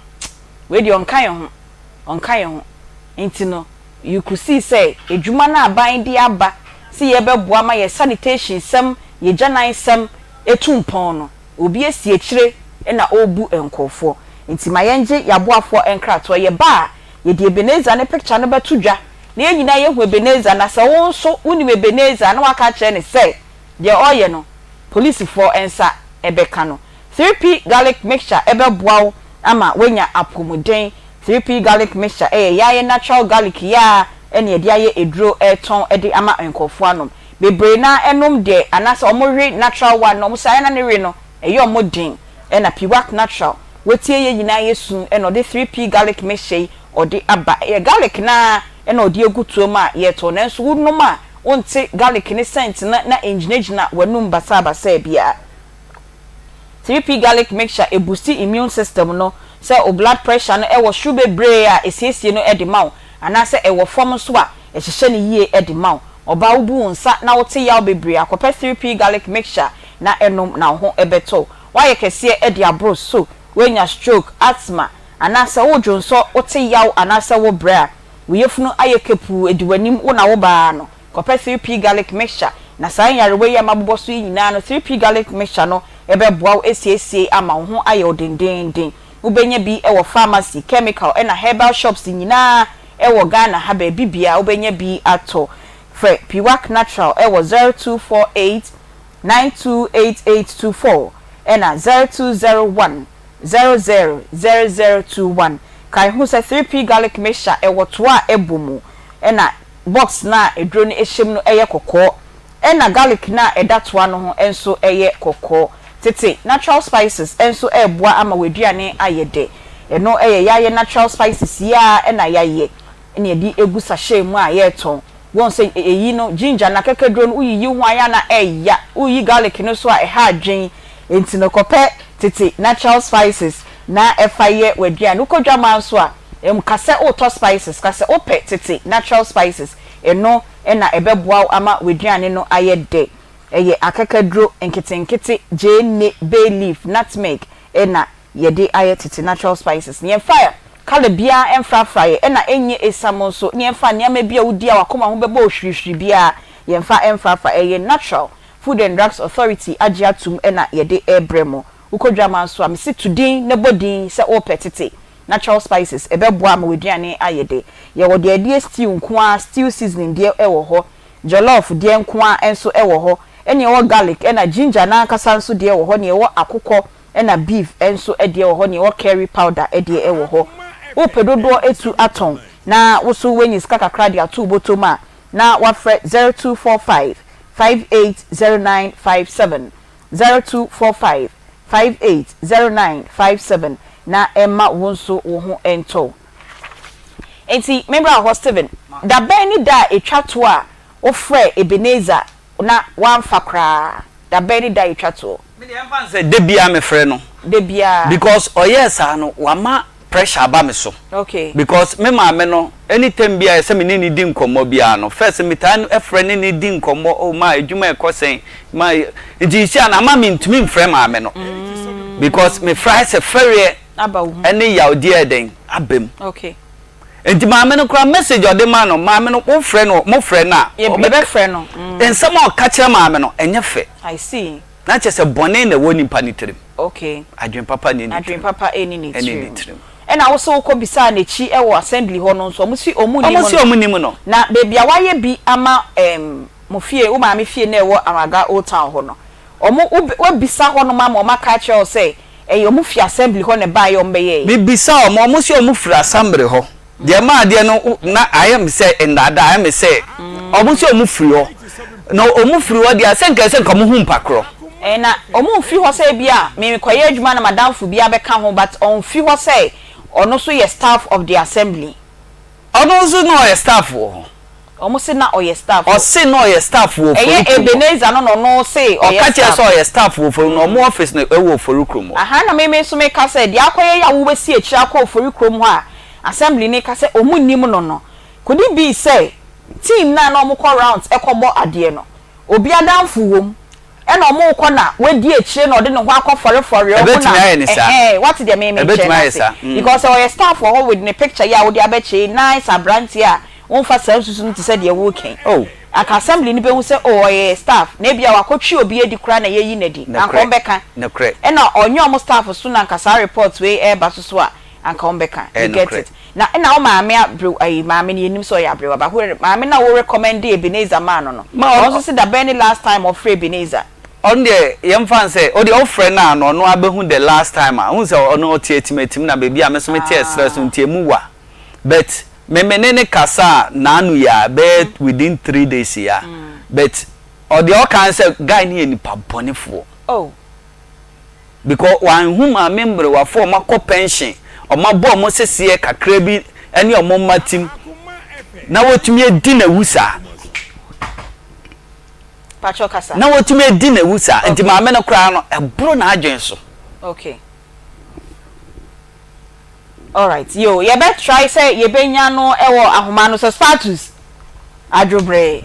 wei deɛ ɔnka yɛn ho. ɔnka yɛn ho. Nti no, you could see sɛ adwuma no a aban de aba sɛ yɛbɛboa ma yɛn sanitation sɛm, yɛn agyanan sɛm atu mpɔn no, obi asi akyire na ɔrebu nkurɔfoɔ. Nti ma yɛngye yɛn aboafoɔ nkratoɔ. Yɛba a, yɛde Ebenezer ne picture no bɛto dwa na yɛn nyinaa yɛahu Ebenezer. Na sɛ wo nso wonim Ebenezer a, na woaka akyerɛ no sɛ deɛ ɔreyɛ no, polisifoɔ nsa bɛka no. 3P Garlic Mixture bɛboa wo ama woanya apɔmuden. 3P Garlic Mixture yɛ yɛayɛ natural garlic yi ara na yɛde ayɛ aduro retɔn de ama nkurɔfoɔ anom. Bebree no ara nom deɛ anaasɛ wɔwe natural one no, wɔn sɛ ayɛ na ne we no ɛyɛ wɔn den. Ɛna Piwak Natural, watie yɛn nyinaa yɛ su na ɔde 3P Garlic Mixture yi ɔde aba. Ɛyɛ garlic no ara na ɔde agu toa mu a yɛretɔn nanso wonom a wonte garlic no scent no na ɛngyinagyina w'anum basaabasaa biara. 3P Garlic Mixture ɛbusti immune system no, sɛ wo blood pressure no wɔ soro bebree a ɛsiesie no de ma wo, anaasɛ ɛwɔ fam nso a ɛhyehyɛ no yie de ma wo. Ɔbaa wobu wo nsa na wote yaw bebree a, kɔpɛ 3P Garlic Mixture na nom na wo ho bɛtɔ wo. Woayɛ kɛseɛ de aboro so, woanya stroke, asthma, anaasɛ wodwonsɔ wote yaw anaasɛ wobrɛ a, wo yafunu ayɛ kɛpuu, ɛdi w'anim, wo na wobaa no, Kɔpɛ 3P Garlic Mixture na saa nyarewa yi a mabobɔ so yi nyinaa no 3P Garlic Mixture no bɛboa wo asiesie ama wo ho ayɛ wo dendeenden. Wobɛnya bi wɔ pharmacy, chemical ɛna herbal shops nyinaa wɔ Ghana ha baabi biara wobɛnya bi atɔ. Frɛ Piwak Natural wɔ 0248 928824 ɛna 0201 00 0021. Kae hu sɛ 3P Garlic Mixture wɔ toa a ɛbɔ mu ɛna Box no a aduro no hyɛ mu no yɛ kɔkɔɔ, ɛna garlic no a ɛda toa no ho nso yɛ kɔkɔɔ. Tete natural spices nso reboa ama w'aduane ayɛ dɛ. Ɛno yɛ yɛayɛ natural spices yi ara na yɛayɛ na yɛde agu sachet mu a yɛretɔn. Woahu sɛ eyi no, ginger no, akakaduro no, woyiyi ho a ɛyɛ a na ɛya. Woyi garlic no nso a, ɛha adwene. Enti no kɔpɛ tete natural spices na fa yɛ w'aduane. Wokɔ dwamaa nso a, Nka sɛ woretɔ spices, ka sɛ wopɛ tete natural spices. Ɛno na ɛbɛboa wo ama w'aduane no ayɛ dɛ. Ɛyɛ akakaduro nketenkete, gyeene, bay leaf, nutmeg na yɛde ayɛ tete natural spices no. Yɛmfa colour biara mfrafra yɛ ɛna ɛnyɛ esiam nso na yɛmfa nneɛma bi a wodi a w'akoma ho bɛbɔ wo hwirihwiri biara yɛmfa mfrafra. Ɛyɛ natural. Food and Drugs Authority agye atum na yɛde rebrɛ mo. Wokɔ dwaman nso a, mese to din na bɔ din sɛ worepɛ tete natural spices. Ɛbɛboa ama w'aduane ayɛ dɛ. Yɛwɔ deɛ yɛde yɛ stew nko ara, stew seasoning deɛ wɔ hɔ. Jollof deɛ nko ara nso wɔ hɔ. Ɛna yɛwɔ garlic ɛna ginger no ankasa nso deɛ wɔ hɔ. Ɛna yɛwɔ akokɔ ɛna beef nso deɛ wɔ hɔ. Ɛna yɛwɔ curry powder deɛ wɔ hɔ. Wopɛ dodoɔ atu atɔn na wo nso woanya sika kakra de ato wo bɔtɔ mu a, na woafrɛ 0245 580957, 0245 580957 na ɛmma wo nso wo ho ntɔ wo. Enti memmra wo hɔ Stephen, da bɛn ne da a ɛtwa toɔ a wofrɛɛ Ebenezer na wamfa koraa? Da bɛn ne da a ɛtwa toɔ? Me deɛ ɛmfa no sɛ da biara mefrɛ no. Da biara. Because ɔyɛɛ saa no wama pressure aba me so. Okay. Because me maame no anytime biara ɛsɛ me ne no di nkɔmmɔ biara no first metaa frɛ ne no di nkɔmmɔ oh ma adwuma ɛkɔ sɛn ma nti you see a na ama mentumi mfrɛ maame no because mefrɛ ayɛ sɛ fɛreɛ Aba wo mu. ɛne yawdeɛ ɛdɛn aba mu. Okay. Nti maame no koraa message a ɔde ma no maame no wofrɛ no mofrɛ no a Yɛ yɛbɛfrɛ no. Mm. Nsɛm a ɔka kyerɛ maame no ɛnyɛ fɛ. I see. Na kyerɛ sɛ bɔne na ɛwɔ nipa no tirim. Okay. Adwene papa nni ne Adwene tirim. papa nni ne Ɛnni ne tirim. tirim. Ɛna wo se wokɔ bisaa n'akyi wɔ assembly hɔ no nso ɔmo se ɔmo nnim Ɔmo se no. ɔmo nim no. Na baabi a wayɛ bi ama ɛɛm mo fie wo maame fie no a ɛwɔ Anwaga old town hɔ no ɔmo wo wabisa hɔ nom ama ɔmo aka akyerɛ wo sɛ ɛyɛ ɔmo fi assembly hɔ na ɛbaeɛ a ɔmo bɛyɛɛe? Me bisaa ɔmo, ɔmo se ɔmo firi assembly hɔ. Deɛ ɛmaa adeɛ no na ayɛ me sɛ nnaadaa, ayɛ me sɛ ɔmo se ɔmo firi hɔ. Na ɔmo firi hɔ deɛ a, sɛ nka ɛsɛ nka ɔmo hu mpa korɔ. Ɛɛ na ɔmo nfiri hɔ sɛ ebia me mekɔyɛ adwuma na m'adamfo bi abɛka ho but ɔnfiri hɔ sɛ ɔno nso yɛ staff of the assembly. Ɔno nso na ɔyɛ staff wɔ hɔ. Ɔmo se na ɔyɛ staff wɔ. Ɔse na ɔyɛ staff wɔ Ɛyɛ Oforikrom hɔ. Ebenezer no na ɔno se ɔyɛ Ɔka kyerɛ staff. sɛ ɔyɛ staff wɔ Oforikrom na ɔmo office no ɛwɔ Oforikrom hɔ. Aha na me me nso meka sɛ deɛ akɔyɛ yi a wobɛsi akyire akɔ Oforikrom hɔ a assembly no ka sɛ ɔmo nnim no no could it be sɛ team no a na ɔmo kɔ rounds kɔbɔ adeɛ no obi adamfo wom ɛna ɔmo rekɔ na wadi akyire na ɔde ne ho akɔ fɔrefɔre ɔmo na Ɛbɛtumi ayɛ ne saa. ɛhɛn wate deɛ me mekyerɛ Ɛbɛtumi no ayɛ ase saa mm. because sɛ ɔyɛ staff wɔ hɔ with ne picture yi a wode abɛkyerɛ yi nice abranteɛ a womfa saa nsusu no te sɛ deɛ woreka yi Oh. anka assembly no bɛhu sɛ oh ɔyɛ staff na ebia wakɔtwe obi adi koraa na yɛayi no adi anka Nokorɛ. ɔmbɛka Nokorɛ. ɛna ɔnyɛ ɔmo staff so na anka saa report wei ɛreba so so a anka ɔmbɛka you Ɛyɛ get nokorɛ. it Na nna wo maame aberew ayi maame no yɛnnim sɛ ɔyɛ aberewa but who maame no a wo recommend Ebenezer maa no no Ma ɔno nso se dabɛn ne last time ɔfrɛ Ebenezer. Ɔno deɛ yɛmfa no sɛ ɔdeɛ wofrɛ no a na ɔno abɛhu the last time a wohu sɛ ɔno ɔte atimatim na baabi a me nso mete ɛserɛ so nti ɛmu wa but me me ne no kasa a naano yi a bɛyɛ within 3 days yi a but ɔdeɛ ɔka ne sɛ guy no yɛ nipa bɔnefoɔ. Oh. Because wanhu maame mmerewafo a wɔakɔ pension, wɔabɔ wɔn seseɛ kakra bi ne wɔn mma tim na wɔtumi adi n'awu saa. Pacho kasa. Na wɔtumi adi n'awu saa. Nti maame no koraa no, ɛboro n'adwene so. Okay. Alright, yo, yɛbɛ try sɛ yɛbɛnya no wɔ ahoma no so, Status, adwobrɛ.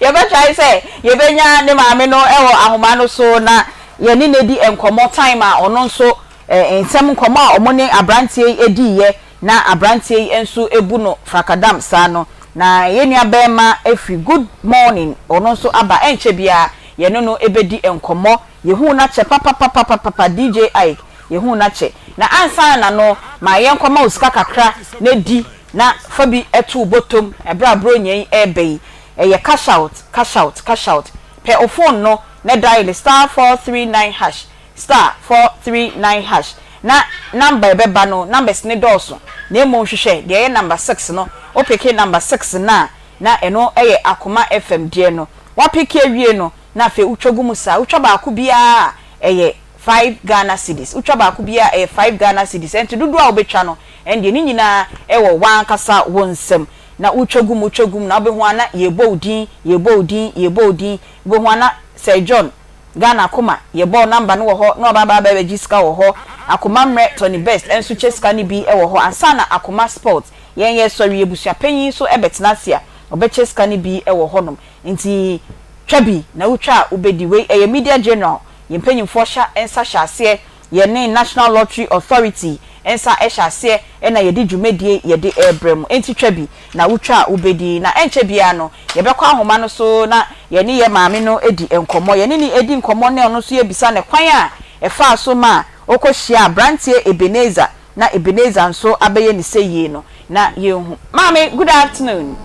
Yɛbɛ try sɛ yɛbɛnya ne maame no wɔ ahoma no so na yɛne no adi nkɔmmɔ time a ɔno nso eh, nsɛm nkɔmmɔ a ɔmo ne aberanteɛ yi adiiɛ na aberanteɛ yi nso bu no frakadam saa no. Na yɛn nua bɛrima firi Good Morning, ɔno nso aba, ɛnkyɛ biara yɛne no bɛdi nkɔmmɔ. Yehuu no akyɛ papapapapapa DJ Ike, yehuu no akyɛ. Na ansa na no, ma yɛnkɔma wo sika kakra na di na fa bi to wo bɔtɔm ɛberɛ a Buronya yi reba yi. Ɛyɛ cash out, cash out, cash out. Pɛ wo phone no na dial *439 hash, *439 hash na number a ɛbɛba no, numbers no dɔɔso na mmom hwehwɛ deɛ ɛyɛ number six no. Wo peke number six no a, na ɛno yɛ Akoma FM deɛ no. Woapeke awie no, na afei wotwa gu mu saa. Wotwa baako biara a, ɛyɛ five Ghana cedis. Wotwa baako biara a, ɛyɛ five Ghana cedis. Ɛnti dodoɔ a wobɛtwa no, ɛndeɛ ne nyinaa ɛwɔ w'ankasa wo nsam. Na wotwa gu mu, wotwa gu mu, na wobɛhu ara na yɛrebɔ wo din, yɛrebɔ wo din, yɛrebɔ wo din. Wobɛhu ara na Sir John, Ghana Akoma, yɛbɔ wo number no wɔ hɔ, na waba aba abɛgye sika wɔ hɔ. Akoma Mmerɛ, Tony Best nso kyɛ sika no bi wɔ hɔ ansa na Akoma Sports. Yɛn yɛsɔre yi abusuapanyin nso bɛtena ase a ɔbɛkyɛ sika no bi wɔ hɔnom. Nti twa bi na wotwa a wobɛdi. Wei ɛyɛ Media General, yɛn mpanyinfoɔ hyɛ nsa hyɛ aseɛ, yɛne National Lottery Authority nsa hyɛ aseɛ na yɛde dwumadie yɛde rebrɛ mo. Enti twa bi na wotwa a wobɛdi. Na ɛnkyɛ biara no yɛbɛkɔ ahoma no so na yɛne yɛn maame no adi nkɔmmɔ. Yɛne no redi nkɔmmɔ na ɔno nso yɛbisa no kwan a ɛfaa so maa ɔkɔhyiaa aberanteɛ Ebenezer na Ebenezer nso abɛyɛ ne sɛ yie no na yɛnhu. Maame, good afternoon.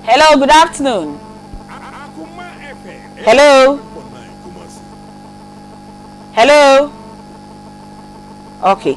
Hello, good afternoon. Hello. Hello. Okay.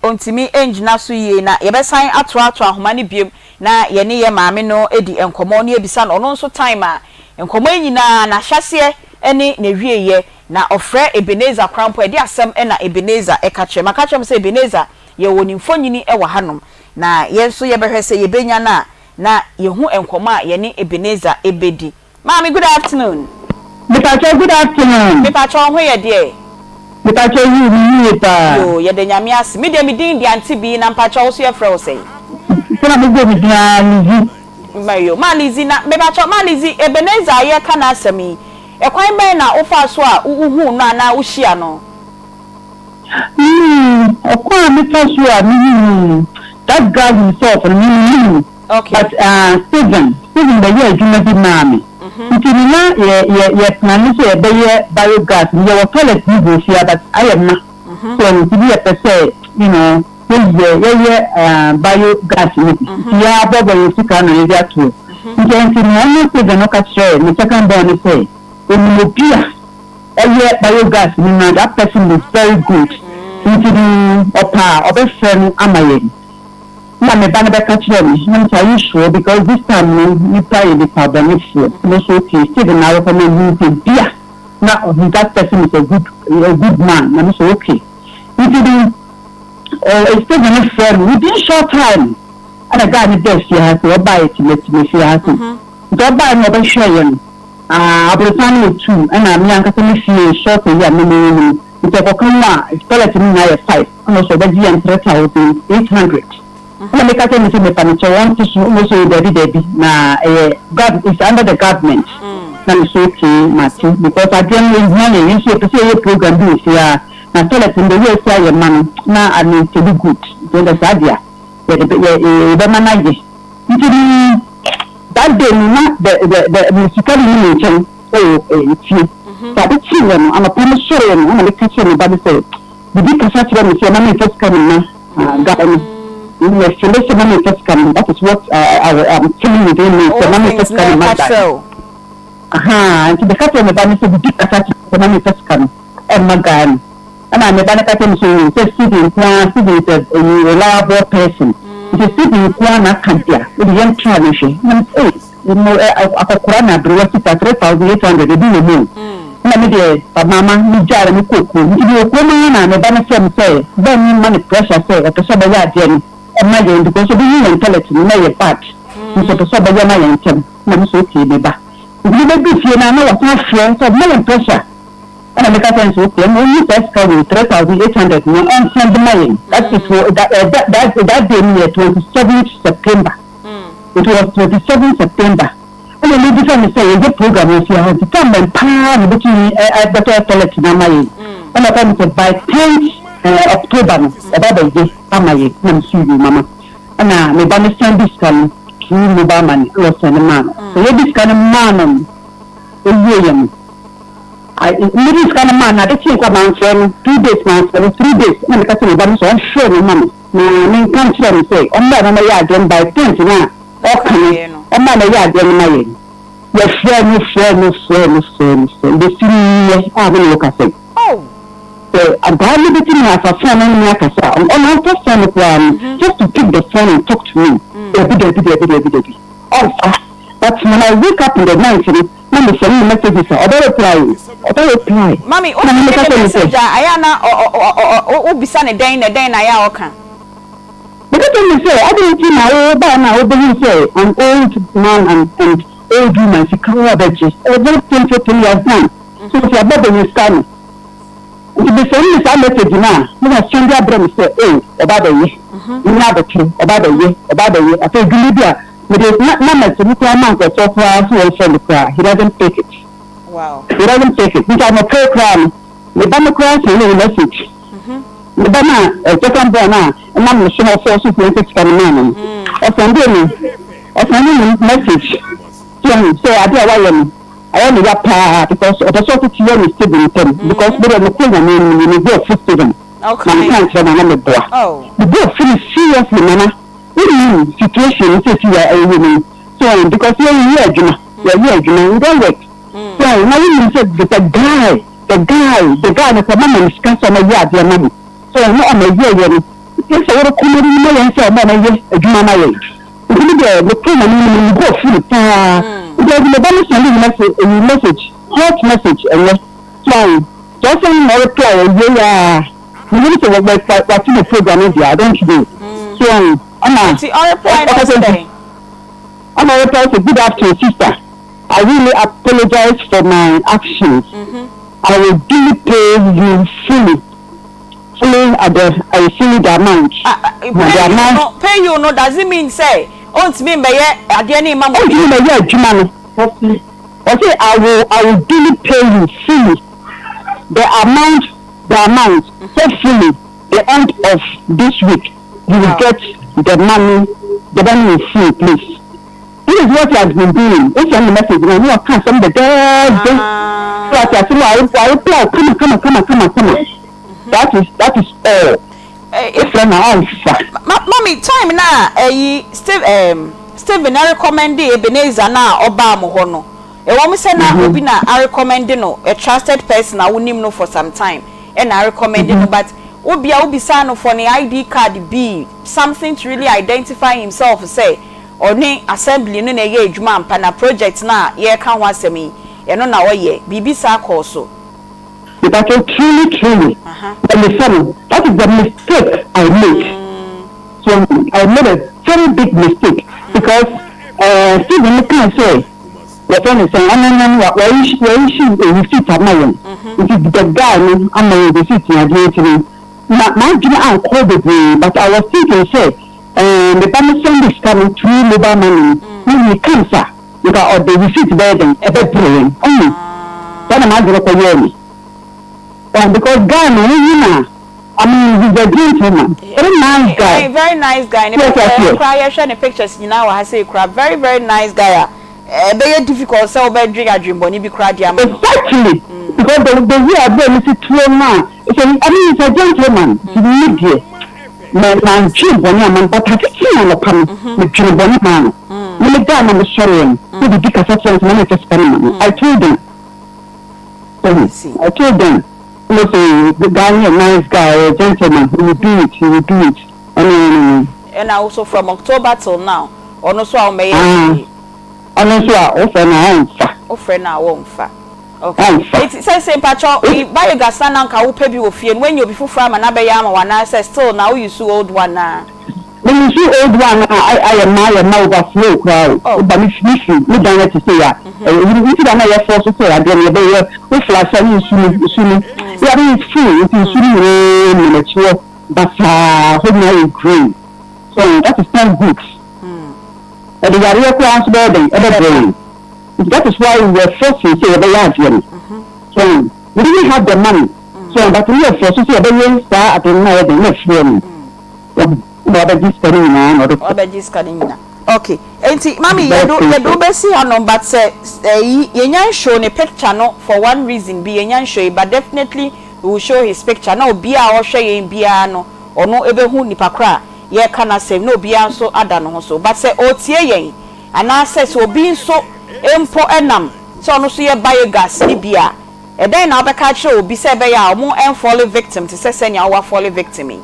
Ontumi ngyina so yie na yɛbɛsan atoatoa ahoma no biom na yɛne yɛ maame no adi nkɔmmɔ na yɛbisa no ɔno nso time a nkɔmmɔ yi nyinaa n'ahyɛaseɛ ne n'awieɛ Na ɔfrɛ Ebenezer koraa mpo a, ɛde asɛm na Ebenezer ka kyerɛ. Maka akyerɛ mo sɛ Ebenezer, yɛwɔ ne mfonini wɔ hanom, na yɛn nso yɛbɛhwɛ sɛ yɛbɛnya no a, na yɛhu nkɔmmɔ a yɛne Ebenezer bɛdi. Maame, good afternoon. Mepakyɛw good afternoon. Mepakyɛw wo ho yɛ deɛ? Mepakyɛw yiw me ho ye paa. Yoo, yɛda Nyame ase. Me deɛ me din de Auntie Bee, na mpakyɛw wo nso yɛfrɛ wo sɛn? Sɛnea mobɔɔ me din ara, Lizzy. Ma yoo, Ma Lizzy, na mepakyɛw, Ma Lizzy, Ebenezer a yɛreka n'asɛm yi, Ɛkwan bɛn na wofaa so a wuhuu no anaa wuhyiaa no? Hmm, ɔkwan a mefa so a mihuu no no, that guy himself no, me minnim no. Okay. But ah, Stephen, Stephen bɛyɛɛ adwuma bi maa me. Nti no na yɛ, yɛ, yɛ plane sɛ yɛbɛyɛ biogas no. Yɛwɔ toilet no bi wɔ fie ha but ayɛ ma. So nti ne yɛpɛ sɛ, you know, yɛyɛ, yɛyɛ ah, biogas no bi. Nti yɛabɔbɔ yɛn sika na yɛde ato hɔ. Nti ɛnti no ɔno Stephen no ka kyerɛɛ ne second born no sɛ onim obi a ɔyɛ biogas no na that person is very good nti no ɔpɛ a ɔbɛfrɛ no ama yɛn. Nna me ba no bɛka kyerɛɛ me na mese are you sure because this time no nipa yɛ nipa bɔnefoɔ na ɔse okay Stephen na recommend no nti ebia na ɔhu that person is a good a good man na mese okay nti no ɔ Stephen no frɛɛ me within short time. Ɛna guy no baa fie ha sei, ɔbaeɛ Timatime fie ha sei. Nti ɔbaeɛ no ɔbɛhwɛɛ yɛ no, ah aborosan no yɛ tuu, ɛna me ankasa me fie short yi a me me wɔ mu no, nti ɛkɔka mu a toilet no nyinaa yɛ five, ɛna ɔse ɔbɛgye yɛn 3800. Ɛna meka kyerɛɛ no sɛ mepa no kyɛw ɔnte so, ɛna ɔse oo daabi daabi, na ɛyɛ gov it's under the government. Na me se okay mate, because adeɛ no ɛhia yɛn, yɛn nso yɛpɛ sɛ yɛyɛ program bi wɔ fie ha, na toilet no the way asi ayɛ ma no na aminteli good, nti ɛnde saa deɛ a. yɛde bɛ yɛ yɛbɛma no ayɛ nti no that day no na the the the me sika no nni me nkyɛn wɔ ɛɛ fie nti ade kyeeɛ no anɔpa me sɔreɛ no ɛna meka kyerɛɛ me ba no sɛ bibi kasa kyerɛ me sɛ ma menfa sika no mma ah guy no me fele sɛ ma menfa sika no that is what I, I, I'm feeling within me sɛ ma menfa sika no mma guy no ahaa nti meka kyerɛ me ba no sɛ bibi kasa kyerɛ me sɛ ma menfa sika no ɛmma guy no. Ɛna me ba no ka kyerɛɛ me sɛ oo sɛ Stephen nko ara, Stephen is a reliable person, nti Stephen nko ara na aka dea, wode yɛn try no nhwɛ. Ɛna me sɛ ei, mo ɛ akɔkora na aberewa sika 3800 ebi wɔ mu o. Ɛna me deɛ mama me gyae na me kɔɔ kurom. Nti mewɔ kurom ara na me ba no frɛ me sɛ bɛn me mma no pressure sɛ ɔpɛ sɛ ɔbɛyɛ adeɛ no ɛma yɛn because ɔbɛhu yɛn toilet no na ɛyɛ bad nti ɔpɛ sɛ ɔbɛyɛ ma yɛn ntɛm. Ɛna me sɛ okay me ba. Nti me bɛduru fie no ara na wasan afrɛ sɛ ɔbɛma yɛn pressure. Ɛna meka kyerɛɛ no sɛ okay ɛna ɔnyi saa sika wei 3800 no ɔnsan de ma yɛn that it was that eh, that that, that day no yɛ 27th September it was 27 September ɛna ɔmo bisa me sɛ yɛyɛ program wɔ fie ha nti time bɛn paa na obetumi ɛbɛtɔ toilet no ama yɛn ɛna ɔka me sɛ by 10th eh, October no ɔba bɛyɛ ama yɛn ɛna me so yoo mama ɛna me ba no san de sika no through mobile money ɛna ɔsɛn ne maa no sɛ yɛde sika no maa no no ewie yɛ no I mede sika no maa no, ade kyee koraa mamfrɛ no, 2 days mamfrɛ no, 3 days na meka kyerɛɛ me ba no sɛ ɔmfrɛ no mma me na menka nkyerɛ no sɛ ɔmmra na ɔmmɛyɛ adeɛ no by tenth no a ɔka no ɔmmra mmɛyɛ adeɛ no ma yɛn. Yɛfrɛɛ no frɛɛ no frɛɛ no frɛɛ no frɛɛ no bɛsi nnɛ a me ne wo kasa yi. Sɛ adaa no bɛtumi afa phone no ne me akasa a, ɔno ɔmfa phone no koraa no just to pick the phone and talk to me, dabi dabi dabi dabi dabi ɔmfa. But when I wake up in the night no, na me send no messages a ɔbɛ reply o, ɔbɛ reply. Mummy, wo Ɛna me send meka ne kyerɛ no sɛ. message a, ayɛ a na ɔ ɔ ɔ ɔ wo bisa no dɛn na dɛn na ayɛ a ɔka? Meka kyerɛ no sɛ adɛn nti na wo bae no a wo bɛhu sɛ an old man and and old woman sika wo abɛgye, ɛyɛ very painful thing you have done, so nti abɛ bɛnya sika no. Nti me sɛnde no saa message no a, na wasɛnde abrɛ me sɛ oh ɔba abɛyɛ, menya abotere, ɔba abɛyɛ, ɔba abɛyɛ. Afei dwuma bi a mede na numbers no koraa ma nkurɔfoɔ koraa sɛ wɔmfrɛ me koraa, he doesn't pick it. He doesn't pick it. Nti anɔpa yi koraa no, me ba no koraa sɛndee me message. Me ba no a, second born a ɛnam ne so na ɔfɔɔso sɛ yɛmfa sika no maa no no, ɔsɛndee me, ɔsɛndee me message. So wahu sɛ adeɛ a wayɛ no, Ayɛ me ya paa because ɔpɛ sɛ ɔtete yɛ ne Stephen ntam because me deɛ nokorɛ Nyame anim nie me bo afu Stephen na meka nkyerɛ no a na me boa me bo afu no seriously Nana wonim situation no sɛsi a ɛwɔ mu yi so wɔn because yɛn yɛyɛ adwuma yɛyɛ adwuma we don't work so wɔn na wonim sɛ the guy the guy the guy no sɛ mama no sika sɛ ɔmɛyɛ adeɛ ma mo so wɔn na ɔmɛyɛ yɛ no sɛ wɔrekɔmɛdi no ma yɛn sɛ ɔmɛ ɔmɛyɛ adwuma ma yɛn. Nti me deɛ me kɔn na me nim me bo afu no paa nti ɔde me ba no sɛnde me message eyi message hot message ɛnɛ so ahu sɛ ɔsɛn na ɔreply awiei aa me nim sɛ wɔ wɔ wate me program no deɛ I don't know so ahu ɛna Nti ɔreply no ɔka ɔse sɛ dɛn? ɛna ɔreply sɛ good afternoon sister I really apologize for my actions I will duly pay you fully. Fully at the I fully the amount. Ah, ah, Na the pay you amount. no, pay you no does it mean sɛ ɔntumi mbɛyɛ adeɛ no mma mo Ɔntumi bio? mbɛyɛ adwuma no. Ɔse I will I will duly pay you fully the amount the amount hopefully the end of this week you will Wow. get the money the money in full please. This is what he has been doing, wo send no message no a na waka asɛm dɛdɛɛdɛ so wate ase na wa reply wo kama kama kama kama kama that is that is all wo frɛ no a ɔnfa. Mummy time no a ɛyi Steve ɛɛm Stephen ɛrecommende Ebenezer no a ɔbaa mo hɔ no ɛwɔ mu sɛ na obi na arecommende no a trusted person a wonim no for some time ɛna arecommende no but wo bia wo bisaa no for ne ID card bi something to really identify himself sɛ Ɔne assembly no na ɛyɛ adwuma ampa na project no a yɛreka ho asɛm yi, ɛno na ɔyɛ. Biribi saa kɔɔ so. Mepakyɛw truly truly na mesa no that is the mistake I made so I made a very big mistake because eh Stephen no kaa sɛ wɔfrɛ no sɛn ɔno no wa wa issue a receipt ama yɛn nti the guy no ama yɛn receipt ne adeɛ nti no ma m'adwene ankɔ bebree but I was thinking sɛ Ɛɛ me ba no sɛnde sika no through mobile money no na he comes a nka ɔde receipt bɛyɛ dɛn ɛbɛbrɛ yɛn ɔhu saa na m'adwene kɔ yɛɛ me ɔhu because guy no wohu no a I mean he's a gentleman very nice guy Very nice guy ne so ɔte picture aseɛ. koraa yɛhwɛ ne pictures nyinaa wɔ ha sei koraa very very nice guy a ɛbɛyɛ difficult sɛ wobɛdwen adwenbɔne bi koraa de ama no. Exactly because the the way aberɛ no si tuo no a it's a I mean he's a gentleman nti me deɛ Me mantwene bɔne amma no, but ade kyee anɔpa no, medwene bɔne maa no. Na me da a na mesɔreɛ no, na didi kasa kyerɛ me sɛ ma memfa sika no ma no. I told them. Wahu? I told them. Ɛna ɔse, the guy no yɛ nice guy, ɔyɛ gentleman, he will do it, he will do it. Ɛno ɛno no. Ɛna wo so from October till now, ɔno so a wommɛyɛɛ Ah, hwee? ɔno nso a, wofrɛ no a ɔmfa. Wofrɛ no a wɔmfa. Okay. Ɔmfa. Nti sɛsei mpakyɛw yi biogas na na nka wopɛ bi wɔ fie no woanya obi foforɔ ama no abɛyɛ ama wo anaasɛ still na wo use old one no ara? Me use old one no a ayɛ ma ayɛ ma overflow koraa o. Oh. Woba me fi me fi me dan akyi sei a ɛyɛ nti na na yɛ force sɛ adeɛ no yɛbɛyɛ wo flush a ne nsu no nsu no yeah I mean it's full nti nsu no nyinaa nam akyi hɔ basaa hɔ nyinaa yɛ green so that is not good ɛde yareɛ koraa nso bɛyɛ dɛn ɛbɛbrɛ yɛn. Nti that is why we were forcing sɛ yɛbɛyɛ adeɛ no so we didn't have the money so but we were forcing sɛ yɛbɛyɛ saa ade no na ayɛ den na afiri mu wahu na wabɛgye sika no nyinaa na ɔde kɔ. Wabɛgye sika no nyinaa okay nti mami Very yɛde yɛde painful. wo bɛsi hanom but sɛ ɛyi yɛnya nshow ne picture no for one reason bi yɛnya nshow yi but definitely we will show his picture na obiara a ɔhwɛ yɛn biara no ɔno ɛbɛhu nipa korɔ a yɛreka n'asɛm na obiara nso ada ne ho so but sɛ ɔretie yɛn Anaasɛ sɛ obi nso mpo nam sɛ ɔno nso yɛ biogas no bi a, ɛdɛn na wobɛka akyerɛ obi sɛ ɛbɛyɛ a wɔn mfɔle victim te sɛ sɛnea wo afɔle victim yi?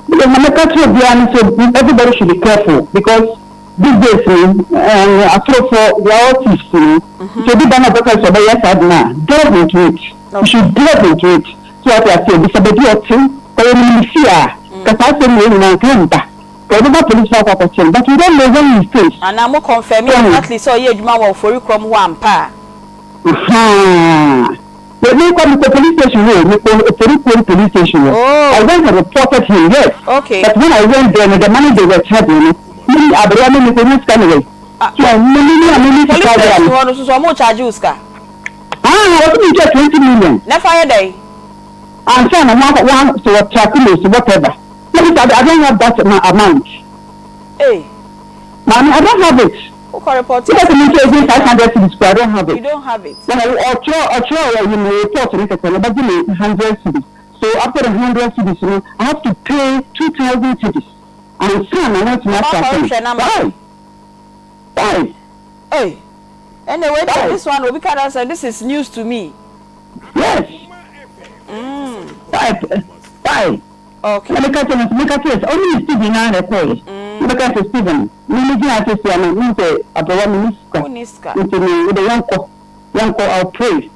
Me deɛ nea mɛka akyerɛ obiara ne sɛ everybody should be careful because these days no eh, atorofoɔ they are all thieves you know. Nti obi ba na ɔbɛka sɛ ɔbɛyɛ saa ade no a, delve into it. You should delve into it. So wate aseɛ, bisa baabi a ɔte, kɔ yɛ nim ne fie a, nka saa asɛm wei nyinaa nka ɛmba. Wɔbɛba polisifo akɔ akɔkye no but we don't know when he stays. Anaa mo confirm So exactly sɛ ɔyɛ adwuma wɔ Oforikrom hɔ ampa a? Ahaa. Me me kɔ me kɔ police station hɔ o, me kɔ Oforikrom police station hɔ. Oh. I went and reported him, yes. Okay. But when I went there no, the money they were charging no, me aberewa me me kɔ nya sika no wɛn. Ah, So me me me a me me police sika station wura no. hɔ no soso ɔmo charge wo sika. Ah, wɔsi mi ntua 20 million. Na fa yɛ dɛn? Ansa na wɔn akɔ wɔn so wɔ track me so whatever. Na me I don't have that amount. Hey. Maame, I don't have it. Wokɔ report. Wọ́n ti mi ntua even 500 cedis I don't have it. You don't have it. Na ɔtwerɛ ɛyi mi report ne kɛkɛ no ɔbɛgye mi 100 cedis. So after the 100 cedis no, I have to pay 2,000 cedis. Ansa na wɔn ti ma Ɔba start kɔhwɛ na ma. Why? Why? Hey. Anyway, Why? this one obi ka sɛ this is news to me. Yes. Why? Why? Okay. Na meka kyerɛ no meka kyerɛ sɛ ɔne ne Stephen naa na ɛkɔɔyɛ. Meka sɛ Stephen, me me gyina ase sia no, me sɛ abrɛwa me ne sika. Wonni sika. Nti me wode yɛnkɔ yɛnkɔ, I'll pray.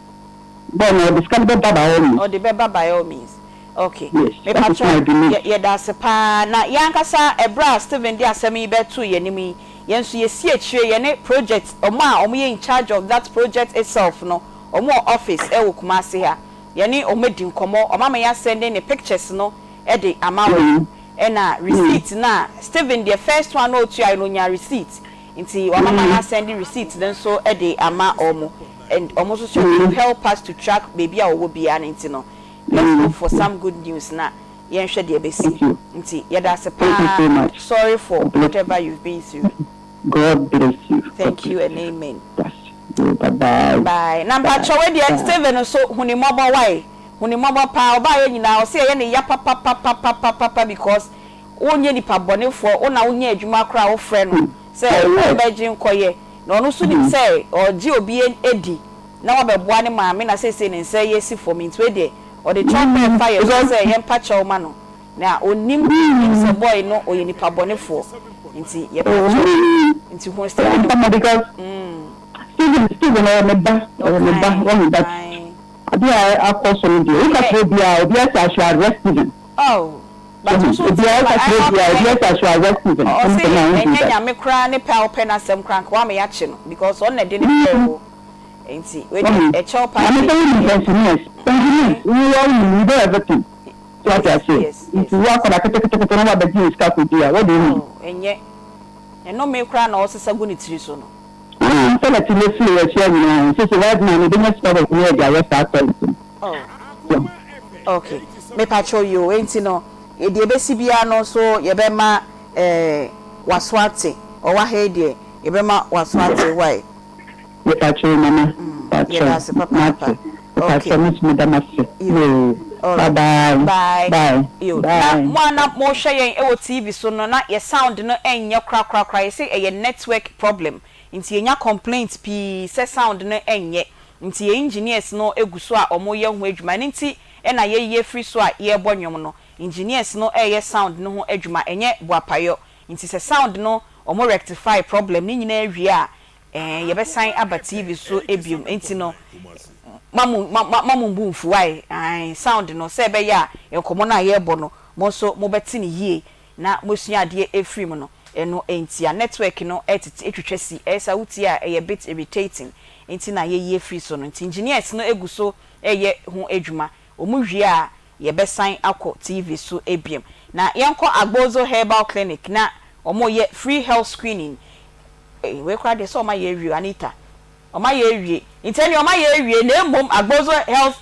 Bɔɔ na ɔde sika no bɛba by all means. Ɔde bɛba by all means. Okay. Yes, that is my Mepatro belief. yɛda ase paa na yɛankasa ɛberɛ a Stephen de asɛm yi bɛto yɛn anim yi, yɛn nso yɛsi akyire yɛne project ɔmo a ɔmo yɛ in charge of that project itself no, ɔmo wɔ office ɛwɔ Kumasi ha. Yɛne ɔmo adi nkɔmmɔ, ɔmo ama yɛasend ne pictures no ɛde ama wɔn. Ɛna receipt na Stephen deɛ, first one na otua no, onya receipt nti wama ma yɛasend receipt no nso ɛde ama ɔmo and ɔmo nso so will help us to track baabi a ɔwɔ biara no. Nti no, let's hope for some good news na yɛnhwɛ deɛ ɛbɛsi. Thank you. Nti yɛda ase Thank you so paa. much. Sorry for God bless. whatever you've been through. God bless you. Thank God you bless and amen. Yes. Bye bye. Bye. Na mpakyɛ wei deɛ, Stephen nso hu ne mmɔbɔ wae, hu ne mmɔbɔ paa. Ɔbaa yɛ nyinaa ɔsɛ yɛyɛ ne ya papapapapapa because wonyɛ nipa bɔnefoɔ, wo na wonyɛ adwuma koraa, wofrɛ no sɛ ɔmbɛgye nkɔyɛ na ɔno nso nim sɛ ɔgye obi edi na wabɛboa ne maame na seesei ne nsa yɛ si fam. Nti wei deɛ, ɔde kyɛw pɛ fa yɛ so sɛ yɛmpa kyɛw ma no na onim nim sɛ boy no ɔyɛ nipa bɔnefoɔ nti yɛpa kyɛw nti hu Stephen. Mpama because Stephen ɔyɛ me ba, ɔyɛ me ba, wɔn ba. Ade a akɔ so no deɛ, woka kyerɛ obiara, obiara sɛ I should arrest Stephen. Oh, but nso Obiara ka kyerɛ obiara, obiara sɛ I should arrest Stephen. Ɔse Ɛmu sɛ na ɛnyɛ Nyame koraa ne pɛ a wopɛ n'asɛm koraa nka wama yɛakye no because ɔno na ɛde ne brɛ wo nti wei deɛ ɛkyɛw pa. Maame sɛ wonim pensioners, pensioners, wo wɔ wonim, you know everything. So ate aseɛ. Yes. Nti wo akwadaa ketekete na wabɛgye ne sika kɔdi a, what do you mean? Oh, ɛnyɛ ɛnome koraa na ɔsesa gu ne tiri so no. Ah, sɛ na ti ne firi ahyia nyinaa nso so right now no ebɛnya sika wɔ ne yɛde ayɛ saa toilet no. Oh. Okay, mepakyɛw yi o, enti no deɛ ebesi biara no nso yɛbɛma waso ate. Ɔwɔ ha yi deɛ, yɛbɛma waso ate wae. Mepakyɛw mama, Yɛda ase pakyɛw, papaapa. mate. Mepakyɛw, me nso meda mo ase. Yoo, Alright. bye bye. Bye. Bye. Yo, na Bye. mo a na mohwɛ yɛn wɔ TV so no, na yɛ sound no ɛnyɛ korakorakora. Yɛsɛ ɛyɛ network problem nti yɛnya complaint pii sɛ sound no ɛnyɛ, nti yɛ engineers no egu so a wɔyɛ ho adwuma. Ɛno nti ɛna yɛyi afiri so a yɛrebɔ nnwom no, engineers no ɛreyɛ sound no ho adwuma. Ɛnyɛ boapayɔ nti sɛ sound no wɔn rectify problem ne nyinaa wie a, yɛbɛsan aba TV so ebiom. Nti no ma mo ma mo mbu nfu wae. Ɛɛ, sound no sɛ ɛbɛyɛ a nkɔmɔ no a yɛrebɔ no, mo nso mobɛte ne yie na mosua adeɛ efiri mu no. Ɛno nti a network no ɛtete etwitwa si ɛyɛ sɛ wotie a ɛyɛ bit irritating nti na yɛyi efiri so no. Nti engineers no egu so ɛyɛ ho adwuma. Wɔn wie a, yɛbɛsan akɔ TV so ebiem. Na yɛnkɔ Agbozo Herbal Clinic na wɔn yɛ free health screening. Wei koraa deɛ sɛ wɔn ayɛ awie. Anita, wɔn ayɛ awie nti ɛnni wɔn ayɛ awie na emom Agbozo Health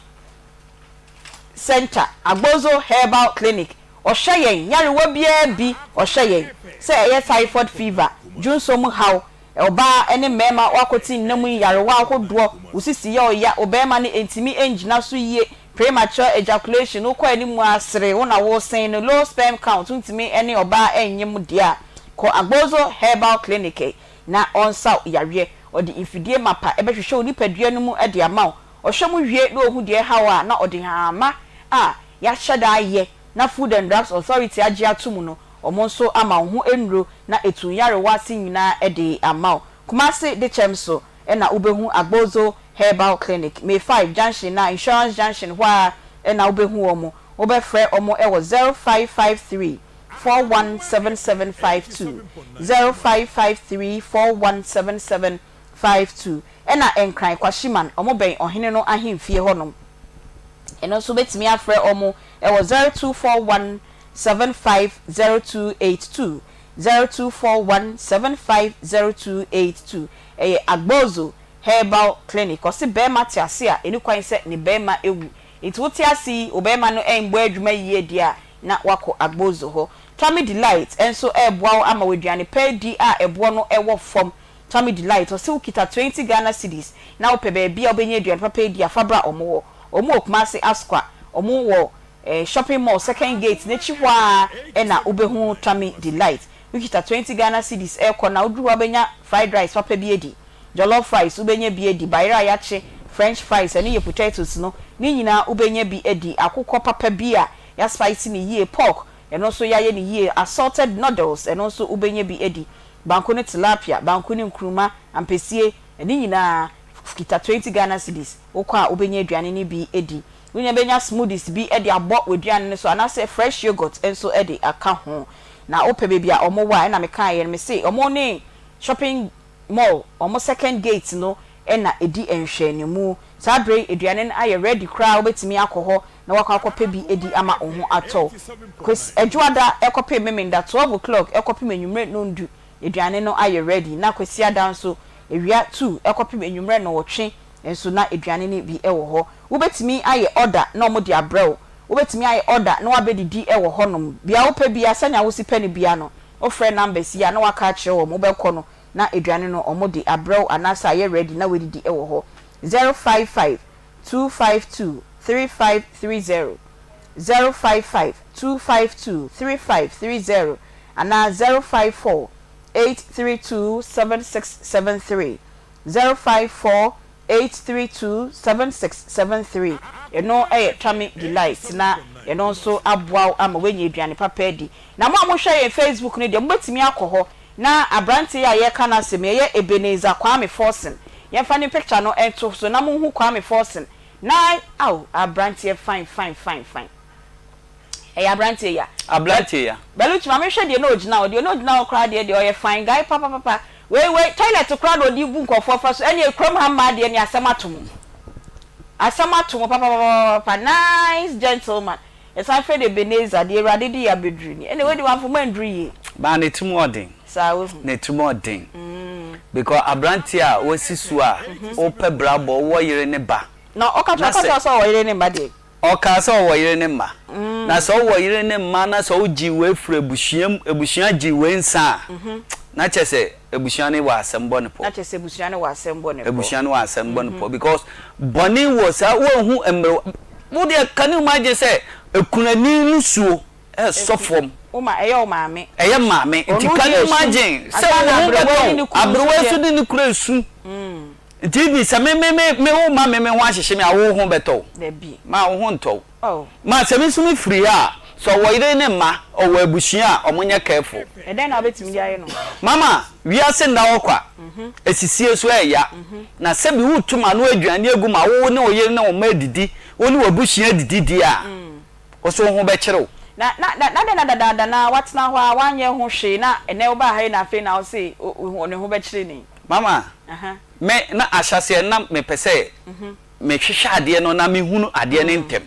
Center, Agbozo Herbal Clinic, ɔhwɛ yɛn nyarewa biara bi. Ɔhwɛ yɛn sɛ ɛyɛ typhoid fever, dwonso mu haw, ɔbaa ne mmarima wakɔte nna mu nyarewa ahodoɔ, wosisi yɛ ɔya, ɔbarima no ntumi ngyina so yie, premature ejaculation, wokɔ anim asere wo na wosen no, low sperm count, ntumi ne ɔbaa nyem deɛ a, kɔ Agbozo Herbal Clinic na ɔnsa yareɛ. Ɔde mfidie mapa ɛbɛhwehwɛ wo nipadua no mu de ama wo. Ɔhwɛ mu wie na ohu deɛ ɛha a, na ɔde hama a yɛahyɛ da ayɛ na Food and Drugs Authority agye ato mu no, ɔmo nso ama wo ho nnuro na etu nyarewa ase nyinaa de ama wo. Kumase de kyɛm so ɛna wobɛhu Agbozo Herbal Clinic. May 5 Junction na Insurance Junction hɔ a ɛna wobɛhu wɔn. Wobɛfrɛ wɔn ɛwɔ 0553 417752, 0553 417752. Ɛna Nkran Kwashiman, wɔn bɛn ɔhene no ahemfie hɔnom. Ɛno nso wobɛtumi afrɛ wɔn wɔ 0241 75 0282, 0241 75 0282. Ɛyɛ Agbozo Herbal Clinic. Ɔse barima te ase a, ɛni kwan sɛ ne barima wu. Nti wote ase yi, wo barima no ɛmbɔ adwuma yie deɛ a, na woakɔ Agbozo hɔ. Tummy Delight nso ɛreboa wo ama w'aduane pa adi a ɛboɔ no wɔ fam. Tummy Delight, ɔse wokita 20 Ghana cedis na wopɛ baabi a wobɛnya aduane papa adi a, fa bra wɔn hɔ. Wɔn wɔ Kumasi Asokwa, wɔn wɔ Shopping mall second gate n'akyi hɔ ara na wobɛhu Tummy Delight. Wokita 20 Ghana cedis rekɔ no a, woduru hɔ a wobɛnya fried rice papa bi adi, jollof rice wobɛnya bi adi, bayerɛ a yɛakye, French fries, ɛno yɛ potatoes no, ne nyinaa wobɛnya bi adi, akokɔ papa bi a yɛaspice no yie, pork, ɛno nso yɛayɛ no yie, assorted noodles, ɛno nso wobɛnya bi adi, banku ne tilapia, banku ne nkruma, ampesie, ne nyinaa kita 20 Ghana cedis, wokɔ a wobɛnya aduane no bi adi. Wonya bɛnya smoothies bi de abɔ w'aduane no so anaasɛ fresh yoghurt nso de aka ho. Na wopɛ baabi a wɔwɔ a, ɛna mekaeɛ no, mese wɔn ne shopping mall, wɔn second gate no na ɛdi nhwɛanimu. Saa berɛ yi aduane no ayɛ ready koraa a wobɛtumi akɔ hɔ na woakɔ akɔpɛ bi adi ama wo ho atɔ wo. Kwasi, Adwoada kɔpem Memenda 12 o'clock kɔpem anwummerɛ nnɔndu aduane no ayɛ ready na Kwasiada nso awia two kɔpem anwummerɛ nnɔwɔtwe nso na aduane no bi wɔ hɔ. Wobɛtumi ayɛ order na wɔde abrɛ wo. Wobɛtumi ayɛ order na woabɛdidi wɔ hɔnom. Bea wopɛ biara, sɛnea wosi pɛ no biara no, wofrɛ numbers yi a na woaka akyerɛ wɔn, wobɛkɔ no na aduane no wɔde abrɛ wo anaasɛ ayɛ ready na woadidi wɔ hɔ. 055 252 3530, 055 252 3530 anaa 054 832 7673. 054 832 7673 Ɛno yɛ Tummy Delight na ɛno nso aboa wo ama woanya aduane papa adi. Na mo a mohwɛ yɛn Facebook no deɛ mobɛtumi akɔ hɔ na aberanteɛ yi a yɛreka n'asɛm yi ɛyɛ Ebenezer Kwame Forson yɛmfa ne picture no nto so na monhu Kwame Forson na ao aberanteɛ fine fine fine fine. Ɛyɛ abranteɛ yi a. Abranteɛ yi a. Baluchi ma menhwɛ deɛ na ɔgyina hɔ, deɛ na ɔgyina hɔ koraa deɛ deɛ ɔyɛ fine guy papapapa wei wei toilet koraa na ɔde bu nkurɔfoɔ fa so ɛneɛ kurom ha mmaa deɛ neɛ asɛm ato mo asɛm ato mo papapapapa nice gentleman yɛsan frɛ no Ebenezer deɛ awurade de yɛ abɛduru ni ɛneɛ wei deɛ wamfa mu anduru yie. Maa ne tirim ɔden. Saa wohu. Ne tirim ɔden because abranteɛ a wasi so a wopɛ brabɔ wowɔ yere ne ba. Na ɔka kyerɛ ɔka kyerɛ wo sɛ ɔwɔ yere ne mma deɛ. Ɔkaa sɛ ɔwɔ yere ne mma. Na sɛ ɔwɔ yere ne mma na sɛ wogye wei firi abusua mu, abusua gye wei nsa a, na kyerɛ sɛ abusua no wɔ asɛm bɔ ne pɔ. Na kyerɛ sɛ abusua no wɔ asɛm bɔ ne pɔ. Abusua no wɔ asɛm bɔ ne pɔ because bɔne wɔ saa, woanhu mmerewa, wo deɛ can you imagine sɛ ekunani nusuo ɛresɔ fam. Wo ma, ɛyɛ wo maame. Ɛyɛ maame, nti Ɔno can deɛ you esu. imagine sɛ Ansa wo na ho aberewa bɛtɔ ne ne wo, kunu nso aberewa deɛ. nso de ne kunu resu. Nti even sɛ me me me me wo ma me me ho ahyehye me a wo ho bɛtɔ wo? Dabi. Ma wo ho ntɔ wo. Oh. Ma sɛ me nso me firi ha a, sɛ ɔwɔ yere ne mma, ɔwɔ abusua a, ɔmo nyɛ careful. Ɛdɛn na wobɛtumi de ayɛ no? Mama, wiase nna hɔ kwa. Asisie nso ɛɛya. Na sɛbi woretu m'ano aduane agu ma wo ne wo yere ne wo mma adidi, wo ne w'abusua adidi deɛ a, wo nso wo ho bɛkyere wo. Na na na na dɛn na dadaada no ara woatena hɔ ara woanyɛ ho hwee na ɛnnɛ wobaa ha yi na afei na wose wo ne ho bɛkyere no yi? Mama, me na ahyɛaseɛ na mepɛ sɛ mehwehwɛ adeɛ no na mehunu adeɛ no ntɛm.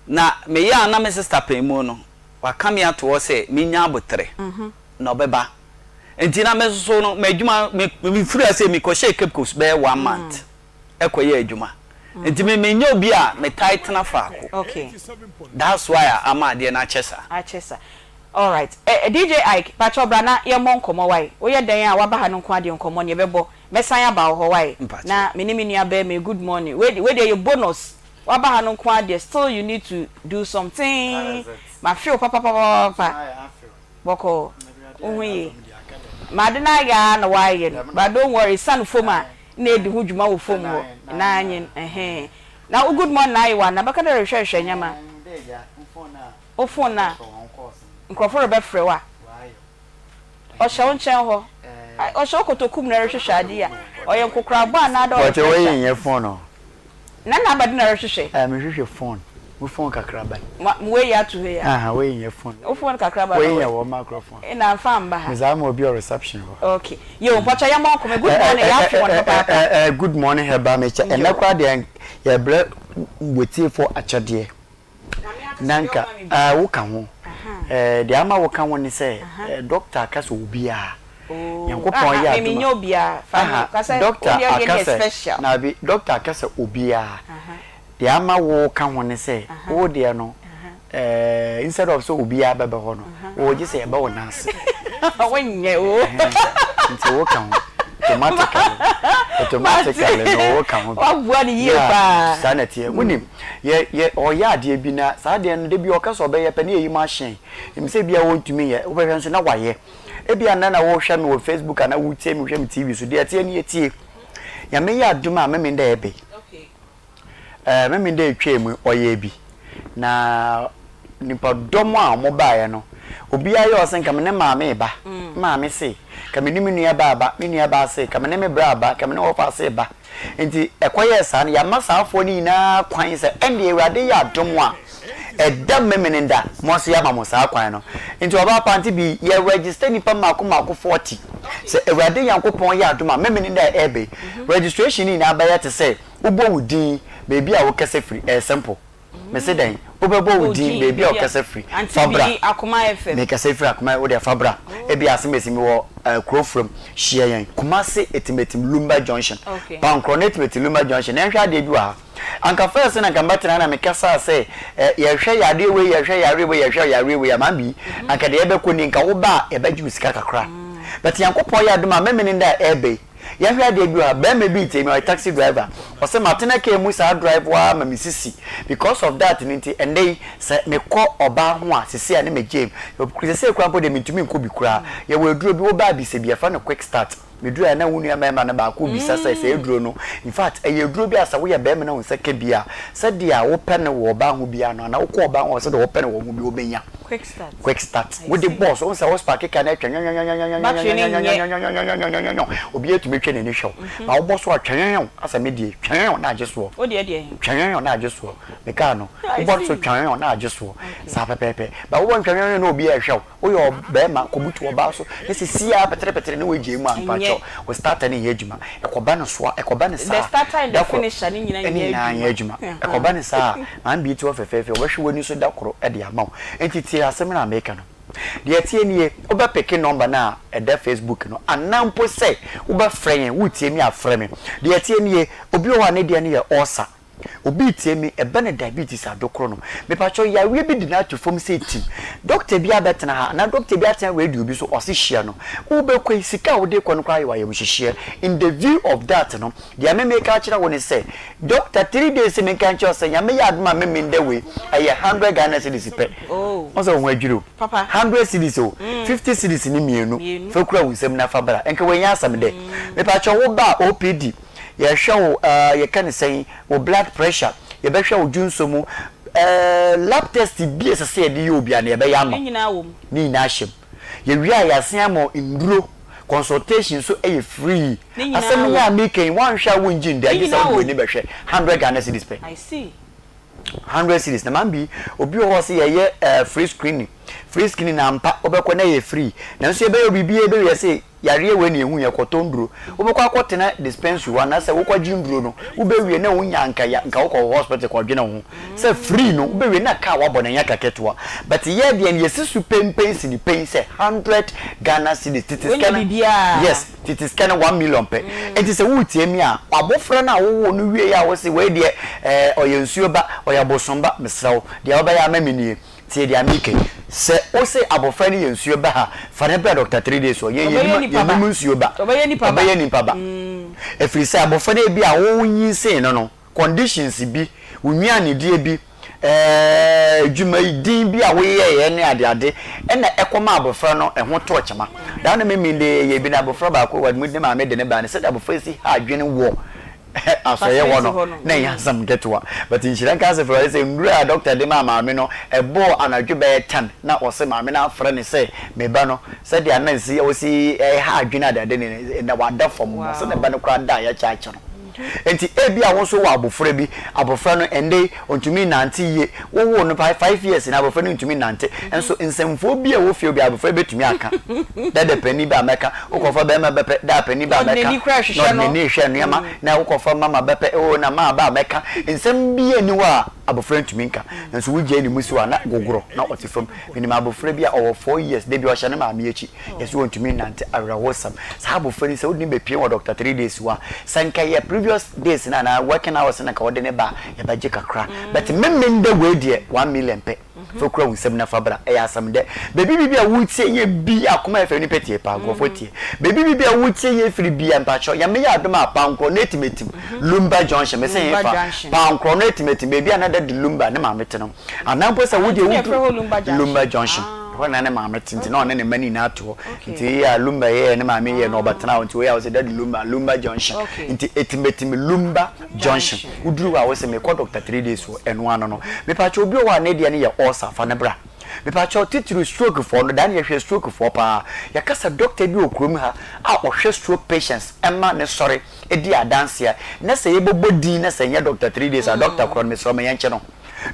Na meyɛ a na me sista panin no, waka me ato hɔ sɛ mennya aboterɛ na ɔbɛba. Nti na me nso so no, m'adwuma, me mefiri ase mekɔhyɛɛ Cape Coast bɛyɛ one month kɔyɛɛ adwuma. Nti me menyɛ obi a metae tena faako. That's why a ama adeɛ no akyɛ saa. Akyɛ saa. Alright eh DJ Ike pakyɛw bra na yɛmmɔ nkɔmmɔ wai woyɛ dɛn a waba ha no nko ara deɛ nkɔmmɔ no yɛbɛbɔ mɛsan aba wo hɔ wai na me ne me nua barima yi good morning wei wei deɛ yɛ bonus waba ha no nko ara deɛ still you need to do something ma feel papapapapa bɔkɔɔ wo ho ye ma ade no ayɛ ara na wayɛ no but don't worry siane fam a na edi ho dwuma wɔ fam hɔ na anyen ɛhɛn na wo good morning na ayɛ wa na bɛka dɛ rehwɛhwɛ nneɛma. Wo fon no a nkorɔfo rebɛfrɛ wo a, ɔhyɛ wo nkyɛn hɔ. Ɔhyɛ wo kotoku mu na ɛrehwehwɛ ade yi a, ɔyɛ nkokorabɔ anaa dɛ ɔyɛ Pɔkyɛ wei pressure? nyɛ fon o. Na na abɛde na ɛrehwehwɛ? Ɛɛ mehwehwɛ fon. Mo fon kakraba yi. Ma mo wei yi ato ha yi a. Aha wei nyɛ fon. Wo fon kakraba no Wei wɔ nyɛ he? wɔ microphone. Nna mfa mba ha. Medze ama obi wɔ reception hɔ. Okay. Yo, mpɔkyɛ yɛmmɔ nkɔmmɔ. Good morning, yɛafe wɔn papaapa. Good morning Herbal Mixture. Ɛnnɛ koraa deɛ yɛbrɛ. w'atiefoɔ akyɛdeɛ. Na nka ah, woka ho. Eh, deɛ ama woka ho ne sɛ, eh, dɔkta aka sɛ obiara. Oh, Nyankopɔn yɛ aha, adom me a. menyɛ obiara. Fa Aha, me, ka sɛ dɔkta wo deɛ aka deɛ sɛ, special. Naabi, dɔkta aka sɛ obiara. Deɛ ama woka ho ne sɛ, wo deɛ no, eh, instead of sɛ obiara bɛbɛ hɔ no, wo gye sɛ yɛbɛ wo nan ase. Wonyɛ o. Nti woka ho automatically, automatically no woka ho bi. Waboa no yie Yeah, paa. saa na ɛteɛ. Wonim, yɛ, yɛ, ɔyɛ adeɛ bi na saa adeɛ no, da bi ɔka sɛ ɔbɛyɛ pɛ ne yɛyi mu ahyɛn. Nim sɛ ebia ɔntumi nyɛ, wobɛhwɛ nso na wayɛ. Ebia nnɛ na wohwɛ me wɔ Facebook anaa wotie me hwɛ me TV so, deɛ ɛteɛ ne yɛtie. Nyame yɛ adom a Memenda ɛbɛ yi. Ɛɛ Memenda ɛtwaa mu ɔyɛɛ bi. Na nipadɔm a wɔbaeɛ no, obiara yɛ ɔse nka me ne maame reba, me maame se, nka me ne me nua baa ba, me nua baa se, nka me ne me bra ba, nka me ne wɔfa se ba. Nti ɛkɔyɛɛ saa no, yɛama saa afoɔ no nyinaa kwan sɛ ɛndeɛ Awurade yɛ adom a, ɛda Memeneda mo nso yɛama mo saa kwan no. Nti ɔbaa pa nti bi yɛ register nnipa mmaako mmaako 40 sɛ Awurade Nyankopɔn yɛ adom a Memeneda a ɛreba yi, registration no nyinaa bɛyɛ te sɛ wobɔ wo din, baabi a wokasa firi, ɛyɛ simple. Mese dɛn? Wobɛbɔ wo din, baabi a wokasa firi, fa bra. Mekasa firi Akoma, wo deɛ fa bra. Ebia asɛm asi mewɔ kuro foforɔ mu, hyia yɛn. Kumasi Atimatim Lumba Junction. Pankorɔ no Atimatim Lumba Junction. Na yɛnhwɛ adeɛ bi wɔ ha. Anka first na anka mɛtena na mekasaa sɛ yɛhwɛ yareɛ wei, yɛhwɛ yareɛ wei, yɛhwɛ yareɛ wei, ama bi. Anka deɛ yɛbɛkɔ ni, nka woba a yɛbɛgye wo sika kakra. But Nyankopɔn yɛ adom a Memeneda a ɛreba yi, Yɛnhwɛ adeɛ bi wɔ ha, barima bi retie me, ɔyɛ taxi driver, ɔse matena car mu saa drive wo ara ma me sisi, because of that no nti ɛnnɛ yi sɛ mekɔ ɔbaa ho a sisi a ne magyae mu, sesei koraa mpo deɛ mentumi nkɔ bi koraa, yɛwɔ aduro bi wobaa bisa bi yɛfrɛ no quick start, meduruiɛ a na wo nua mmarima no baako rebisa sɛ saa aduro no, infact ɛyɛ aduro bi a sɛ woyɛ barima na wo nsa ka bi a sɛdeɛ wopɛ no wɔ ɔbaa ho biara no anaa wokɔ ɔbaa ho a sɛdeɛ wopɛ no wɔ ho biara wobɛnya. Quick start. Quick start. Wode bɔɔ so, wohu sɛ wo spark ka no atwa nwɔnwɔnwɔnwɔnwɔnwɔnwɔnwɔnwɔnwɔnwɔnwɔnwɔnwɔnwɔn. Obiara tumi twa n'ani hwɛ wo. Ba wobɔ so a twɛnwɔnwɔn asɛ me deɛ twɛnwɔnwɔn na agye soɔ. Wo deɛ deɛ he? Twɛnwɔnwɔn na agye soɔ. Me kaa no. Wobɔ so twɛnwɔnwɔn na agye soɔ. Saa pɛpɛɛpɛ. Ba wobɔ ntwɛnwɔnwɔn na obiara rehwɛ wo. Woyɛ ɔbarima kɔbutu ɔbaa so na sisi ara pɛtrɛpɛtrɛ na woagyae mu a mpakyɛw wo starter no nyɛ adwuma. Ɛkɔba no soa, ɛkɔba no saa The starter and the da koro finisher ne nyinaa ɛne nyɛ nyinaa nyɛ adwuma. adwuma. Ɛkɔba no saa a, maame bi ti hɔ fɛfɛɛfɛ, ɔbɛhwɛ w'ani so da koro de ama wo. Enti tie asɛm no a meka no. Deɛ ɛteɛ nie, wobɛpeke nɔmba no a ɛda Facebook no anaa mpo sɛ wobɛfrɛ yɛn, woretie me a frɛ me. Deɛ ɛteɛ nie, obi wɔ hɔ a ne deɛ no yɛ ulcer. Obi retie me, ɛbɛ no diabetes adokoro no. Mepakyɛw, yareɛ bi de no ato fam sɛ tim. Dɔkta bi abɛtena ha, anaa dɔkta bi atena radio bi so, ɔse hyia no. Wobɛkɔ yi, sika a wode rekɔ no koraa yɛ w'ayamhyehyeɛ. In the view of that no, deɛ me meka akyerɛ wo ne sɛ, dɔkta three days menka nkyerɛ wo sɛ, Nyame yɛ adom a me menda wei, ɛyɛ hundred Ghana cedis pɛ. Oh. Wohu sɛ wo ho adwiri wo. Papa. Hundred cedis o, 50 cedis ne mmienu, fa kura wo nsam na fa bra. Nka wei nyɛ asɛm dɛ. Mepakyɛw, woba a OPD, Yɛhwɛ wo eh, yɛka ne sɛn, wo blood pressure, yɛbɛhwɛ wo dwonsɔ mu, eh, lab test bi a ɛsɛ sɛ yɛde yɛ obi a na yɛbɛyɛ ama Ne wo. nyinaa wɔ mu. Ne nyinaa hyɛ mu. Yɛwie a yɛasen ama wo nnuro, consultation nso yɛ free. Ne nyinaa Asɛm yi wɔ a mu. meka yi, woanhwɛ a wongye ndi Ne a, gye sɛ nyinaa wode wɔ w'ani mu. bɛhwɛ, hundred Ghana cedis pɛ. I see. Hundred cedis. Na maame bi, obi wɔ hɔ a ɔse yɛyɛ eh, free screening. Free screening ampa, wobɛkɔ na ɛyɛ free. Nanso yɛbɛyɛ wo biribiara, yɛbɛwie yɛse Yareɛ wei na yɛhu yɛ kɔtɔ nduro. Wobɛkɔ akɔtena dispensary hɔ anaasɛ wokɔgye nduro no, wobɛwie na wonya nka ya nka wokɔ hospital kɔdwene wo ho sɛ free no wobɛwie na car wabɔ no ɛnyɛ ka ketewa. But yɛ deɛ no yɛsi so penpen si no pen sɛ hundred Ghana cedis tete Wonya sika no biribiara. yes tete sika no 1 million pɛ. Nti sɛ woretie me a abɔfra no a wowoo no wieɛ a wose wei deɛ ɛɛ ɔyɛ nsuo ba ɔyɛ abosom ba mesrɛ wo deɛ wobɛyɛ ama me nie. Tie deɛ mereka yi, sɛ wose abɔfra no yɛ nsuo ba a, fa no bra Doctor Three Days hɔ, yɛn Ɔbɛyɛ yɛnim nipa ba. yɛnim nsuo ba, Ɔbɛyɛ nipa ba. ɔbɛyɛ nipa ba. Ɛfiri sɛ abɔfra no ebi a wonyinsee no no, conditions bi, wo nnuanedie bi, ɛɛɛ dwumadin bi a woyɛeɛ ne adeade ɛna ɛkɔma abɔfra no ɛho tɔɔ kyema. Daa no me mende yɛ bi na abɔfra baako wɔ ne maame de ne baa no sɛdeɛ abɔfra yi si ha adwene wɔ asɔeɛ hɔ no na ɛnyɛ asɛm ketewa but nhyira nka asafo awurade sɛ nnuro a doctor de maa maame no ɛbɔɔ anadwo bɛyɛ ten na ɔse maame no afrɛ no sɛ me ba no sɛdeɛ na nsi ɔsi ɛha adwene adeade ne na wada fam ɔse ne ba no koraa da a yɛakyɛ akyɛ no. Enti ebia wo nso wowɔ abofra bi, abofra no ɛnnɛ yi ontumi nnante yie, wowoo no five years ni abofra no ntumi nnante, nso nsɛmfua bi a ɛwɔ fie hɔ biara abofra yi bɛtumi aka. Dada panin ba a mɛka, wokɔfa barima bɛpɛ, daa panin ba a mɛka, na ɔde n'ani rehwɛ nneɛma, na wokɔfa mama bɛpɛ, oo na maa ba a mɛka. Nsɛm biara nni hɔ a abofra ntumi nka, nanso wogyae ne mu si hɔ a na gogorɔ na ɔte fam. Menim abofra bi a ɔwɔ 4 years, da biara ɔhyɛ ne maame akyi. Yɛse ɔntumi nnante, awerɛhosɛm. Saa abofra yi sɛ wode no bɛpue wɔ Doctor 3 days hɔ a, sɛ nka ɛyɛ previous days no anaa working hours no na nka wode no ba a, yɛbɛgye kakra. But Memenda wei deɛ, 1 million pɛ. Fa kura wo nsam na fa bra. Ɛyɛ asɛm dɛ. Baabi bi a woretie yɛ bi a, Akoma FM nipa tie paa, nkurɔfoɔ tie. Baabi bi a woretie yɛ firi bi a, mpakyɛw, Nyame yɛ adom a, Pankorɔ no atimatim, Lumba Junction, mese hefa? Pankorɔ no atimatim, baabi a na Daddy Lumba ne maame te no. Anaa mpo sɛ wo deɛ wodu Lumba Junction, ɛhɔ na ne maame te nti na ɔne ne mma no nyinaa te hɔ. Nti yɛ a Lumba yɛɛ ne maame yɛɛ no ɔbɛtena hɔ nti woyɛ a wosɛ Daddy Lumba, Lumba Junction. Nti Etimetim Lumba Junction. Woduru hɔ a wose mekɔ Doctor 3 days hɔ, ɛno ano no. Mepakyɛ obi wɔ hɔ a ne deɛ no yɛ ulcer, fa no bra. Mepakyɛ titiriw stroke foɔ no, daa ne yɛhwɛ stroke foɔ paa. Yɛka sɛ doctor bi wɔ kurom ha a ɔhwɛ stroke patients ma ne sɔre di adanseɛ na sɛ yɛbɛbɔ din na sɛ ɛnyɛ Doctor 3 days a, doctor korɔ no mesrɛ wo ma yɛnkyɛ no.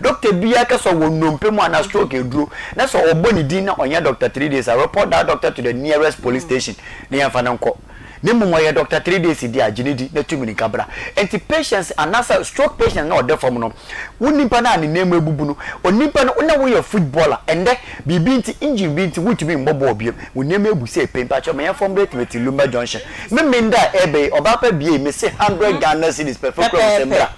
Doctor biara ka sɛ ɔwɔ nnompe mu anaa stroke aduro na sɛ ɔbɔ ne din na ɔnyɛ Doctor 3 days a, report that doctor to the nearest police station na yɛmfa no nkɔ. Na mmom ɔyɛ Doctor 3 days deɛ a, gye no di na tu mmirika bra. Enti patients anaasɛ stroke patient na ɔda fam no, wo nipa no a ne nan mu abubu no, onipa no na woyɛ footballer, ɛnnɛ biribi nti, injury bi nti wontumi mmɔ bɔɔl bio, wo nneɛma abu sɛ pɛ, mpakyɛw ma yɛmfa mmra Timothy Lumba Junction. Memenda a ɛreba yi, ɔbaa pa biei, mese 100 Ghana cedis pɛ fa kura wo nsam bra.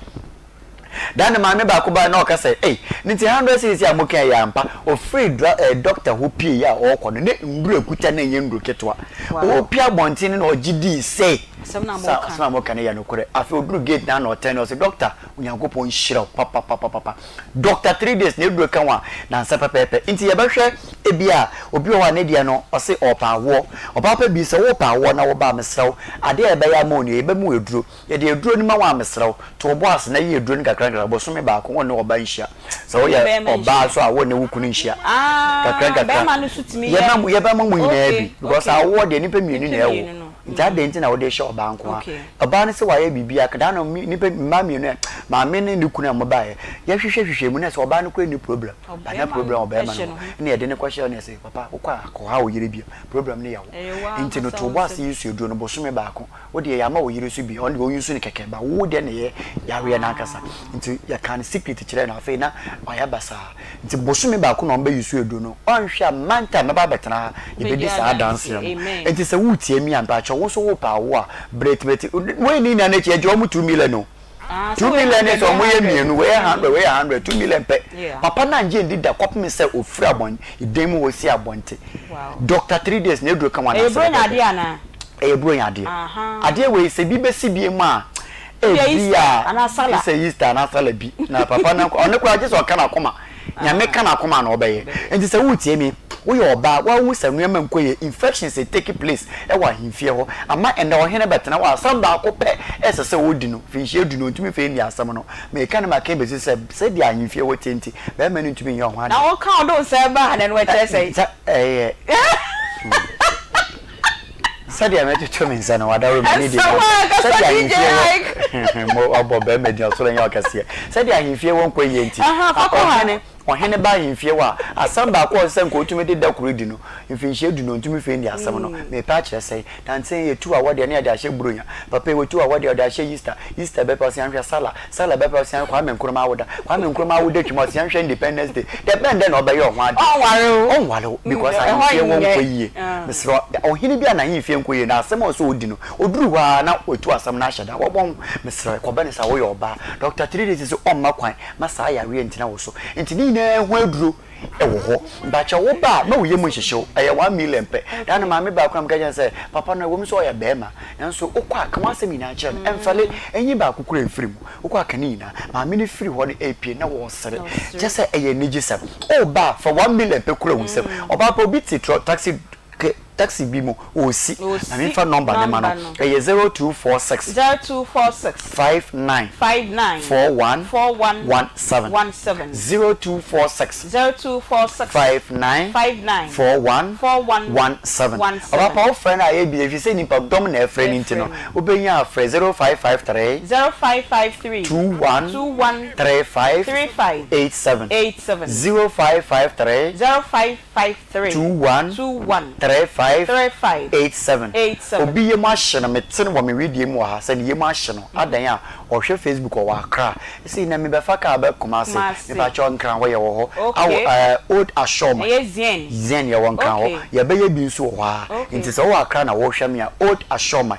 Da no maame baako bae na ɔka sɛ, Ei, ne nti 100 cedis a mokae yi yɛ ampa? Ɔfirii dra eh, dɔkta hɔ pieeɛ a ɔrekɔ no, na nnuru a ɛkuta no nyɛ nnuru ketewa. Ɔrepue abɔnten no na ɔgye dii sɛ Asɛm no a sɛ moka asɛm a moka no yɛ nokorɛ. Afei ɔduruu gate no ano ɔtɛn no, ɔse, Dɔkta, Onyankopɔn nhyira wo papapapapa. Dɔkta, 3 days na aduro ka ho a, nansa pɛpɛɛpɛ. Nti yɛbɛhwɛ ebia obi wɔ hɔ a ne deɛ no, ɔse ɔrepɛ awoɔ. Ɔbaa pa bi, sɛ worepɛ awoɔ na woba a, mesrɛ wo, adeɛ a yɛbɛyɛ ama wo nie, yɛbɛma wo aduro. Yɛde aduro no ma wo a, mesrɛ wo, to wo bo ase na yi aduro no nkakrankakra bosome baako, wo ne ɔba nhyia. Sɛ woyɛ ɔbaa nso a, wo ne wo kunu nhyia. Nkakrankakra. Yɛbɛma yɛbɛma mo nyinaa bi because awoɔ deɛ nnipa mmienu na ɛwo. Nti adɛn nti na wode rehyɛ ɔbaa nko ara? Ɔbaa no sɛ wayɛ biribi a, daa no nnipa mmaa mmienu a, maame ne ne kunu a wɔbaeɛ, yɛhwehwɛ hwehwɛ mu na sɛ ɔbaa no koraa nni problem. But na problem wɔ barima no hɔ. Ɛna yɛde no kɔhyɛɛ hɔ na yɛse, papa wokɔ a kɔha wo yere bio, problem no yɛ wo. Nti no to wo bo ase yi su aduro no bosome baako. Wo deɛ yɛama wo yere nso bi, ɔno deɛ ɔuse no kɛkɛ, but wo deɛ na ɛyɛ yareɛ no ankasa. Nti yɛkaa no secret kyerɛɛ no, afei na wayɛ basaa. Nti bosome baako na ɔmbɛ use aduro no, ɔnhwɛ a month a mɛba abɛtena ha, yɛbɛdi saa adanseɛ no. Nti sɛ woretie me a, mpakyɛw wo nso wopɛ awo a, brɛ tumi, wei ne nyinaa no akyi yɛgye wɔn 2 million o. 2 million ne sɛ wɔn yɛ mmienu, wei yɛ 100, wei yɛ 100, 2 million pɛ. Papa no angye ndi da kɔpem sɛ ofiri abɔn, dan mu hɔ si abɔnte. Doctor 3 days na aduro ka ho Ɛyɛ anaasɛ Buronya pɛpɛɛpɛ. adeɛ anaa? Ɛyɛ Buronya adeɛ. Adeɛ wei sɛ bi bɛsi bi mu a, Ebia ebia Easter anaa Sallah. sɛ Easter anaa Sallah bi na papa no ɔno koraa gye sɛ ɔka n'akoma. Nyame ka n'akoma na ɔbɛyɛ. Nti sɛ woretie me, woyɛ ɔbaa, woahu sɛ nneɛma nkɔ yie, infections take place wɔ ahemfie hɔ, ama ɛnnɛ ɔhene bɛtena hɔ a asɛm baako pɛ ɛsɛ sɛ ɔdi no, mfinhyia du no ɔntumi mfa nni asɛm no. Meka no maka bɛsi sɛ sɛdeɛ ahemfie hɔ teɛ nti, barima no ntumi nyɛ ɔho Na adeɛ. woka wode wo nsa ba ha na ɛno ɛkyerɛ sɛn? Sɛ ɛyɛ sɛdeɛ mɛtoto me nsa no wadaworo m'ani de Ɛsɛ ma wo ankasa sɛdeɛ DJ ahemfie Ike. wɔ wabɔ barima din ɔsoro nyɛ ɔkɛseɛ sɛdeɛ ahemfie wɔ nkɔ yie nti Aha, fa kɔ ha. ɔhene ɔhene ba ahemfie wɔ a asɛm baako a ɔsɛ sɛ nka ɔtumi de da koro di no mfinhyia du no ɔntumi fei ndi asɛm no mepɛ akyerɛ sɛn nansa yi yɛtu awɔdeɛ ne yɛde ahyɛ buronya papa yi wɔtu awɔdeɛ ɔde ahyɛ Easter Easter bɛpɛ ɔsɛ yɛnhwɛ Sallah Sallah bɛpɛ ɔsɛ yɛnhwɛ Kwame Nkrumah awoda Kwame Nkrumah awoda twam ɔsɛ yɛnhwɛ Independence Day dɛ bɛn dɛ na ɔbɛyɛ ɔho adeɛ Ɔnware wo. ɔnware wo because Ɛhɔ ahemfie wɔ nyɛ. nkɔ yie mesrɛ ɔhene bi a n'ahemfie nkɔ yie na asɛm a ɔsɛ ɔdi no ɔduru hɔ a na watu asɛm no ahyɛ da wɔbɔ ho mesrɛ kɔbɛ ne sa woyɛ ɔbaa Doctor 3 days sɛ ɔmma kwan ma saa yareɛ ntina wo so nti ne nyinaa ho aduro ɛwɔ hɔ mpakyɛ wo ba a ma wo yam nhyehye wo ɛyɛ 1 million pɛ daa no maame baako na meka kyerɛ no sɛ papa no ɛwɔ mu sɛ ɔyɛ bɛrima nanso wokɔ a ka w'asɛm nyinaa kyerɛ no ɛmfɛle ɛnyi baako kura mfiri mu wokɔ aka ne nyinaa maame no firi hɔ no ɛpie na wɔresere kyɛ sɛ ɛyɛ anigyesɛm ɔba a fa 1 million pɛ kura wo nsam ɔbaa pɛ obi te trɔ taxi ke. taxi bi mu ɔresi. Ma memfa nɔmba no ma no. Ɛyɛ 0246. 0246. 59. 59. 41. 41. 17. 17. 0246. 0246. 59. 59. 41. 41. 17. 17. Ɔbapa wofrɛ no a ɛyɛ bi ɛfiri sɛ nnipa dɔm na ɛfrɛ no nti no, wobɛnya afrɛ 0553. 0553. 21. 21. 35. 35. 87. 87. 0553. 0553. 21. 21. 35. 35. 87. 87. Obi yam ahye no, mete no wɔ me wedeɛ mu wɔ ha sɛ ne yam ahye no, adɛn a ɔhwɛ Facebook ɔwɔ Accra. Sei na mebɛfa car bɛ Kumasi. Kumasi. Mepakyɛw Nkran hɔ yɛwɔ hɔ. Okay. Awo ɛɛ Old Ashorma. Ɛyɛ Zien. Zien yɛwɔ Nkran hɔ. Okay. Yɛbɛyɛ bi nso wɔ hɔ ara. Okay. Nti sɛ wowɔ Accra na wohwɛ me a, Old Ashorma.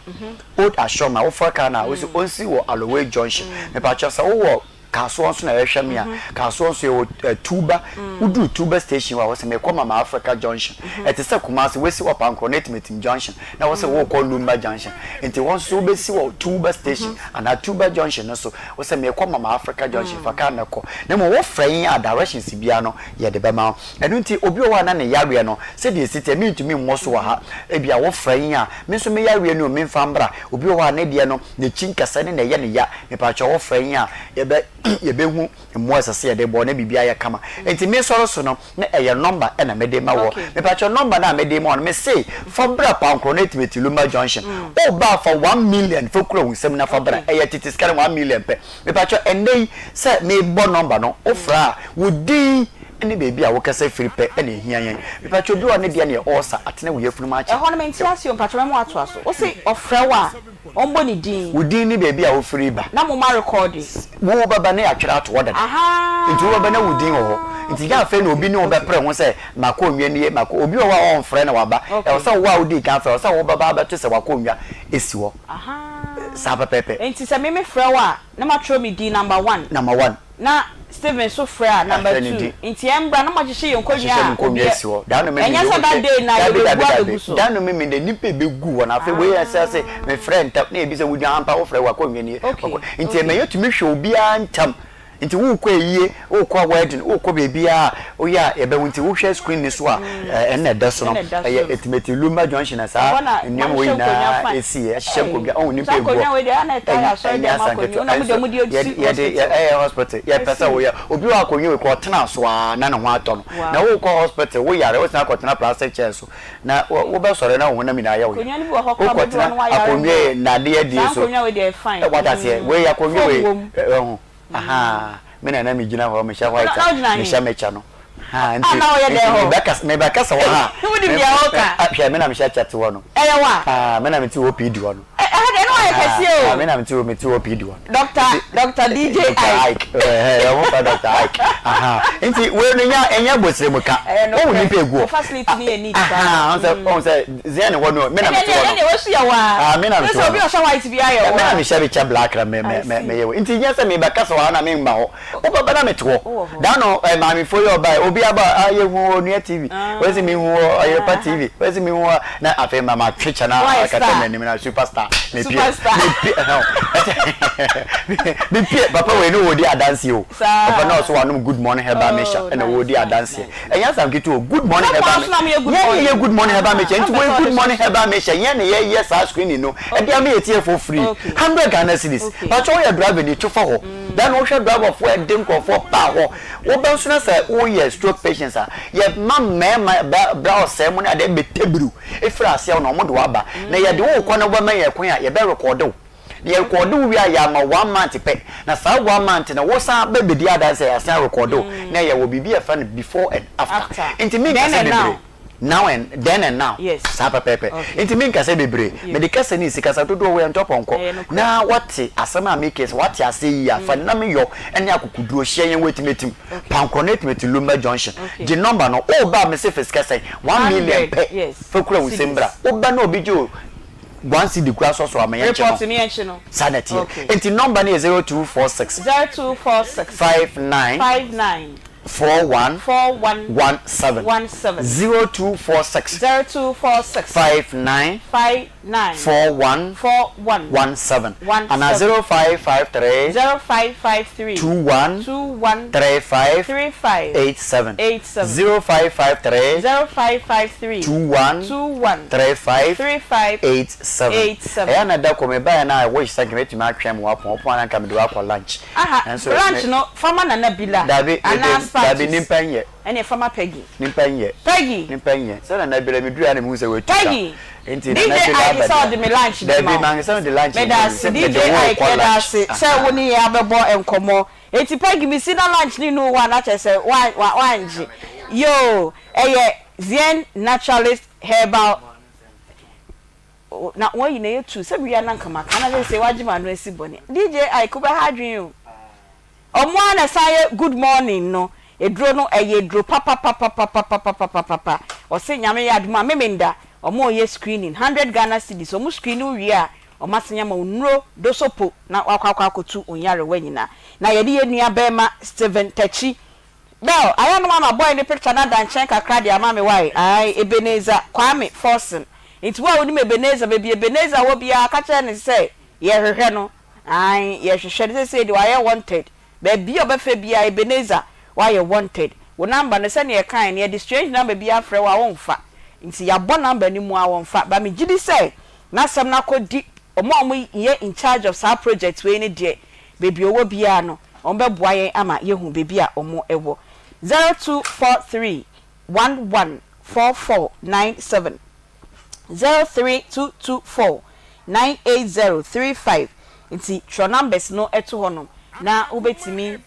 Old Ashorma, wofra car no a, wose ɔnsi wɔ Aloway Junction. Mepakyɛw sɛ wowɔ Kasoa nso na ɛrehwɛ me a, Kasoa nso yɛwɔ eh, Tuba. Woduru Tuba station hɔ a, wɔsɛ mekɔ Mama Africa Junction. Ɛte sɛ Kumasi, woasi wɔ Pankoro ne Atimatim Junction, na wɔsɛ wokɔ Lumba Junction. Nti hɔ nso wobɛsi wɔ Tuba station anaa Tuba Junction no so, wosɛ mekɔ Mama Africa Junction, fa kaa no kɔ. Na mmom wofrɛ yɛn a, directions biara no yɛde bɛma wo. Ɛno nti obi wɔ hɔ a na ne yareɛ no, sɛdeɛ ɛsi teɛ, mentumi mmɔ so wɔ ha. Ebia wofrɛ yɛn a, me nso me yareɛ no o, memfa mbra. Obi wɔ hɔ a ne deɛ no, n'akyi nkɛsɛ ne na ɛyɛ no ya. Mepakyɛw wofrɛ yɛn a, yɛbɛ yɛbɛhu mmoa a ɛsɛ sɛ yɛde bɔ na biribi ayɛ kama. Nti mesɔre so no, na ɛyɛ nɔmba na mede ma wɔ. Mepakyɛw nɔmba no a mede ma wɔ no, mese fa bra Pankorɔ no Atimati Lumba Junction. Woba a fa 1 million fa kura wo nsam na fa bra. Ɛyɛ tete sika no 1 million pɛ. Mepakyɛw ɛnnɛ yi sɛ mebɔ nɔmba no, wofrɛ a, wo din ne baabi a wokasa firi pɛ na ɛhia yɛn. Mepakyɛw obi wɔ hɔ a ne deɛ no yɛ ulcer, atena wo yafunu mu akyɛ. Ɛhɔ no mente ase o, mpakyɛw mɛma woatoa so. Wose ɔfrɛ wo a, Ɔmbɔ ne din. Wo din ne baabi a wofiri ba. Na moma rekɔɔde. Wo bɛba na yɛatwerɛ ato hɔ dada. Nti wo bɛba na wo din wɔ hɔ. Nti nyɛ afei na obi ne wo bɛpere ho sɛ m'akonnwa nie, m'akɔ obi wɔ hɔ a ɔmfrɛ na waba. Ɛwɔ sɛ wo a wodii kan frɛ, ɛwɔ sɛ wo bɛba abɛto sɛ w'akonnwa si hɔ. Saa pɛpɛɛpɛ. Nti sɛ me mefrɛ wo a, na matwerɛ me din number one. Number one. Na Stephen nso frɛ a number two nti ɛmbra na moahyehyɛ yɛn nkonnwa a obia ɛnyɛ sɛ that day na yɛbɛbu abɛgu so. Da no meme dɛ nipa ɛbɛgu hɔ na afei wei ɛsɛ sɛ mefrɛ ntam na yɛbisa wo din ampa wofrɛ wakonnwa nie nti ɛma yɛtumi hwɛ obiara ntam nti wokɔ ayie wokɔ wedding wokɔ baabiara a woyɛ a yɛbɛhu nti wohwɛ screen no so a ɛnna ɛda so no ɛyɛ Etimeti Lumba Junction na saa nneɛma wei nyinaa ɛsi yɛ ɛhyehyɛ nkonnwa ɔhu nipa egu hɔ ɛnyɛ asanketewa ɛnso yɛde ɛyɛ hospital yɛpɛ sɛ woyɛ obi wɔ akonnwa wei kɔ ɔtena so aa na ne ho atɔ no na wokɔ hospital woyare wosena akɔtena plastic chair so na wobɛsɔre na wo honam nyinaa yɛ wo ya wokɔtena akonnwa yi nnadeɛ die so wata aseɛ wei akonnwa wei ɛho ahaa me na na megyina hɔ mehyɛ white a mehyɛ me kyɛ no haa nti nti mebɛkasa wɔ ha hwɛ me na mehyɛ kyɛ te hɔ no ɛyɛ wa aa me na mete hɔ pii di hɔ no ɛha deɛ ɛna wayɛ kɛseɛ o me na mete hɔ mete hɔ pii di hɔ no Doctor Doctor DJ Ike ɛhɛ ɔmo fɛ Doctor Ike aha nti wei no nya ɛnyɛ bosire mu ka ohun nipa egu hɔ facility ni yɛ neat paa aha ɔn sɛ ɔn sɛ zɛn hɔ no me na mete hɔ no ɛnɛ wɔsu yɛ waa ah me na mete hɔ obi ɔhyɛ white bi ayɛ waa me na mehyɛ mekyɛ black na me me me meyɛ wɔ nti nyɛ sɛ mebɛkasa wɔ ha na memma hɔ wobɛba na mete hɔ da no eh, maamefoɔ yi ɔbae obi aba a yɛhu wɔ Onua TV wɔsi mehu wɔ Ɔyerepa TV wɔsi mehu wɔ na afei ma matwe kyɛ na akata m'anim na superstar mepie mepie ɛhɛn mepie papa wei ne wɔdi adanseɛ o papa na ɔso wanom good morning herbal mixture ɛna wɔdi adanseɛ ɛnyɛ asam ketewa o good morning herbal mixture yɛn ne yɛ good morning herbal mixture nti wɔyɛ good morning herbal mixture yɛn ne yɛyɛ saa screening no ɛde ama yɛ tie for free 100 Ghana cedis patro woyɛ driver ni to fa hɔ dan wohwɛ driver foɔ ɛde nkurɔfoɔ paa hɔ wobɛ nso na sɛ woyɛ stroke patients a yɛ ma mmarima bra ɔsɛe mu ne adeɛ bɛtɛbiriw efiri aseɛ na wɔn de waba na yɛde wo kɔ na wobɛma yɛ kwan a yɛbɛ rekɔde wo na yɛrekɔde wo wie a yɛama one month pɛ na saa one month na wosan bɛ bɛdi adanse a yɛasan rekɔde wo na yɛwɔ biribi a yɛfrɛ no before and after nti menkasa bebree now and then and now saa pɛpɛɛpɛ nti menkasa bebree mede kasa ne nsi kasa dodoɔ wɔ yɛntɔ pɔnkɔ na wate asɛm a meke sɛ wate aseɛ yie a fa nam yɔ ne akokoduro hyia yɛn wɔ atimatim pankorɔ no atimati Lumba junction gye nɔmba no woba a mese fa sika sɛn 1 million pɛ fa kura wo nsam bra woba na obi gye o 1 cedi kura sɔsɔ ama yɛnkye no saa na ɛteɛ nti nɔmba no yɛ 0246 0246 59 59 41 41 17 17 0246 0246 59 5 9. 41 41. 17 17. anaa 0553 0553. 21 21. 35 35. 87 87. 0553 0553. 21 21. 35 35. 87 87. Ɛyɛ a na da koro mebaeɛ no a I wish sɛ nka mɛtumi atwɛn ma wapɔn wopɔn a na nka mede wo akɔ lunch Aha, Nanso lunch me no fa ma Nana Bila Dabi anaa mede dabi Sparches. nimpa nyɛ. Ɛneɛ fa ma Peggy. Nimpa nyɛ. Peggy. Nimpa nyɛ. Sɛ Nana Bila meduruiɛ a na mehu sɛ watu ka Peggy. Nti DJ Nana Bila Ike aba sɛ deɛ ɔde me lunch Dabi bɛma wo. mankasa mede lunch Meda mma ase bi sɛ mede DJ wo Ike rekɔ yɛda lunch ase sɛ Ahaa. wo ne yɛn abɛbɔ nkɔmmɔ. Enti Peggy mesi na lunch no nnu wo hɔ a na kyerɛ sɛ woangye. Yoo ɛyɛ Zen Naturalist Herbal na wɔayi na ɛyɛ tu sɛ mewia na nka maka na seesei woagye m'ano asi bɔne. DJ Ike wobɛha adwene o. Ɔmo ara na ɛsan yɛ good morning no eduro no ɛyɛ eduro papapapapapapapapapa ɔse Nyame yɛ adom a Memenda ɔmo reyɛ screening hundred Ghana cedis ɔmo screen wo wie a ɔmo asan ama wo nnuro dosopo na wakɔ akɔ akɔtu wo nyarewa nyinaa na yɛne yɛn nua bɛɛma Stephen Takyi Bell ayɛ a na wama boy no picture no ada nkyɛn kakra de ama me wai ae Ebenezer Kwame Forson nti wo a wonim Ebenezer baabi Ebenezer wɔ biara ka kyerɛ no sɛ yɛhwehwɛ no Ae yɛhwehwɛ no sesei deɛ wayɛ wanted baabi a ɔbɛfa biara Ebenezer wayɛ wanted wo number no sɛdeɛ yɛkaeɛ no yɛde strange number biara frɛ wo a wonfa nti yɛabɔ number no mu a wɔnfa but megyedi sɛ n'asɛm no akɔdi wɔn a wɔyɛ in charge of saa project wei no deɛ baabi ɔwɔ biara no wɔbɛboa yɛn ama yɛahu baabi a wɔwɔ 0243 11 4497. 03224 98035 nti twerɛ numbers no to hɔ nom na wobɛtumi.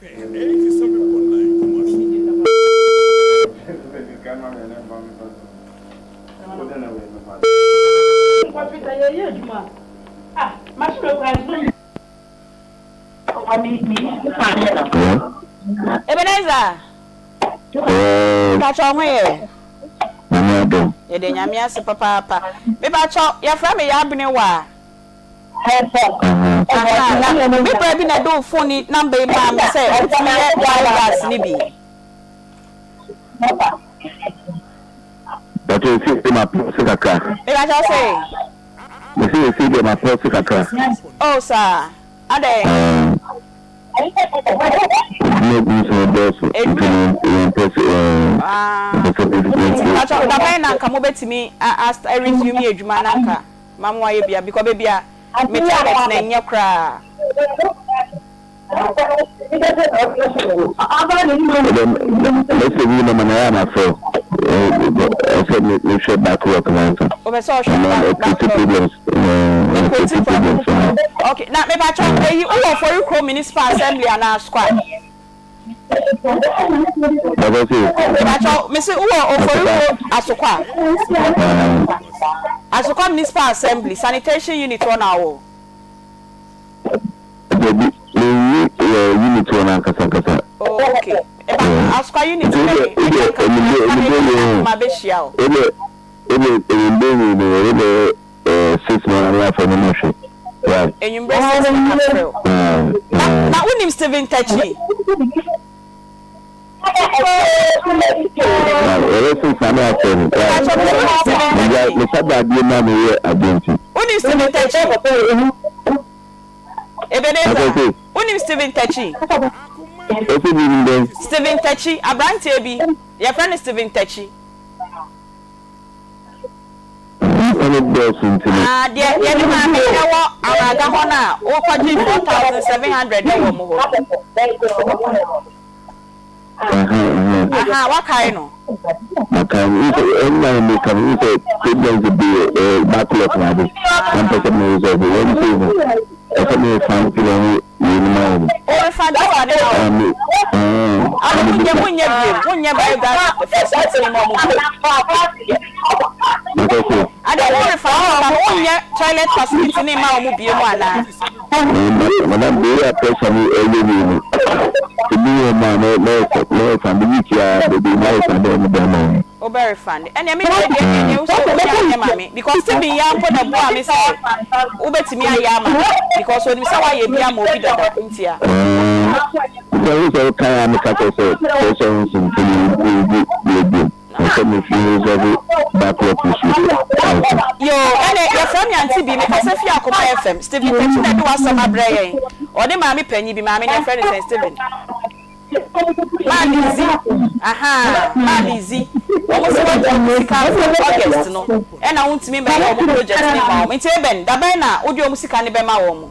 Ebenezer! Mepakyɛw ho yɛ? Nyame adom. Yɛda Nyame ase papaapa. Mepakyɛw yɛfrɛ me Yabene waa. Aha, na me bra bi na ɛde wo phone yi number yi maa me sɛ wotumi yɛ biogas no bi. Pakyɛw esi deɛ ma pɔse kakra. Mepakyɛw se? Mese esi deɛ ma pɔse kakra. Oh saa, adɛn? Edwuma gu so dɔɔso nti no yɛmpɛ sɛ yɛmpɛ sɛ Nti mpakyɛw da bɛn na nka mobɛtumi a a resume adwuma na nka ma mo ayɛ bia because baabi a me toilet no ɛnyɛ koraa. Mɛsɛ bi na mana yɛ amafrɛ ɛsɛ mehwɛ backlog no ansa. Wopɛ sɛ ɔhwɛ backlog. Ɛkreti problems. Okay, na mepakyɛw eyi wowɔ Oforikrom Municipal Assembly anaa Asukwa? Mepakyɛw mese wowɔ Oforikrom Asukwa? Asukwa Municipal Assembly Sanitation Unit hɔ na wowɔ? Dabi, menni unit hɔ no ankasa ankasa. Oh, okay. Eba Asukwa unit bɛn? Ɛka nka nka ma bɛhyia o. Ebia ewimbir yi no yɛbɛyɛ six no na afei no mahwɛ. Right. Ewimbir six no mafrɛ wo. Na na wonim Stephen Takyi? Yɛbɛ six na afei no. Mepakyɛ wo wonim Stephen Takyi? Mesa dadeɛ mu a meyɛ adeɛ nti. Wonim Stephen Takyi? Ebenezer, wonim Stephen Takyi? Ɔsɛ bi nim dɛn? Stephen Takyi, aberanteɛ bi, yɛfrɛ no Stephen Takyi. Nnipa no dɔɔso nti no. Ah, deɛ deɛ ne maame wɔ Awuraga hɔ no a wokɔgye 4700 no wɔ mo hɔ no. Aha, wakae no. Makae no. Nso ɛnna meka no sɛ problems bi eh, backlog na ade. Na mpɛ sɛ me resolve. Wɔn sɛ no, ɛsɛ me refund wɔn weinom ayɛ no. O refund sika no ma wɔn. Ɔno mo nyɛ mo nyɛ biem mo nyɛ biogas facility no ma ɔmo biem. Ade wo refund sika no wo nyɛ toilet facility no ma ɔmo biem anaa. Madam bere a pressure no ɛyɛ wei no ebi wɔ mu a mɛ mɛ mɛ refund week yi ara baabi mɛ refund ɔmo de ama wɔn. Wo bɛ refund ɛneɛ me deɛ deɛ ɛneɛ wo sɛ wotumi anyɛ ma me because Stephen yi ara mpo na ɛboaa me sɛ wobɛtumi ayɛ ama me because onim sɛ woayɛ bi ama obi dada ntia. Sɛ wo sɛ wokae a meka kyerɛ sɛ pressure ho nsɛmfo no yɛgu yɛ biom. sɛ me fi resolve backlog issue ansa. Yoo ɛne yɛfrɛ me auntie bi mekasa fi akoma FM Stephen Takyi na ɛde w'asɛm abrɛ yɛn ɔne maame panyin bi maame no yɛfrɛ no sɛn Stephen Maame Zi ahaa maame Zi wɔn sɛ wɔgye wɔn sika from August no ɛna wontumi mbɛyɛ wɔn project no mma wɔn nti Eben dabɛn na wode wɔn sika no bɛma wɔn.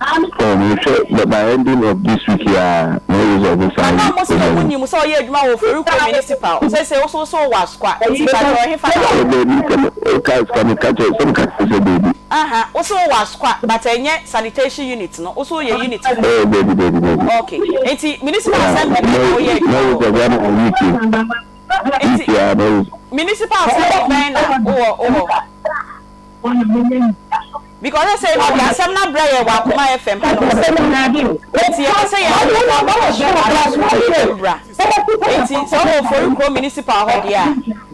Oh mehwɛ by ending of this week yi aa mɛ resolve saa Ana ɔmo se problem ɔmo no. nim sɛ ɔyɛ adwuma wɔ Oforikrom municipal sese wo so wo se wowɔ Asokwa nti mpakyɛw ɛhefa na Oh wowɔ? daabi sɛ me woka sika meka kyerɛ sɛ meka kyerɛ sɛ daabi. Aha wo se wowɔ Asokwa but ɛnyɛ sanitation unit no wo se woyɛ unit foforɔ. Oh daabi daabi daabi. Ok nti municipal Yeah assembly bɛn mɛ na woyɛ mɛ adwuma wɔ? resolve ama wo week yi Nti week yi aa mɛ resolve. municipal assembly bɛn na wowɔ wowɔ? Because sɛ sɛ ɔde asɛm no abrɛ yɛn wɔ Akoma FM ha nom sɛ nti yɛpɛ sɛ yɛn asomdwoeɛ mbra nti sɛ ɔwɔ Ofori Kurom Municipal hɔ deɛ a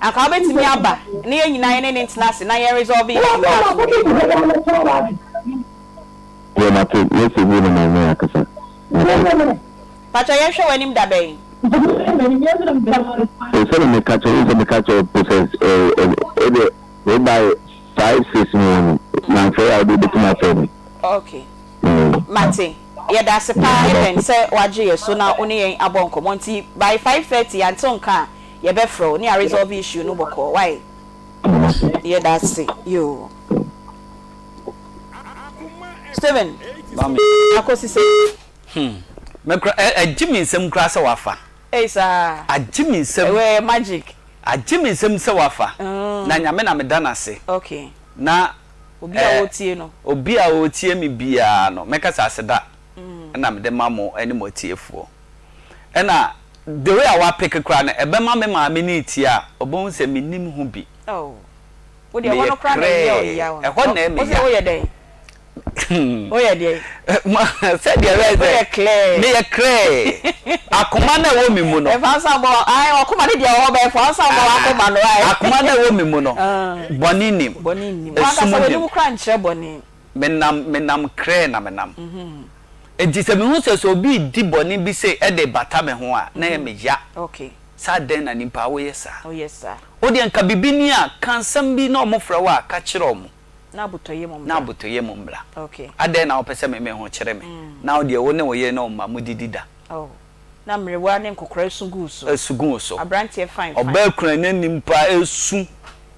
anka wobɛtumi aba na yɛn nyinaa yɛne ne ntena ase na yɛn resolve issue no asomdwoeɛ mu. Deɛ mate, mɛsɛ bi na mame akasa. Mate. Pakyɛ yɛnhwɛ w'anim da bɛn? Sɛ na meka kyerɛ wo sɛ meka kyerɛ wo process ɛɛ ɛdeɛ wei by 5, 6 mu hɔ no mamfrɛ wo a wode wobɛtumi afrɛ me. Ok mate yɛdase paa Eben sɛ wagye yɛ so na wo ne yɛn abɔ nkɔmmɔ nti by 5:30 yɛante wo nka a yɛbɛfrɛ wo ne yɛ resolve issue no bɔkɔɔ wai yɛdase yoo Steven Mami. Akosi sɛ. Me kora ɛgye me nsam koraa sɛ wafa. Ei saa. Agye me nsam. Ɛwɔ ɛyɛ magic. Agye me nsam sɛ wafa. Na Nyame na meda no ase. Okay. Na Obi a ɔretie no. Obi a ɔretie me biara no, mɛka sɛ aseda na mede ma mo ne mo atiefoɔ. Ɛna the way a wapeke koraa no, ɛbɛma me maame no retie a, ɔbɛhu sɛ mennim ho bi. Oh. Wo deɛ ɛhɔ no koraa na ɛyɛ ɔyaw no. Ɛhɔ na ɛyɛ me ya. Wo sɛ woyɛ dɛn? Woyɛ deɛn? Sɛdeɛ ɛbɛyɛ sɛ. Woyɛ clear. Meyɛ clear. Akoma no a ɛwɔ me mu no. Ɛfa nsa bɔ ayi akoma no deɛ ɛwɔ hɔ bɛyɛ fa nsa bɔ akoma no ayi. Akoma no a ɛwɔ me mu no. Bɔne nim. Bɔne nim. Esum nim. W'ankasa w'anim koraa nkyerɛ bɔne. Menam menam clear na menam. Enti sɛ mehu sɛ sɛ obi redi bɔne bi sei ɛde bata me ho a na ɛyɛ me ya. Okay. Sɛ adɛn na nipa woyɛ saa? Woyɛ saa. Wo deɛ nka biribi ni a, ka nsɛm bi na wɔfrɛ wo a, ka kyerɛ wɔn. Na abotɔyam mmra. Na abotɔyam mmra. Okay. Adɛn na wopɛ sɛ me me ho kyere me? Na wo deɛ wo ne wo yere ne wo mma modidi da. Oh. Na mmerewa ne nkɔkoraa su gu wo so. Su gu wo so. Aberanteɛ fine fine. Ɔbaa kura n'anim paa esu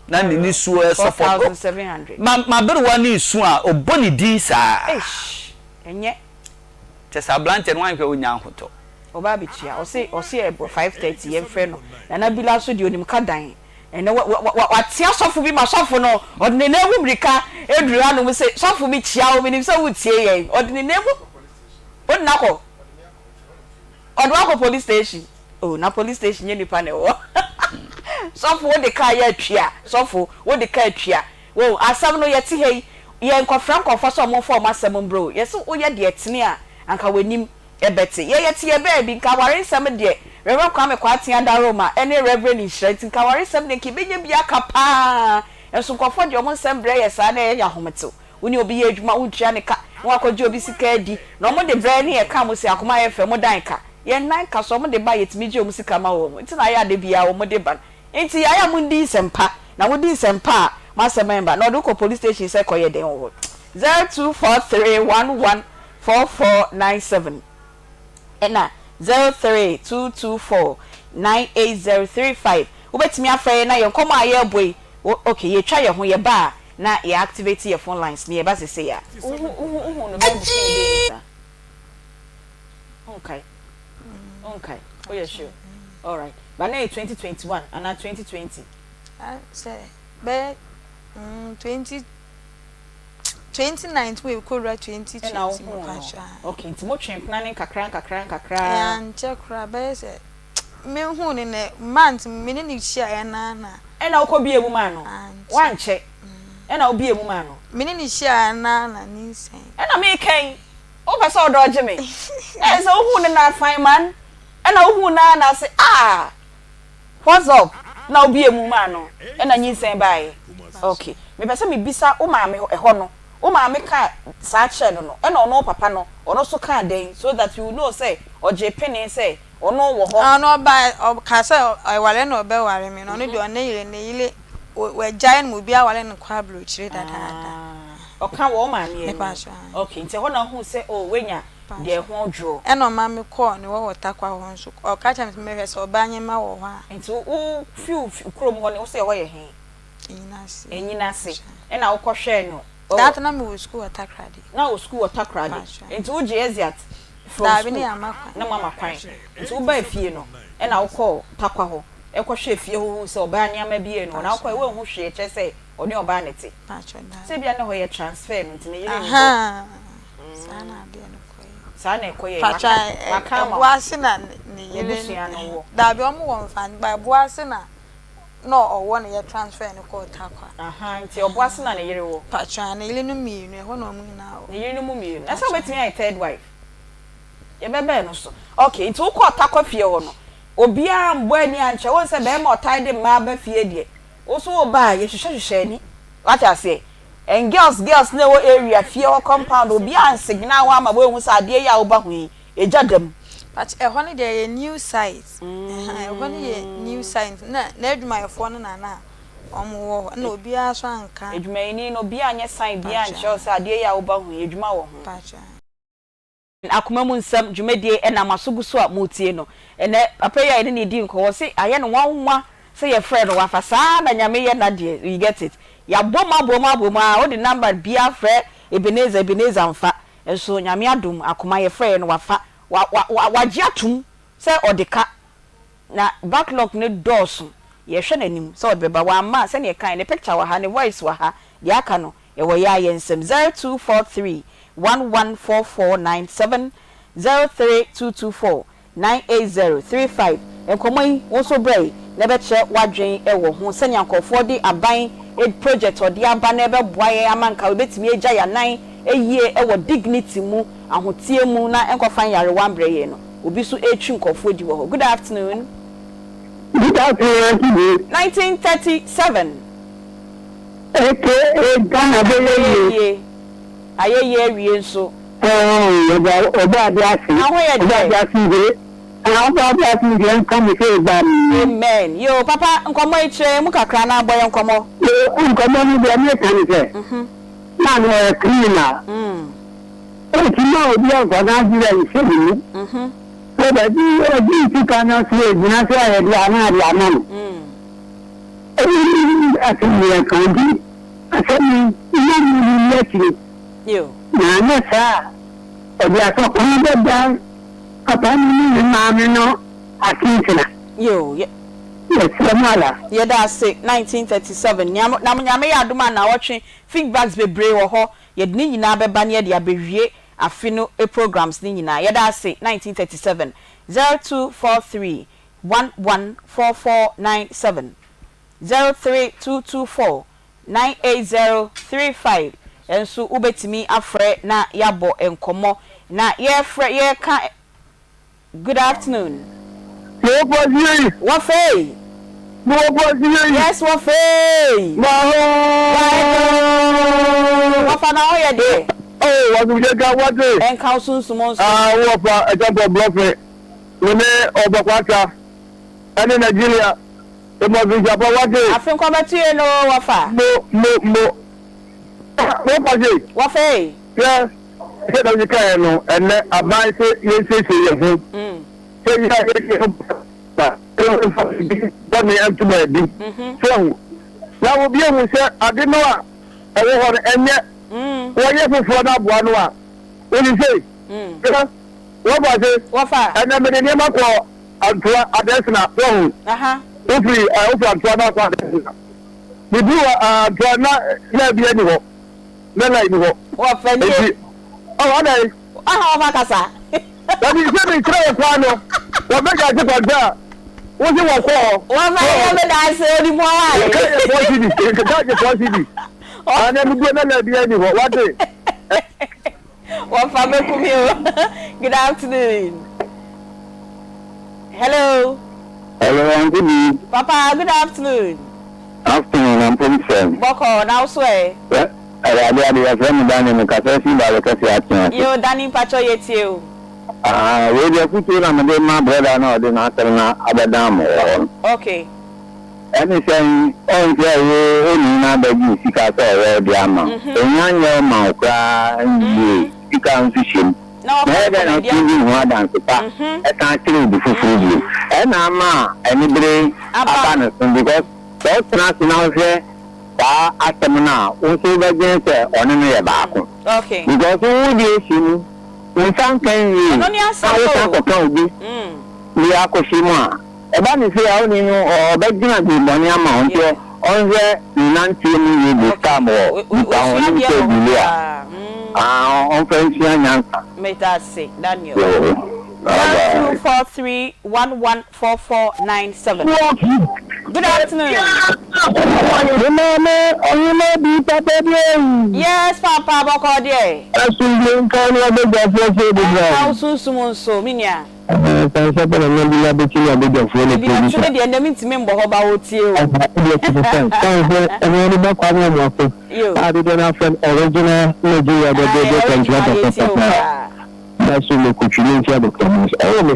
na ne nisuo ɛsɔ fam. 4,700. Ma m'aberewa no resu a, ɔbɔ ne din saa. Eish! Ɛnyɛ. Kyɛ sɛ abranteɛ no wanhwɛ a ɔnnya ahotɔ. Ɔba abɛtua. Ɔse ɔse ɛbɔ 5:30 yɛmfrɛ no. Nana Bila nso deɛ ɔnim ka dan. Ɛnɛ wa wa wa watea sɔfo bi ma sɔfo no ɔde ne nan mu mmirika aduru hanom se sɔfo mekyia wo menim sɛ woretie yɛn. Ɔde ne nan mu wode no akɔ? Ɔde wo akɔ police station? Oh na police station nyɛ nipa na ɛwɔ hɔ. Sɔfo wode kaa yɛ atua sɔfo wode kaa atua. Woahu, asɛm no, yɛte ha yi, yɛnkɔfrɛ nkurɔfoɔ sɛ wɔmfa wɔn asɛm mbrɛ o, yɛse woyɛ deɛ ɛtene a, anka w'anim bɛte. Yɛ yɛte yɛn baabi, nka awaresɛm deɛ, Rev. Kwame Kwarteng Adaroma ne Rev. Nhyira nti, nka awaresɛm deɛ, nka yɛbɛnya bi aka pa ara, nso nkurɔfoɔ deɛ wɔn nsɛm brɛ yɛ saa na ɛyɛ ahometew. Wo ne obi yɛ adwuma, wontua ne ka, na wakɔgye obi sika adi, na wɔde brɛ ne yɛka mo se akoma yɛ fɛ, modan ka. Yɛnnan ka so, wɔde ba a, yɛtumi gye wɔn sika ma wɔn, nti na ayɛ a da biara wɔde ba no. Nti yɛayɛ a mondi nsɛmpa na modi nsɛmpa a moasɛm ɛmba na ɔde wo kɔ police station sɛ kɔyɛ dɛn wɔ hɔ 0243114497 ɛna 0322498035 wobɛtumi afrɛ yɛn na yɛn nkɔmmɔ a yɛrebɔ yi wo ok yɛtwa yɛn ho yɛba a na yɛ activate yɛ phone lines no yɛba sesei a. Wohu wohu wohu no bɛyɛ bosome bɛyɛ ni saa. Wonkae? Wonkae? Woyɛ sure? Alright. But na ɛyɛ 2021 anaa 2020? Ah, sɛ bɛyɛ mm, 20 2019 wɔ ekɔwura 2020 Ɛna mu wohuu no. pakyɛ. Okay, nti motwe mpena ne nkakra nkakra nkakra. Ɛankyɛ koraa bɛyɛ sɛ mehuu no nɛ month me ne no hyiaeɛ no ara na. Ɛna wokɔbie mu maa no? Ankyɛ. Woankyɛ? Ɛna wobie mu maa no? Me ne no hyiaeɛ no ara na nyinsɛn. Ɛna meka yi, Wopɛ sɛ ɔdɔgye me? Ɛɛ sɛ wohuu no na fine man ɛna wohuu no ara na ase ah what's up na wobie mu maa no ɛna nyinsɛn baeɛ ok mepɛ sɛ mebisa wo maame ɛhɔ no wo maame kaa saa kyerɛ no no ɛna ɔno wo papa no ɔno nso kaa dɛn so that you will know sɛ ɔgyee penee sɛ. Ɔno wɔ hɔ. Ɔno ɔbae, ɔkaa sɛ ɛware na ɔbɛware me no, ɔno deɛ ɔne yere, ne yere, wagyae no ma obi aware no kɔ aburokyire dadaada. Ah, ɔka wɔ wo maame anim? Mepa kyɛw, ae. Okay, nti ɛhɔ na wohuu sɛ oh woanya deɛ ɛho dwoɔ. Ɛna ɔma me kɔɔ ne hɔ wɔ Tarkwa hɔ nso, ɔka kyerɛɛ me sɛ mɛhwɛ sɛ ɔbaa nyɛma wɔ hɔ a. Nti wo fi wo kurom hɔ no, wo se ɛhɔ yɛ he? Enyinase. Enyinase, ɛna wokɔhwɛɛ no wɔ. That na mewɔ sukuu wɔ Takoradi. Na wɔ sukuu wɔ Takoradi, nti wogye Eziat from Daabi, sukuu ne yɛamma kwan. na moama kwan, nti wobaa fie no ɛna wokɔɔ Tarkwa hɔ kɔhwɛɛ fie hɔ huu sɛ ɔbaa nneɛma bi ɛni hɔ, na wokɔɛ woanhu hwee kyerɛ sɛ ɔne ɔbaa na ɛte. Sɛ ebia na hɔ yɛ transfer no nti ne yere nni hɔ. Ahaa, saa na adeɛ no kɔeɛ. Saa na ɛkɔyɛɛ, Pakyɛ maka maka ama wo. Ɛboase na ne yere N'abusua no wɔ. Daabi, wɔn wɔ Mfantse, but Ɛboase na na ɔwɔ na yɛ transfer no kɔɔ Tarkwa. Ahaa, nti Ɔboase na ne yere wɔ. Pakyɛ, ne yere no mmienu, ɛhɔ na wɔn nyinaa wɔ. Ne yere no mu mmienu. Na sɛ wobɛtumi ayɛ third wife? Yɛbɛbɛn no so. Okay, nti wokɔɔ Tarkwa fie hɔ no, obiara ammɔ ani ankyerɛ wo sɛ barima a ɔtaa de mmaa ba fie deɛ, wo nso woba a, yɛhwehwɛhwehwɛ ani. Wate aseɛ? And girls girls no a ɛwɔ area fie hɔ compound, obiara ansignal wo ama woanhu sɛ adeɛ yi a woba ho yi, egya da mu. But ɛhɔ no deɛ ɛyɛ new site, ɛhɔ no yɛ new site nti na n'adwumayɛfoɔ no na na wɔn wɔ hɔ ɛna obiara nso anka. Adwumayɛni no obiara anyɛ sign biara ankyerɛ wo sɛ adeɛ yi a woba ho yi adwuma wɔ ho. Akoma mu nsɛm dwumadie ɛna mo aso gu so a moretie no. Ɛnɛ papa yi a yɛne no redi nkɔmmɔ ɔse ayɛ no nwanwa sɛ yɛfrɛɛ no wafa saa na Nyame yɛ nadeɛ you get it. Yɛabɔ mu abɔ mu abɔ mu aa wode number biara frɛ Ebenezer Ebenezer mfa Nso Nyame adom akoma yɛfrɛɛ no wafa wa wa wa wagye atom sɛ ɔde ka na backlog no dɔɔso yɛhwɛ n'anim sɛ ɔde bɛba wamma a sɛdeɛ yɛkaeɛ ne picture wɔ ha ne voice wɔ ha deɛ aka no ɛwɔ yɛn a yɛn nsam 0243 114497 03224 98035 Nkɔmmɔ yi, wo nso brɛ na bɛkyerɛ w'adwene wɔ ho sɛnea nkurɔfoɔ de aban project ɔde aba na ɛbɛboa yɛn ama nka yɛbɛtumi agya yɛn anan yie wɔ dignity mu, ahoteɛ mu na ɛnkɔfa nyarewa mbrɛ yɛn no, obi nso retwi nkurɔfoɔ di wɔ hɔ. Good afternoon. Good afternoon Auntie Grace. 1937. AKA Ghana bɛyɛ yie. Ayɛ yie. Ayɛ yie awie nso. Oh, yɛda Ɔbɔadeɛ ase. Na ho yɛ dɛ. Ɔbɔadeɛ asomdwoe. Ah, Ɔbɔadeɛ asomdwoe nka mo sɛ ba mu. Amen. Yoo, papa, nkɔmmɔ yi kyerɛ yɛn mu kakra na bɔ yɛn nkɔmmɔ. Yoo, nkɔmmɔ no deɛ meka ne sɛ, na no ɔyɛ criminal. Enti ma obi amfa n'adwene anhyɛ ne mu. Sɛ baabi ɔgye sika no so egyina so ayɛ deɛ anaa de ama no. Ɛyi asɛm yɛ ka nti asɛm yi na mu ni akyire. Na anyɛ saa a, ɔde asɔkɔn bɛdan papa no ne ne maame no asensena. Yɛsrɛ mo ara. Yɛda ase 1937 Nea na Nyame yɛ adom a naawɔtwe feedbacks bebree wɔ hɔ yɛde ne nyinaa bɛba na yɛde abɛwie afe no programs no nyinaa Yɛda ase 1937 0243 114497 03224 98035 nso wobɛtumi afrɛ na yɛabɔ nkɔmmɔ. Na yɛrefrɛ yɛreka Good afternoon. Wɔfei. Yes wɔfei. Wɔfa na ho yɛ deɛ. Oh, wasomdwe wate. Ɛnka wo sunsum nso. Ah, wɔfa ɛkyɛmpɔ blɔfe. Me ne ɔbɔkwata ɛne Nigeria. Emɔdze gyapa wate. Afe nkɔ bɛto yɛn oo wɔfa. Mo mo mo wɔfa se. Wɔfa ei. Hwɛ sɛ Dawid kaeɛ no, ɛnnɛ aban sɛ yɛnsiesie yɛn ho sɛ yɛ a yɛyɛ ho ba mfa biribi bɔne nto baabi. So ahu? Na obi ahu sɛ ade no a ɛwɔ hɔ no ɛnyɛ wɔyɛ foforɔ no aboa no a, wonim sei. Hwɛ, wɔfa se, ɛnnɛ mede nneɛma kɔɔ Antoa Adesina, wahu? Wofiri eh, wofiri Antoa na akɔ Adesina. Meduru hɔ ah, Antoa na na ebi ani hɔ, na line ni hɔ. Wɔfɛ nie. Eti, ɔwɔ adan. Aha wɔfa kasa. Dabi sɛ mekyerɛ wo kwan no, wɔbɛgya ase kwanta a, wosi wɔkɔ hɔ. Wɔfa yɛ me da ase onimu awa. Yɛka yɛ fɔ cd, yɛka yɛ fɔ cd. Ana meduru na line bi ani hɔ, wate. Wɔfa bɛku me o. Good afternoon. Hello. Hello, Auntie B. Papa, good afternoon. Afternoon, ampom sɛn? Bɔkɔ, na wo so ɛ? Awurade ade, yɛfrɛ me Danny, mekasa fi Baale kɛse Akyea ase. Yo, Danny, mpakyɛw yɛtie o. Ah, wei deɛ afutuo na mede ma brɔda no a ɔde n'asɛm no abɛdan mo wɔ hɔ no. Okay. Ɛne sɛn, ɔn sɛ wo onii no abɛgye wo sika sɛ ɔwɔ de ama wo. Ɔnya nyɛ ɔma wo koraa nwie, sika nso hyɛ mu. Na Na ɛyɛ dɛn na wotumi di ne ho adanse pa san kyerɛ obi foforo bio? Ɛna ama anibere aba ne so because sɛ wotena ase na wohwɛ saa asɛm no a, wo nso wobɛdwene sɛ ɔne no yɛ baako. Because wo deɛ hyɛ mu, wo nsa nka nwiei na wosan kɔka obi deɛ akɔhyɛ mu a, ɛba no sei a onii no ɔbɛdwene adwene bɔne ama wo nti ɔnhwɛ ne nanteɛ mu yie this time wɔ nipa ho ɔnim sɛ delay a ah ɔmfa nsua nyansa. Medase Daniel. Yoo bye bye. 0243114497 Good afternoon. Me maame ɔhema bi papa bi eyi. Yes papa bɔkɔɔ deɛ. Asomdwie nka wo ne w'abadwafoɔ sɛ Ɛnka wo sunsum nso me nua. Ɛsan sɛ bɛna na bi na bɛti ne abadwafoɔ ne Ebi na producer. twe ne deɛ ndɛ mentumi mbɔ hɔ ba ɔtie o. Ɛha ɛdeɛ te sɛ sɛn sɛn sɛ ɛho ne ba Kwame Amoako Yo. a dodoɔ no afrɛ no original Nigeria Ae dɛdɛɛdɛ original kwankyerɛ yɛtie wo papa paa. na so mekotwi ne nti abɛkura mu nso ɛwɔ me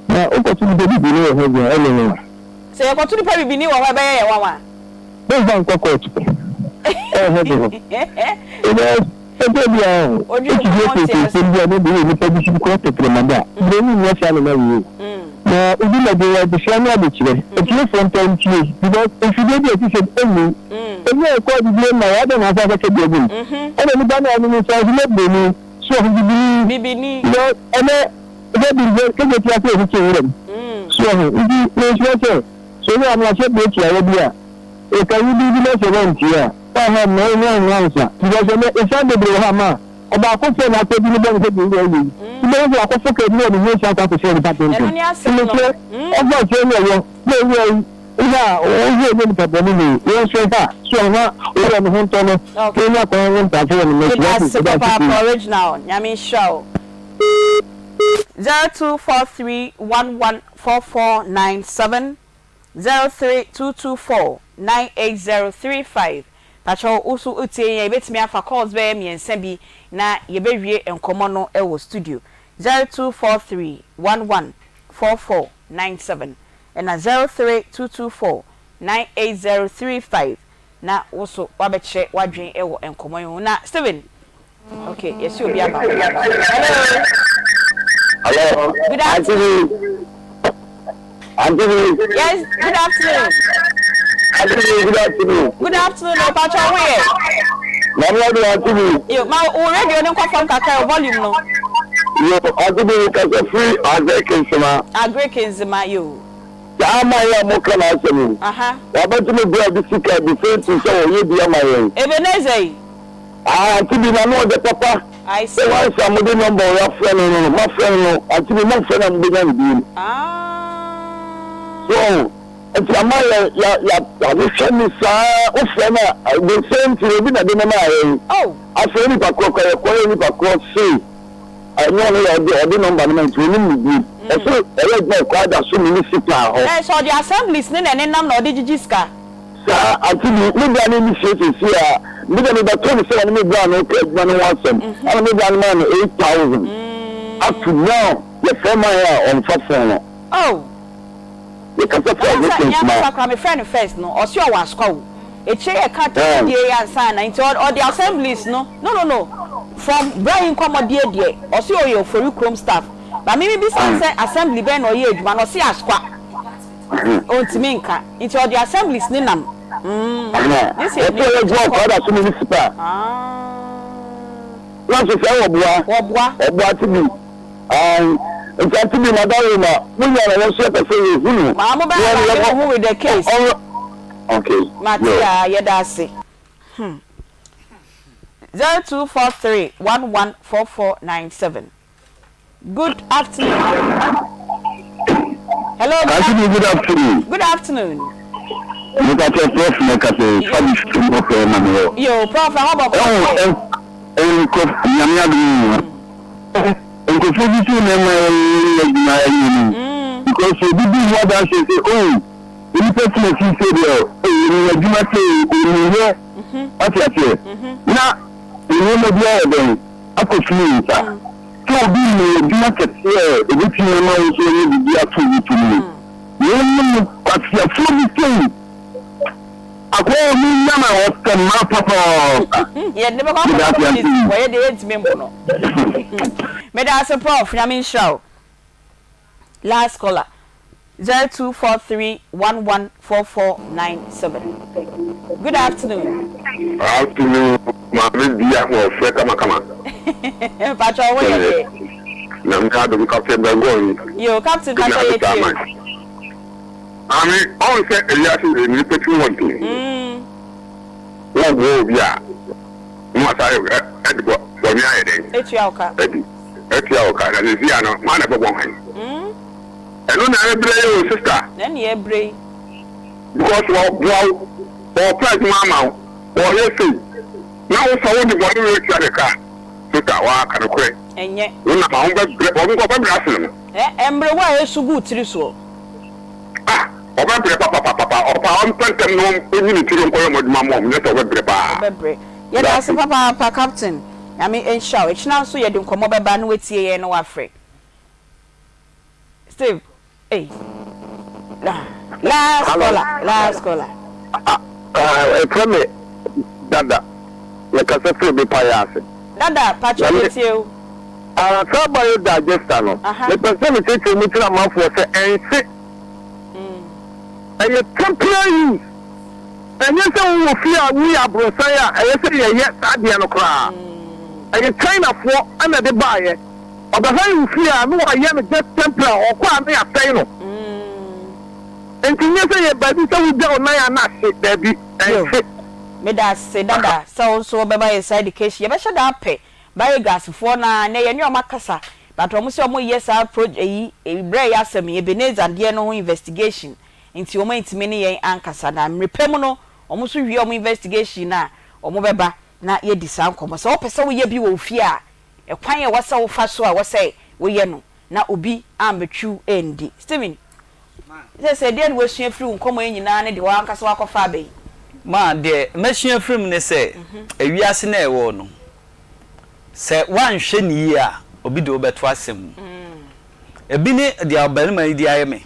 na wokɔto nipa bibini wɔ hɔ deɛ ɛnyɛ nwanwa. Sɛ yɛkɔto nipa bibini wɔ hɔ a ɛbɛyɛ yɛn nwanwa. Momfa nkɔ court ɛwɔ heaven hɔ because ɛtɔ bi a ɔho Odwene wotumi ho ɔnte ɔpɛ ase. nsɛm bi a na ɛbɛyɛ nipa bi so kura tɛkrɛma da a broni nyɛ saa na na wei o na obi na de adesua ne adekyerɛ atiefoɔ ntaa ntie because mfidie bi a ɛte sɛ ɛnni ebi a ɛkɔ adidie ma yɛ adɛn na asan akɔka bi agu mu ɛna nipa no a ɔno no nso ɔso broni so ɔho bibini Bibini. because ɛnɛ ɛbɛ bi sɛ kɛkɛ ti ase ɛkyekyɛ nwura mu so ɔho nti mesrɛ sɛ sɛ obi a no ahyɛ bere tiawa bi a ɛka yi bi bi na sɛ wantie a ɔha mma ɛnyɛ nyansa because ɛnɛ ɛsan bebree wɔ hɔ a ma ɔbaakofoɔ na akɔdi ne bɔne sɛ deɛ wura yɛ yi wobɛhu sɛ wakɔfo kaa bi na ɔde ho ahyia akɔ akɔhyɛ nipa Ɛno tenten ne asɛm no. mesrɛ ɔfa akyerɛ ne ɛyɔ na owura yi wohwɛ a wohwɛ ɛnyɛ nipa bɔne ni yɛnhwɛ hwɛ a so ɔma owura ne ho ntɔ no na Okay. ɔnya kwan ho ntaafo wɔ ne mma akyi Meda wate ase ɛda ase papaapa pii. original Nyame nhyira wo. 0243114497 03224 98035 Pakyɛw wo so wotie yɛn a yɛbɛtumi afa calls bɛyɛ mmiɛnsa bi na yɛbɛwie nkɔmmɔ no wɔ studio 0243114497 ɛna 03224 98035 na wo so wabɛkyerɛ w'adwene wɔ nkɔmmɔ yi ho na Stephen Okay, yɛsi obi aba. Hello. Hello. Good afternoon. Auntie B. Yes, good afternoon. Auntie B, good afternoon. Good afternoon, o Pacho ho yɛ. Mami adu Auntie B. Yo, ma wo radio ne nkɔ fam kakra o volume no. Yo, Auntie B kasa free Agric Nzema. Agric Nzema, yo. Saa man yi a mo ka n'asɛm yi. Aha. Wabɛtumi bere a de sika de fɛnti sɛ wɔyɛ bi ama yɛn. Ebenezer yi. Ah auntie bi n'ano ɔdɛ papa. I see. Sɛ once a mode number wei afrɛ no no mafrɛ no no auntie bi momfrɛ no a mobɛnya no bio. Ah. So ɔho nti ama yɛ ya ya yɛahwehwɛ no saa wofrɛ no a the same thing obi na de no maa yɛn. Oh. Afei nipa korɔ kɔ yɛkɔyɛ nipa korɔ se ɛnyɛ ɔno yɛ ɔde ɔde number no ma nti onim no bio. Ɔse ɔyɛ adwuma wɔ Kwada so municipal hɔ. Ɛɛ sɛ ɔde assemblies ne na ɛnenam na ɔde gyigye sika. Saa, ante bi, me bra no nni fie seesei a, me deɛ mebɛtoo no sɛ ɔne me bra no reka adwuma no ho asɛm, ɛna me bra no maa no 8000, up to now yɛfrɛ man a ɔmfa phone no. Oh. Yɛkasa Na fa na sɛ weekends me ma. ankasa koraa me frɛ no first no ɔse ɔwɔ asukwa o ekyire yɛ ka Ɛɛ. die yi ansa na nti ɔde assemblies no no no no from bra yi nkɔmɔdie deɛ ɔse ɔyɛ ofori kurom staff but me me bisa no sɛ assembly bɛn na ɔyɛ adwuma no ɔse asukwa. Ontumi nka. Nti ɔde assemblies ne nam. Mm. This Wɔsɛ ɔyɛ adwuma wɔ Kwada so municipal. Ah. Na nso sɛ wɔboa. Wɔboa. Wɔboa ate bi. Ayi. Nti ate bi na dawuro ma mo nya na wɔn nso yɛpɛ sɛ yɛhu no. Maa mo bɛ ha mo ho with the case. Okay. Mate a yɛda ase. Hmm. 0243 114497. Good afternoon. Hello. Good, afternoon. Good afternoon. Good afternoon. Nípa tí prof na kasa yi fabi fi mu fɛ na mi hɔ. Yo prof ɛhɔ bɔ kɔ. Ɛwɔ ɛ nkɔ nyame adum mu. Nkurɔfoɔ bi so na ɛma yɛ adwuma ɛnyɛ no. Because obi bi ho adanse sɛ oh onipa si na si sɛ deɛ oh adwuma sɛ ɔnim yɛ ɔte aseɛ na nneɛma bi ayɛ dɛn akɔ fi ne nsa. Sɛ obi reyɛ adwuma kɛseɛ a ɛbɛtumi ama wo nso woanya biribi ato wo to mu. Wɔn mu kwaseafoɔ bi sei, akoa a ɔno nya na ɔsɛ mmaa papaapa. Yɛde no bɛkɔ Meda akɔto ase police auntie. wɔyɛ deɛ yɛntumi mbo no. Meda ase prof, Nyame nhyira wo. Last caller. 0243114497 Good afternoon. Afternoon maame bi ahoɔfɛ kamakama. Mpatsɔ wo yɛ deɛ. Nyame adom Captain Bɛgɔn yi. Yo Captain mpatsɔ yɛ tie o. Maame ɔn sɛ ewiase yɛ nipa ti wɔn den. Wɔ boa obi a na wasa ɛde bɔ bɔne ayɛ dɛn. Etua wo ka. Ɛdi ɛtua wo ka na sisi ano hwan na ɛbɛbɔ hwan. Ɛno na ɛbrɛ yi o sister. Na ɛne ɛbrɛ yi. Because ɔboa wo, ɔpɛ adwuma ama wo, ɔyɛ sei na wo sɛ wode bɔne wei tua ne ka sister waka nokorɛ. Ɛnyɛ. Wo nam a wo bɛbrɛ, ɔno nka ɔbɛbrɛ asene no. Ɛ mmerewa a ɛsu gu wo tiri soɔ. Ah ɔbɛbrɛ papapapapa ɔpɛ a ɔmpɛ ntɛm na ɔnyi ne tiri nkɔyɛ ɔmo adwuma mma ɔmo nyɛ sɛ ɔbɛbrɛ paa. Ɔbɛbrɛ. Yɛda ase papaapa captain. Nyame nhyira wo. Ɛkyena nso yɛde nkɔmmɔ bɛba na watie yɛn na wafrɛ. Steve, hey. Last caller, last caller. Ɛfrɛ me Dada. Mekasa firi Bepa yi ase. Dada, patrɔ yɛ tie o. Saa biodigester no, mepɛ sɛ mekyerɛkyerɛ mu kyerɛ amanfoɔ sɛ ɛnhye. Ɛyɛ temporary use. Ɛnyɛ sɛ wowɔ fie a woyɛ aborosan a ɛyɛ sɛ yɛyɛ saa adeɛ no koraa. Ɛyɛ Chinafoɔ na ɛde baeɛ. Ɔbɛhan wo fie a na wayɛ no just temporary, ɔkɔ a na yɛasɛe no. Nti nyɛ sɛ yɛ baabi sɛ wogya wo nan a na ahye, daabi, ɛnhye. Medase dada sɛ wo nso wobɛma yɛn saa education. Yɛbɛhyɛ da apɛ biogas foɔ no ara, nnɛ yɛne wɔn akasa but wɔn se wɔn reyɛ saa proj eyi berɛ a ɛyɛ asɛm yi Ebenezer deɛ no ho investigation nti wɔn antumi ne yɛn ankasa na mmere pa mu no wɔn nso wie wɔn investigation no a wɔn bɛba na yɛadi saa nkɔmmɔ. Sɛ wopɛ sɛ woyɛ bi wɔ wo fie a Ɛkwan a ɛwɔ sɛ wofa so a ɛwɔ sɛ woyɛ no na obi ammɛtwiw andi. Stephen, seesei deɛn na woasua afiri wo nkɔmmɔ yi nyinaa ne deɛ w'ankasa woakɔfa aba yi? Ma, deɛ masua afiri mu ne sɛ, ewiase no a yɛwɔ no, sɛ woanhwɛ no yie a, obi de wo bɛto asɛm mu. Ebi ne deɛ ɔbarima yi de ayɛ me.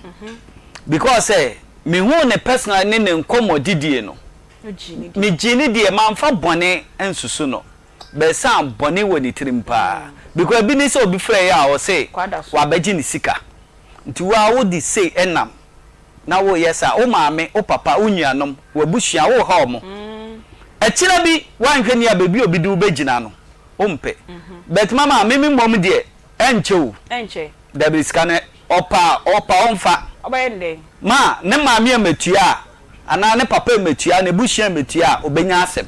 Because sɛ mehuu ne personal ne ne nkɔmmɔdidie no, megyee no diiɛ, mamfa bɔne ansusu no. Bɛsan bɔne wɔ ne tirim paa because ebi ne sɛ obi frɛ yɛ a ɔse wabɛgye ne sika nti wo ara wode sei nam na woyɛ saa wo maame wo papa wo nuanom w'abusua woha ɔmo ɛkyena bi woanhwɛ ni a baabi a obi de wo bɛgyina no wompɛ but mama me me mmom deɛ ɛnkyɛ o dabi sika no ɔpɛ a ɔpɛ a ɔmfa ma ne maame ammatua a Anaa ne papa mmetua, n'abusua mmetua a, ɔbɛnya asɛm.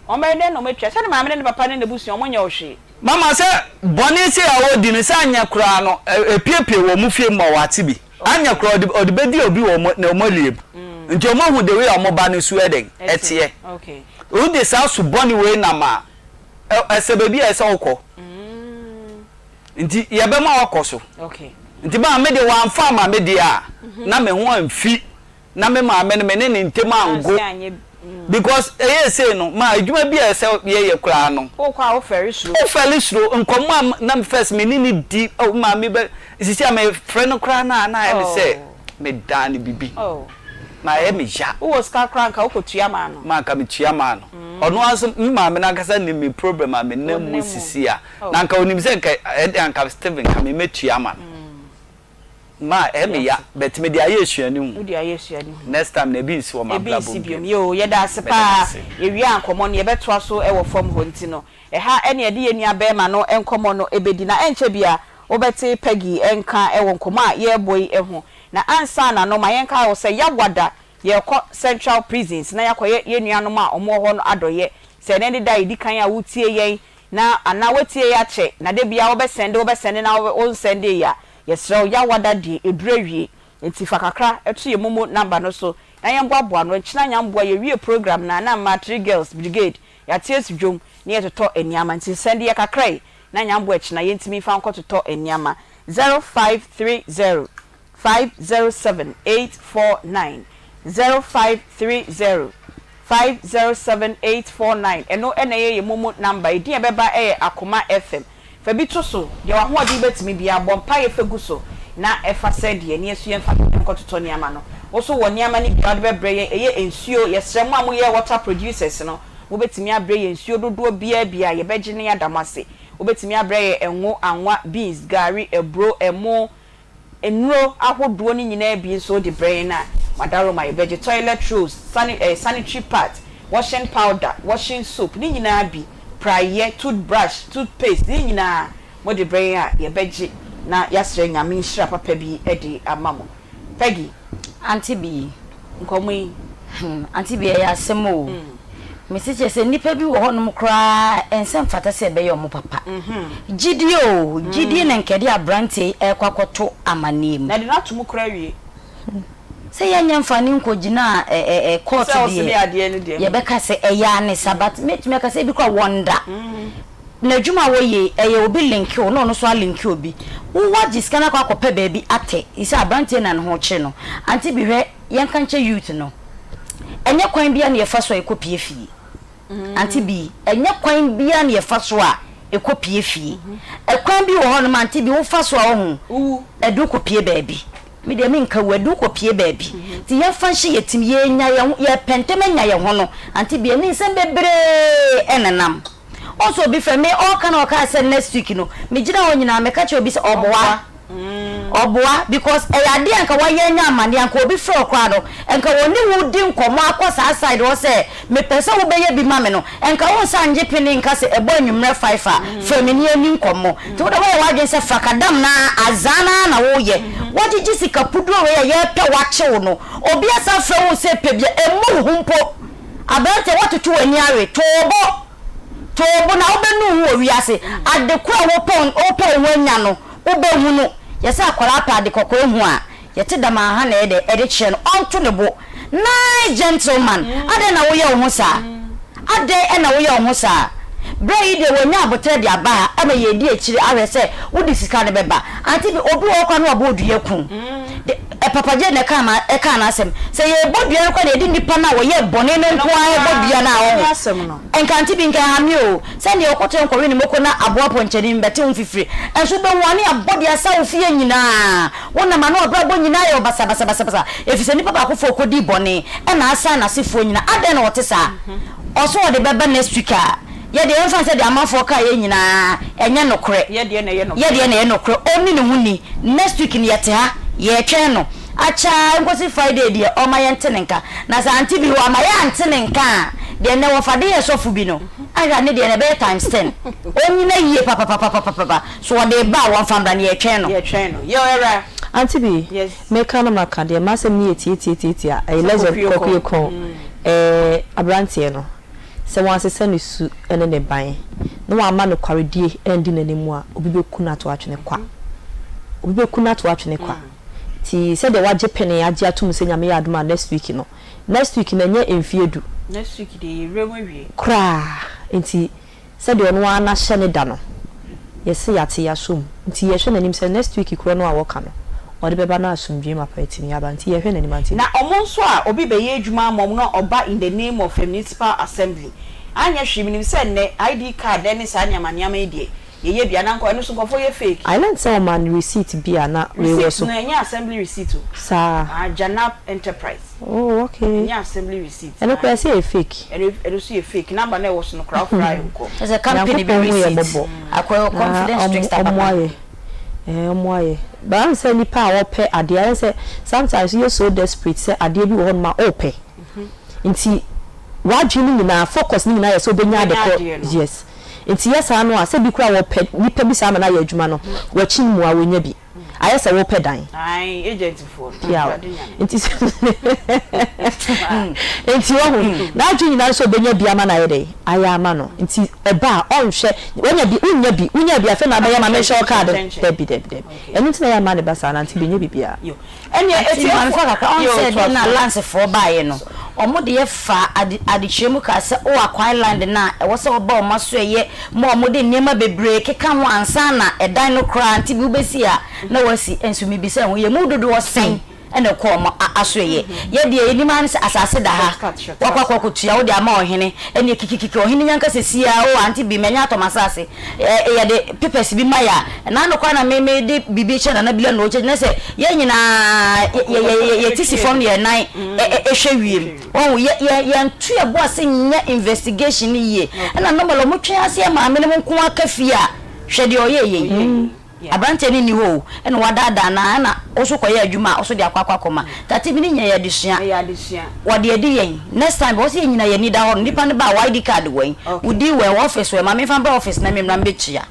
Wɔbɛyɛ dɛn na wɔatua? Sɛ ne maame ne ne papa ne n'abusua, wɔnyɛ wo hwee. Mama, sɛ bɔne sei a ɔredi no, sɛ anyɛ koraa no, ɛpiepie wɔ wɔn fie mu ma wɔate bi. Anyɛ koraa ɔde, ɔde bɛdi obi wɔ wɔn, na wɔn awie mu. Nti wɔahu the way a wɔn ba no su yɛ dɛn? Ɛteɛ. Wode saa su bɔne wei nam a, ɛ, ɛsɛ baabi a ɛsɛ sɛ wokɔ. Nti yɛbɛma woakɔ so. Nti maa me deɛ wɔamfa amma me deɛ a, na me ho amfi. na me maame no me ne ne ntem ango because ɛyɛɛ sei no ma adwuma bi a ɛsɛ yɛyɛ koraa no. Wokɔ a wofɛre suro. Wofɛre suro nkɔmmɔ a na first me ne no di oh me maame bɛ sisi a mefrɛ no koraa no a na ayɛ me sɛ medaa no bibi na ayɛ me ya. Wowɔ sika koraa anka wokɔtua maa no. Ma anka metua maa no ɔno ara nso me maame no ankasa nim me problem a menam mu sisi a na anka onim sɛ nka ɛde anka Steven nka me mɛtua ama no. Ma ɛyɛ me ya but mede ayɛ asuani hu. Wode ayɛ asuani hu. Next time na ebi nsi wɔ Ebi m'abrabɔ nsi mu biom. bio. Yoo yɛda ase Meda mo paa. ase. Yɛwie a nkɔmmɔ no yɛbɛtoa so wɔ fam hɔ nti no ɛha ne yɛde yɛn nua barima no nkɔmmɔ no bɛdi na ɛnkyɛ biara wobɛte Peggy nka wɔ nkɔmmɔ a yɛrebɔ yi ho. Na ansa na no ma yɛnkae wo sɛ Yawada yɛrekɔ Central Prisons na yɛakɔyɛ yɛn nuanom a wɔwɔ hɔ no adɔeɛ. Sɛ ɛnnɛ ne da a ɛdi kan a woretie yɛn na anaa woatie yɛ akyɛ na da biara wobɛsɛnde wobɛsɛnde na wonsɛndee yɛ a, yɛsrɛ wo Yawada deɛ ɛduru awie nti fa kakra to yɛn momo number no so na yɛnboaboa ano. Nkyena Nyamboa yɛwie program no a na mmaa Three Girls Brigade yɛate asi dwom na yɛtotɔ nneɛma nti sɛnde yɛ kakra yi na Nyamboa kyena yɛntumi mfa nkɔtotɔ nneɛma. 0530 507 849 0530 507 849 ɛno na ɛyɛ yɛn momo number. Edin a ɛbɛba yɛ Akoma FM. Fa bi to so, deɛ w'ahoɔden bɛtumi biara, bɔ mpaeɛ fa gu so na fa sɛ deɛ ne yɛso yɛmfa nkɔtotɔ nneɛma no. Wo nso wɔ nneɛma no bi a wode bɛbrɛ yɛn, ɛyɛ nsuo, yɛsrɛ mo a moyɛ water producers no, mobɛtumi abrɛ yɛn nsuo dodoɔ biara bi a, yɛbɛgye na yɛada mo ase. Wobɛtumi abrɛ yɛn ngo, anwa, beans, gari, aburo, ɛmo, Nnuro ahodoɔ no nyinaa bi nso wode brɛ yɛn a, Madaroma yɛbɛgye toilet rolls, sani eh, sanitary pads, washing powder, washing soap, ne nyinaa bi, praeɛ, tooth brush, tooth paste, ne nyinaa mode brɛ yɛn a, yɛbɛgye na yɛasrɛ Nyame nhyira papa bi de ama mo. Peggy. Auntie Bee. Nkɔmmɔ yi. Hmm, Auntie Bee, ɛyɛ asɛm o. Mese kyerɛ sɛ nnipa bi wɔ hɔnom koraa a ɛnsɛ mfata sɛ ɛbɛyɛ wɔn papa. Gyidie o, gyidie na nka ɛde aberanteɛ yi rekɔ akɔto amaneɛ mu. Na ɛde no ato mu koraa awie. Sɛ yɛnyɛ mfa no nkɔgyina ɛ ɛ kɔɔto Sɛ ɔsene deɛ, adeɛ no deɛ. yɛbɛka sɛ ɛyɛ ara ne sa but mɛtumi aka sɛ ebi koraa wɔnda. N'adwuma a wɔyɛ yi, ɛyɛ obi linke wo na ɔno nso alinke obi. Wo woagye sika no akɔ akɔpɛ baabi atɛ. You see aberanteɛ na ne ho kyere no. Auntie bi hwɛ, yɛnka nkyɛ youth no, ɛnyɛ kwan biara na yɛfa so a ɛkɔ pie fie. Auntie bi, ɛnyɛ kwan biara na yɛfa so a ɛkɔ pie fie. Ɛkwan bi wɔ hɔnom auntie bi wofa so a wohu, ɛde wo kɔ pie baabi. Me deɛ menka wu, ɛde wo kɔ pie baabi. Nti yɛmfa nhyɛ yɛn tim, yɛnya yɛn ho, yɛpɛ ntɛm anya yɛn ho no, auntie bi, ɛne nsɛm bebree ɛnenam. Wohu sɛ obi frɛ me, ɔɔka na ɔkaa sɛ next week no, megyina hɔ nyinaa meka kyerɛ obi sɛ ɔboa. Ɔboa because ɛyɛ adeɛ a nka wayɛ anya amaneɛ anka obi frɛ wo koraa no nka wɔne wo di nkɔmmɔ akɔ saa side hɔ sɛ mepɛ sɛ wobɛyɛ bi ma me no nka wo nsa ngye pene nka sɛ ɛbɔ anwummerɛ five a frɛ me ne yɛnni nkɔmmɔ nti wode woayɛ w'adwene sɛ frakadam no ara azaa no ara na woyɛ woagyegye sika puduo wei a yɛrepɛ wakye wo no obi asan frɛ wo sɛ pɛ bi a ɛmmu wo ho mpo aberanteɛ woatoto w'ani awe too bo too bo na wobɛnu wo ho wɔ wiase ade koro a wopɛ wopɛ wo ho anya no Wobɛhunu. Yɛsɛ akwadaa pɛ ade kɔkɔɔ hu a, yɛte dam aha na yɛde ɛde kyerɛ no, ɔnto ne bo. Nice gentleman, adɛn na woyɛ wo ho saa? Adɛn na woyɛ wo ho saa? Berɛ yi deɛ wanya aboterɛ de aba ha ama yɛredi akyire ahwɛ sɛ wode sika no bɛba. Ante bi, obi wɔ hɔ koraa na wabɔ dua ku. De, ɛ, Papa Jay na ɛkaa ma, ɛkaa n'asɛm. Sɛ yɛrebɔ dua no koraa na yɛde nnipa no a wɔyɛɛ bɔne no nko ara rebɔ dua no a, ɔho. Nka bi nka ɛha me oo. Sɛdeɛ ɔkɔtɔ nkɔwe ne moko na aboa pɔnkyɛni mbɛte wo mfifire nso wobɛhu ane abɔ de asa wo fie nyinaa. Wo nam ano abrabɔ nyinaa yɛ wo basabasabasabasa efisɛ nipa baakofoɔ kɔdii bɔne ɛna asan n'asefoɔ nyinaa. Adɛn na ɔte saa? Ɔse ɔde bɛba next week a yɛ deɛ yɛmfa no sɛ deɛ amanfoɔ kaeɛ nyinaa ɛnyɛ nokorɛ. Yɛ deɛ na ɛyɛ nokorɛ. Yɛ deɛ na ɛyɛ nokorɛ. Ɔnni ne ho ni. Next week no yɛte ha yɛretwɛn no. Akyɛ ara nkosi Friday deɛ ɔma yɛnte ne nka. Na sɛ ante bi wama yɛante ne nka a, deɛ nnɛ wɔfa de yɛ sɔfo bi no, ahwɛ a ne deɛ no ɛbɛyɛ times ten. Ɔnnyina yie papapapapapa. So ɔde reba a wɔmfa mmra no, yɛretwɛn no. Yɛretwɛn no. Yɛ ɔyɛra. Auntie bi, Yes. meka na maka deɛ m'asɛm no yɛ tiatiatiatia, ɛyɛ Sɛ legend Kofi Okon. Kofi Okon, ɛɛ aberanteɛ no, sɛ wɔansesa ne su ne ne ban, na wɔamma nokwaredie andi n'anim a, obi bɛku no ato atwene kwa. Obi bɛku no ato atwene kwa. Nti sɛdeɛ wagye pene agye atom sɛ Nyame yɛ adom a next week no, next week no ɛnyɛ mfeɛ du. Next week deɛ yɛwura mu awie. Koraa, nti sɛdeɛ ɔno ara n'ahyɛ ne da no, yɛse yɛate yɛasom, nti yɛhwɛ n'anim sɛ next week korɔ no a wɔka no, ɔde bɛba na asomdwoeɛ mapa atumi aba, nti yɛhwɛ n'anim ante. Na ɔmo nso a obi bɛyɛ adwuma ama ɔmo na ɔba in the name of a municipal assembly anyɛ hwee, menim sɛ nnɛ ID card ne saa nneɛma nneɛma yi deɛ Yɛyɛ bi anaa ɛno nso nkurɔfoɔ yɛ fake. I learnt sɛ ɔmaa no receipt bi a na wei wɔ Receipt so. no ɛnyɛ assembly receipt o. Saa. Ah Janab enterprise. Oh okay. Ɛnyɛ assembly receipt. Ɛno koraa ɛsɛ yɛ fake. Ɛno ɛno nso yɛ fake number no a ɛwɔ so no koraa wofrɛ a ɛnkɔ. Kyerɛ sɛ company bi Nyankopɔn hu yɛ receipt. mmɔbɔ. Akɔyɛ Na confidence ɔmo trickster ɔmo papa. ayɛ ɛɛ ɔmo ayɛ. But woahu sɛ nipa a ɔpɛ adeɛ ayɛ sɛ sometimes woyɛ so desperate sɛ adeɛ bi wɔ hɔnom a wopɛ nti w'adwene no nyinaa focus no nyinaa yɛ sɛ wobɛnya ade Wobɛnya korɔ adeɛ no. yes. Nti yɛ saa no a, sɛ bi koraa wɔpɛ nipa bi saa ama no ayɛ adwuma no, wakyin mu a wɔnya bi. Ayɛ sɛ wopɛ dan. Ae, agent foɔ no. Piaw. Awurade Nyame. Nti nti wahu, n'adwene nyinaa ne sɛ ɔbɛnya bi ama no ayɛ dɛn? Ayɛ ama no. Nti ɛba a, ɔnhwɛ, wanya bi, wonnya bi, wonyaa bi afei na abɛyɛ ma menhwɛ wo card no. Dabi, dabi, dabi. Ɛno nti na ɛyɛ a mma ne ba saa no, ante bɛnya biribiara. Ɛnneɛ Ati maame fa kakra ɔn Yoo sɛ toa de na so. lands foɔ baeɛ no ɔmo deɛ faa ade adekyerɛ mu kaa sɛ o acquire land no a ɛwɔ sɛ ɔba ɔmo aso ɛyɛ ma ɔmo de nneɛma bebree keka ho ansa na ɛdan no koraa nti bi wobɛsi a na wasi nso mebisa ho yɛ mu dodoɔ sɛn. na ɛkɔ wɔn asoɛeɛ. Yɛ deɛ yɛnim ara ne sɛ asase da ha, woakɔ akɔ akɔtua, wode ama ɔhene, ɛnneɛ kikikiki ɔhene nya nka sɛsi ara, oh Auntie Bee manya atɔ m'asase, ɛ yɛde papers bi ma yɛ a, ɛna ano koraa na me mede biribi kyerɛ Nana Bila na ɔkyerɛ, na sɛ yɛn nyinaa yɛ yɛ yɛ yɛte si fam de yɛn nan hwɛ wiem. Wahu, yɛ yɛ yɛnto yɛn bo ase nyɛ investigation no yie. Ɛna normally wɔtwe ase yɛ maame no nko ara ka fie a, hwɛ deɛ ɔyɛeɛ yi. Aberanteɛ no nni hɔ o, ɛna wadaadaa no ara, ɛna wo nso kɔyɛ adwuma a, wo nso de akɔ akɔ akɔma. Tate bi ne nyɛ yɛ adesua. Wɔde adi yɛn. Next time, ɛwɔ sɛ yɛn nyinaa yɛn ani da hɔ no, nipa no ba a, wo ID card wɔ he? Wo din wɔ he? Wo office wɔ he? Ma memfa mbra office na memmra mbɛtua.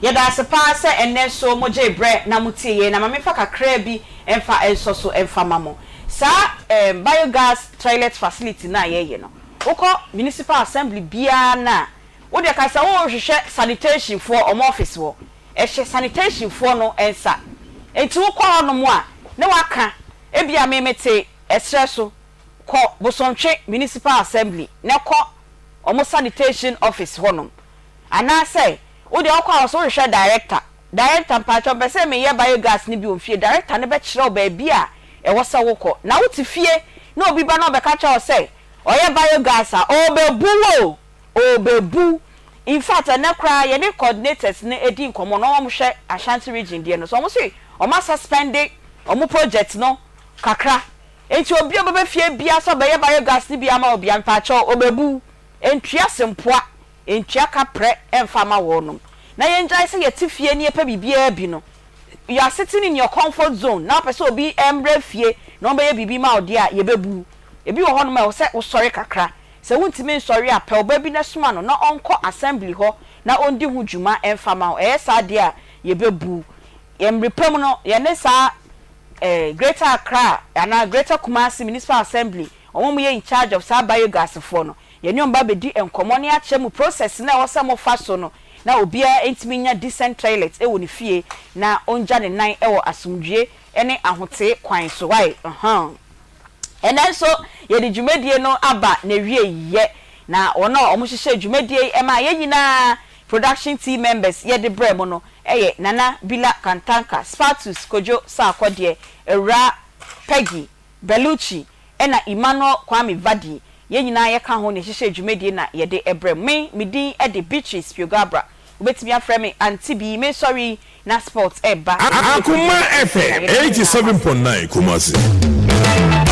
Yɛda ase paa sɛ ɛnnɛ nso mogyee berɛ na motiee yɛn, na ma memfa kakraa bi mfa nsɔ so mfa ma mo. Saa ɛɛm biogas toilet facility no a yɛyɛ no, wokɔ municipal assembly biara no a, Wo deɛ ka sɛ worehwehwɛ sanitation foɔ wɔn office hɔ, ɛhyɛ sanitation foɔ no nsa. Nti wokɔ hɔ nom a ne waka, ebia me mete ɛserɛ so, kɔ Bosontwe Municipal Assembly na kɔ wɔn sanitation office hɔ nom. Anaasɛ wo deɛ wokɔ a wɔse wohwehwɛ director, director mpakyɛw mepɛ sɛ meyɛ biogas no bi wɔ me fie, director no bɛkyerɛ wo baabi a ɛwɔ sɛ wokɔ. Na wote fie na obi ba na ɔbɛka kyerɛ wo sɛ ɔyɛ biogas a, ɔrebɛbu wo o! Ɔrebɛbu. In fact, ɛnnɛ koraa yɛne coordinators no redi nkɔmmɔ na wɔhwɛ Ashanti region deɛ no so, wɔse wɔn asuspɛnde wɔn project no kakra. Nti obi a ɔbɛba fie biara sɛ ɔbɛyɛ biogas no bi ama wo biara, mpakyɛw, ɔbɛbu. Ntua sempoa, ntua kaprɛ mfa mma wɔnom. Na yɛngyae sɛ yɛte fie na yɛpɛ biribiara bi no. You are sitting in your comfort zone na wopɛ sɛ obi mmra fie na ɔmbɛyɛ biribi ma wo deɛ a, yɛbɛbu. Ebi wɔ hɔnom a ɛwɔ sɛ wosɔre kakra. Sɛ wuntumi nsɔre a, pɛ ɔba bi na soma no na ɔnkɔ assembly hɔ na ondi ho dwuma mfa mma wo. Ɛyɛ saa deɛ a, yɛbɛbu. Mmere pa mu no, yɛne saa eh, Greater Accra anaa Greater Kumasi Municipal Assembly, wɔn a wɔyɛ in charge of saa biogas foɔ no, yɛne wɔn ba bɛdi nkɔmmɔ na yɛakyerɛ mo process no a ɛwɔ sɛ mofa so no na obiara ntumi nya decent toilet wɔ ne fie na ɔngya ne nan wɔ asomdwoeɛ ne ahotee kwan so. Wai? Uh-huh. Ɛnnɛ nso yɛde dwumadie no aba n'awieɛ, na wɔn a wɔhyehyɛɛ dwumadie yi maa yɛn nyinaa, production team members, yɛde brɛɛ mo no yɛ Nana Bila Kantanka, Spatus Kojo Sarkodie, Awuraa Peggy Bellucci ɛna Emmanuel Kwame Vadie. Yɛn nyinaa yɛka ho na yɛhyehyɛɛ dwumadie na yɛde brɛɛ mo. Me, me din de Beatrice Piogabrah. Wobɛtumi afrɛ me Auntie Bee. Mesɔre yi na sports reba. Akoma FM 87.9 Kumasi.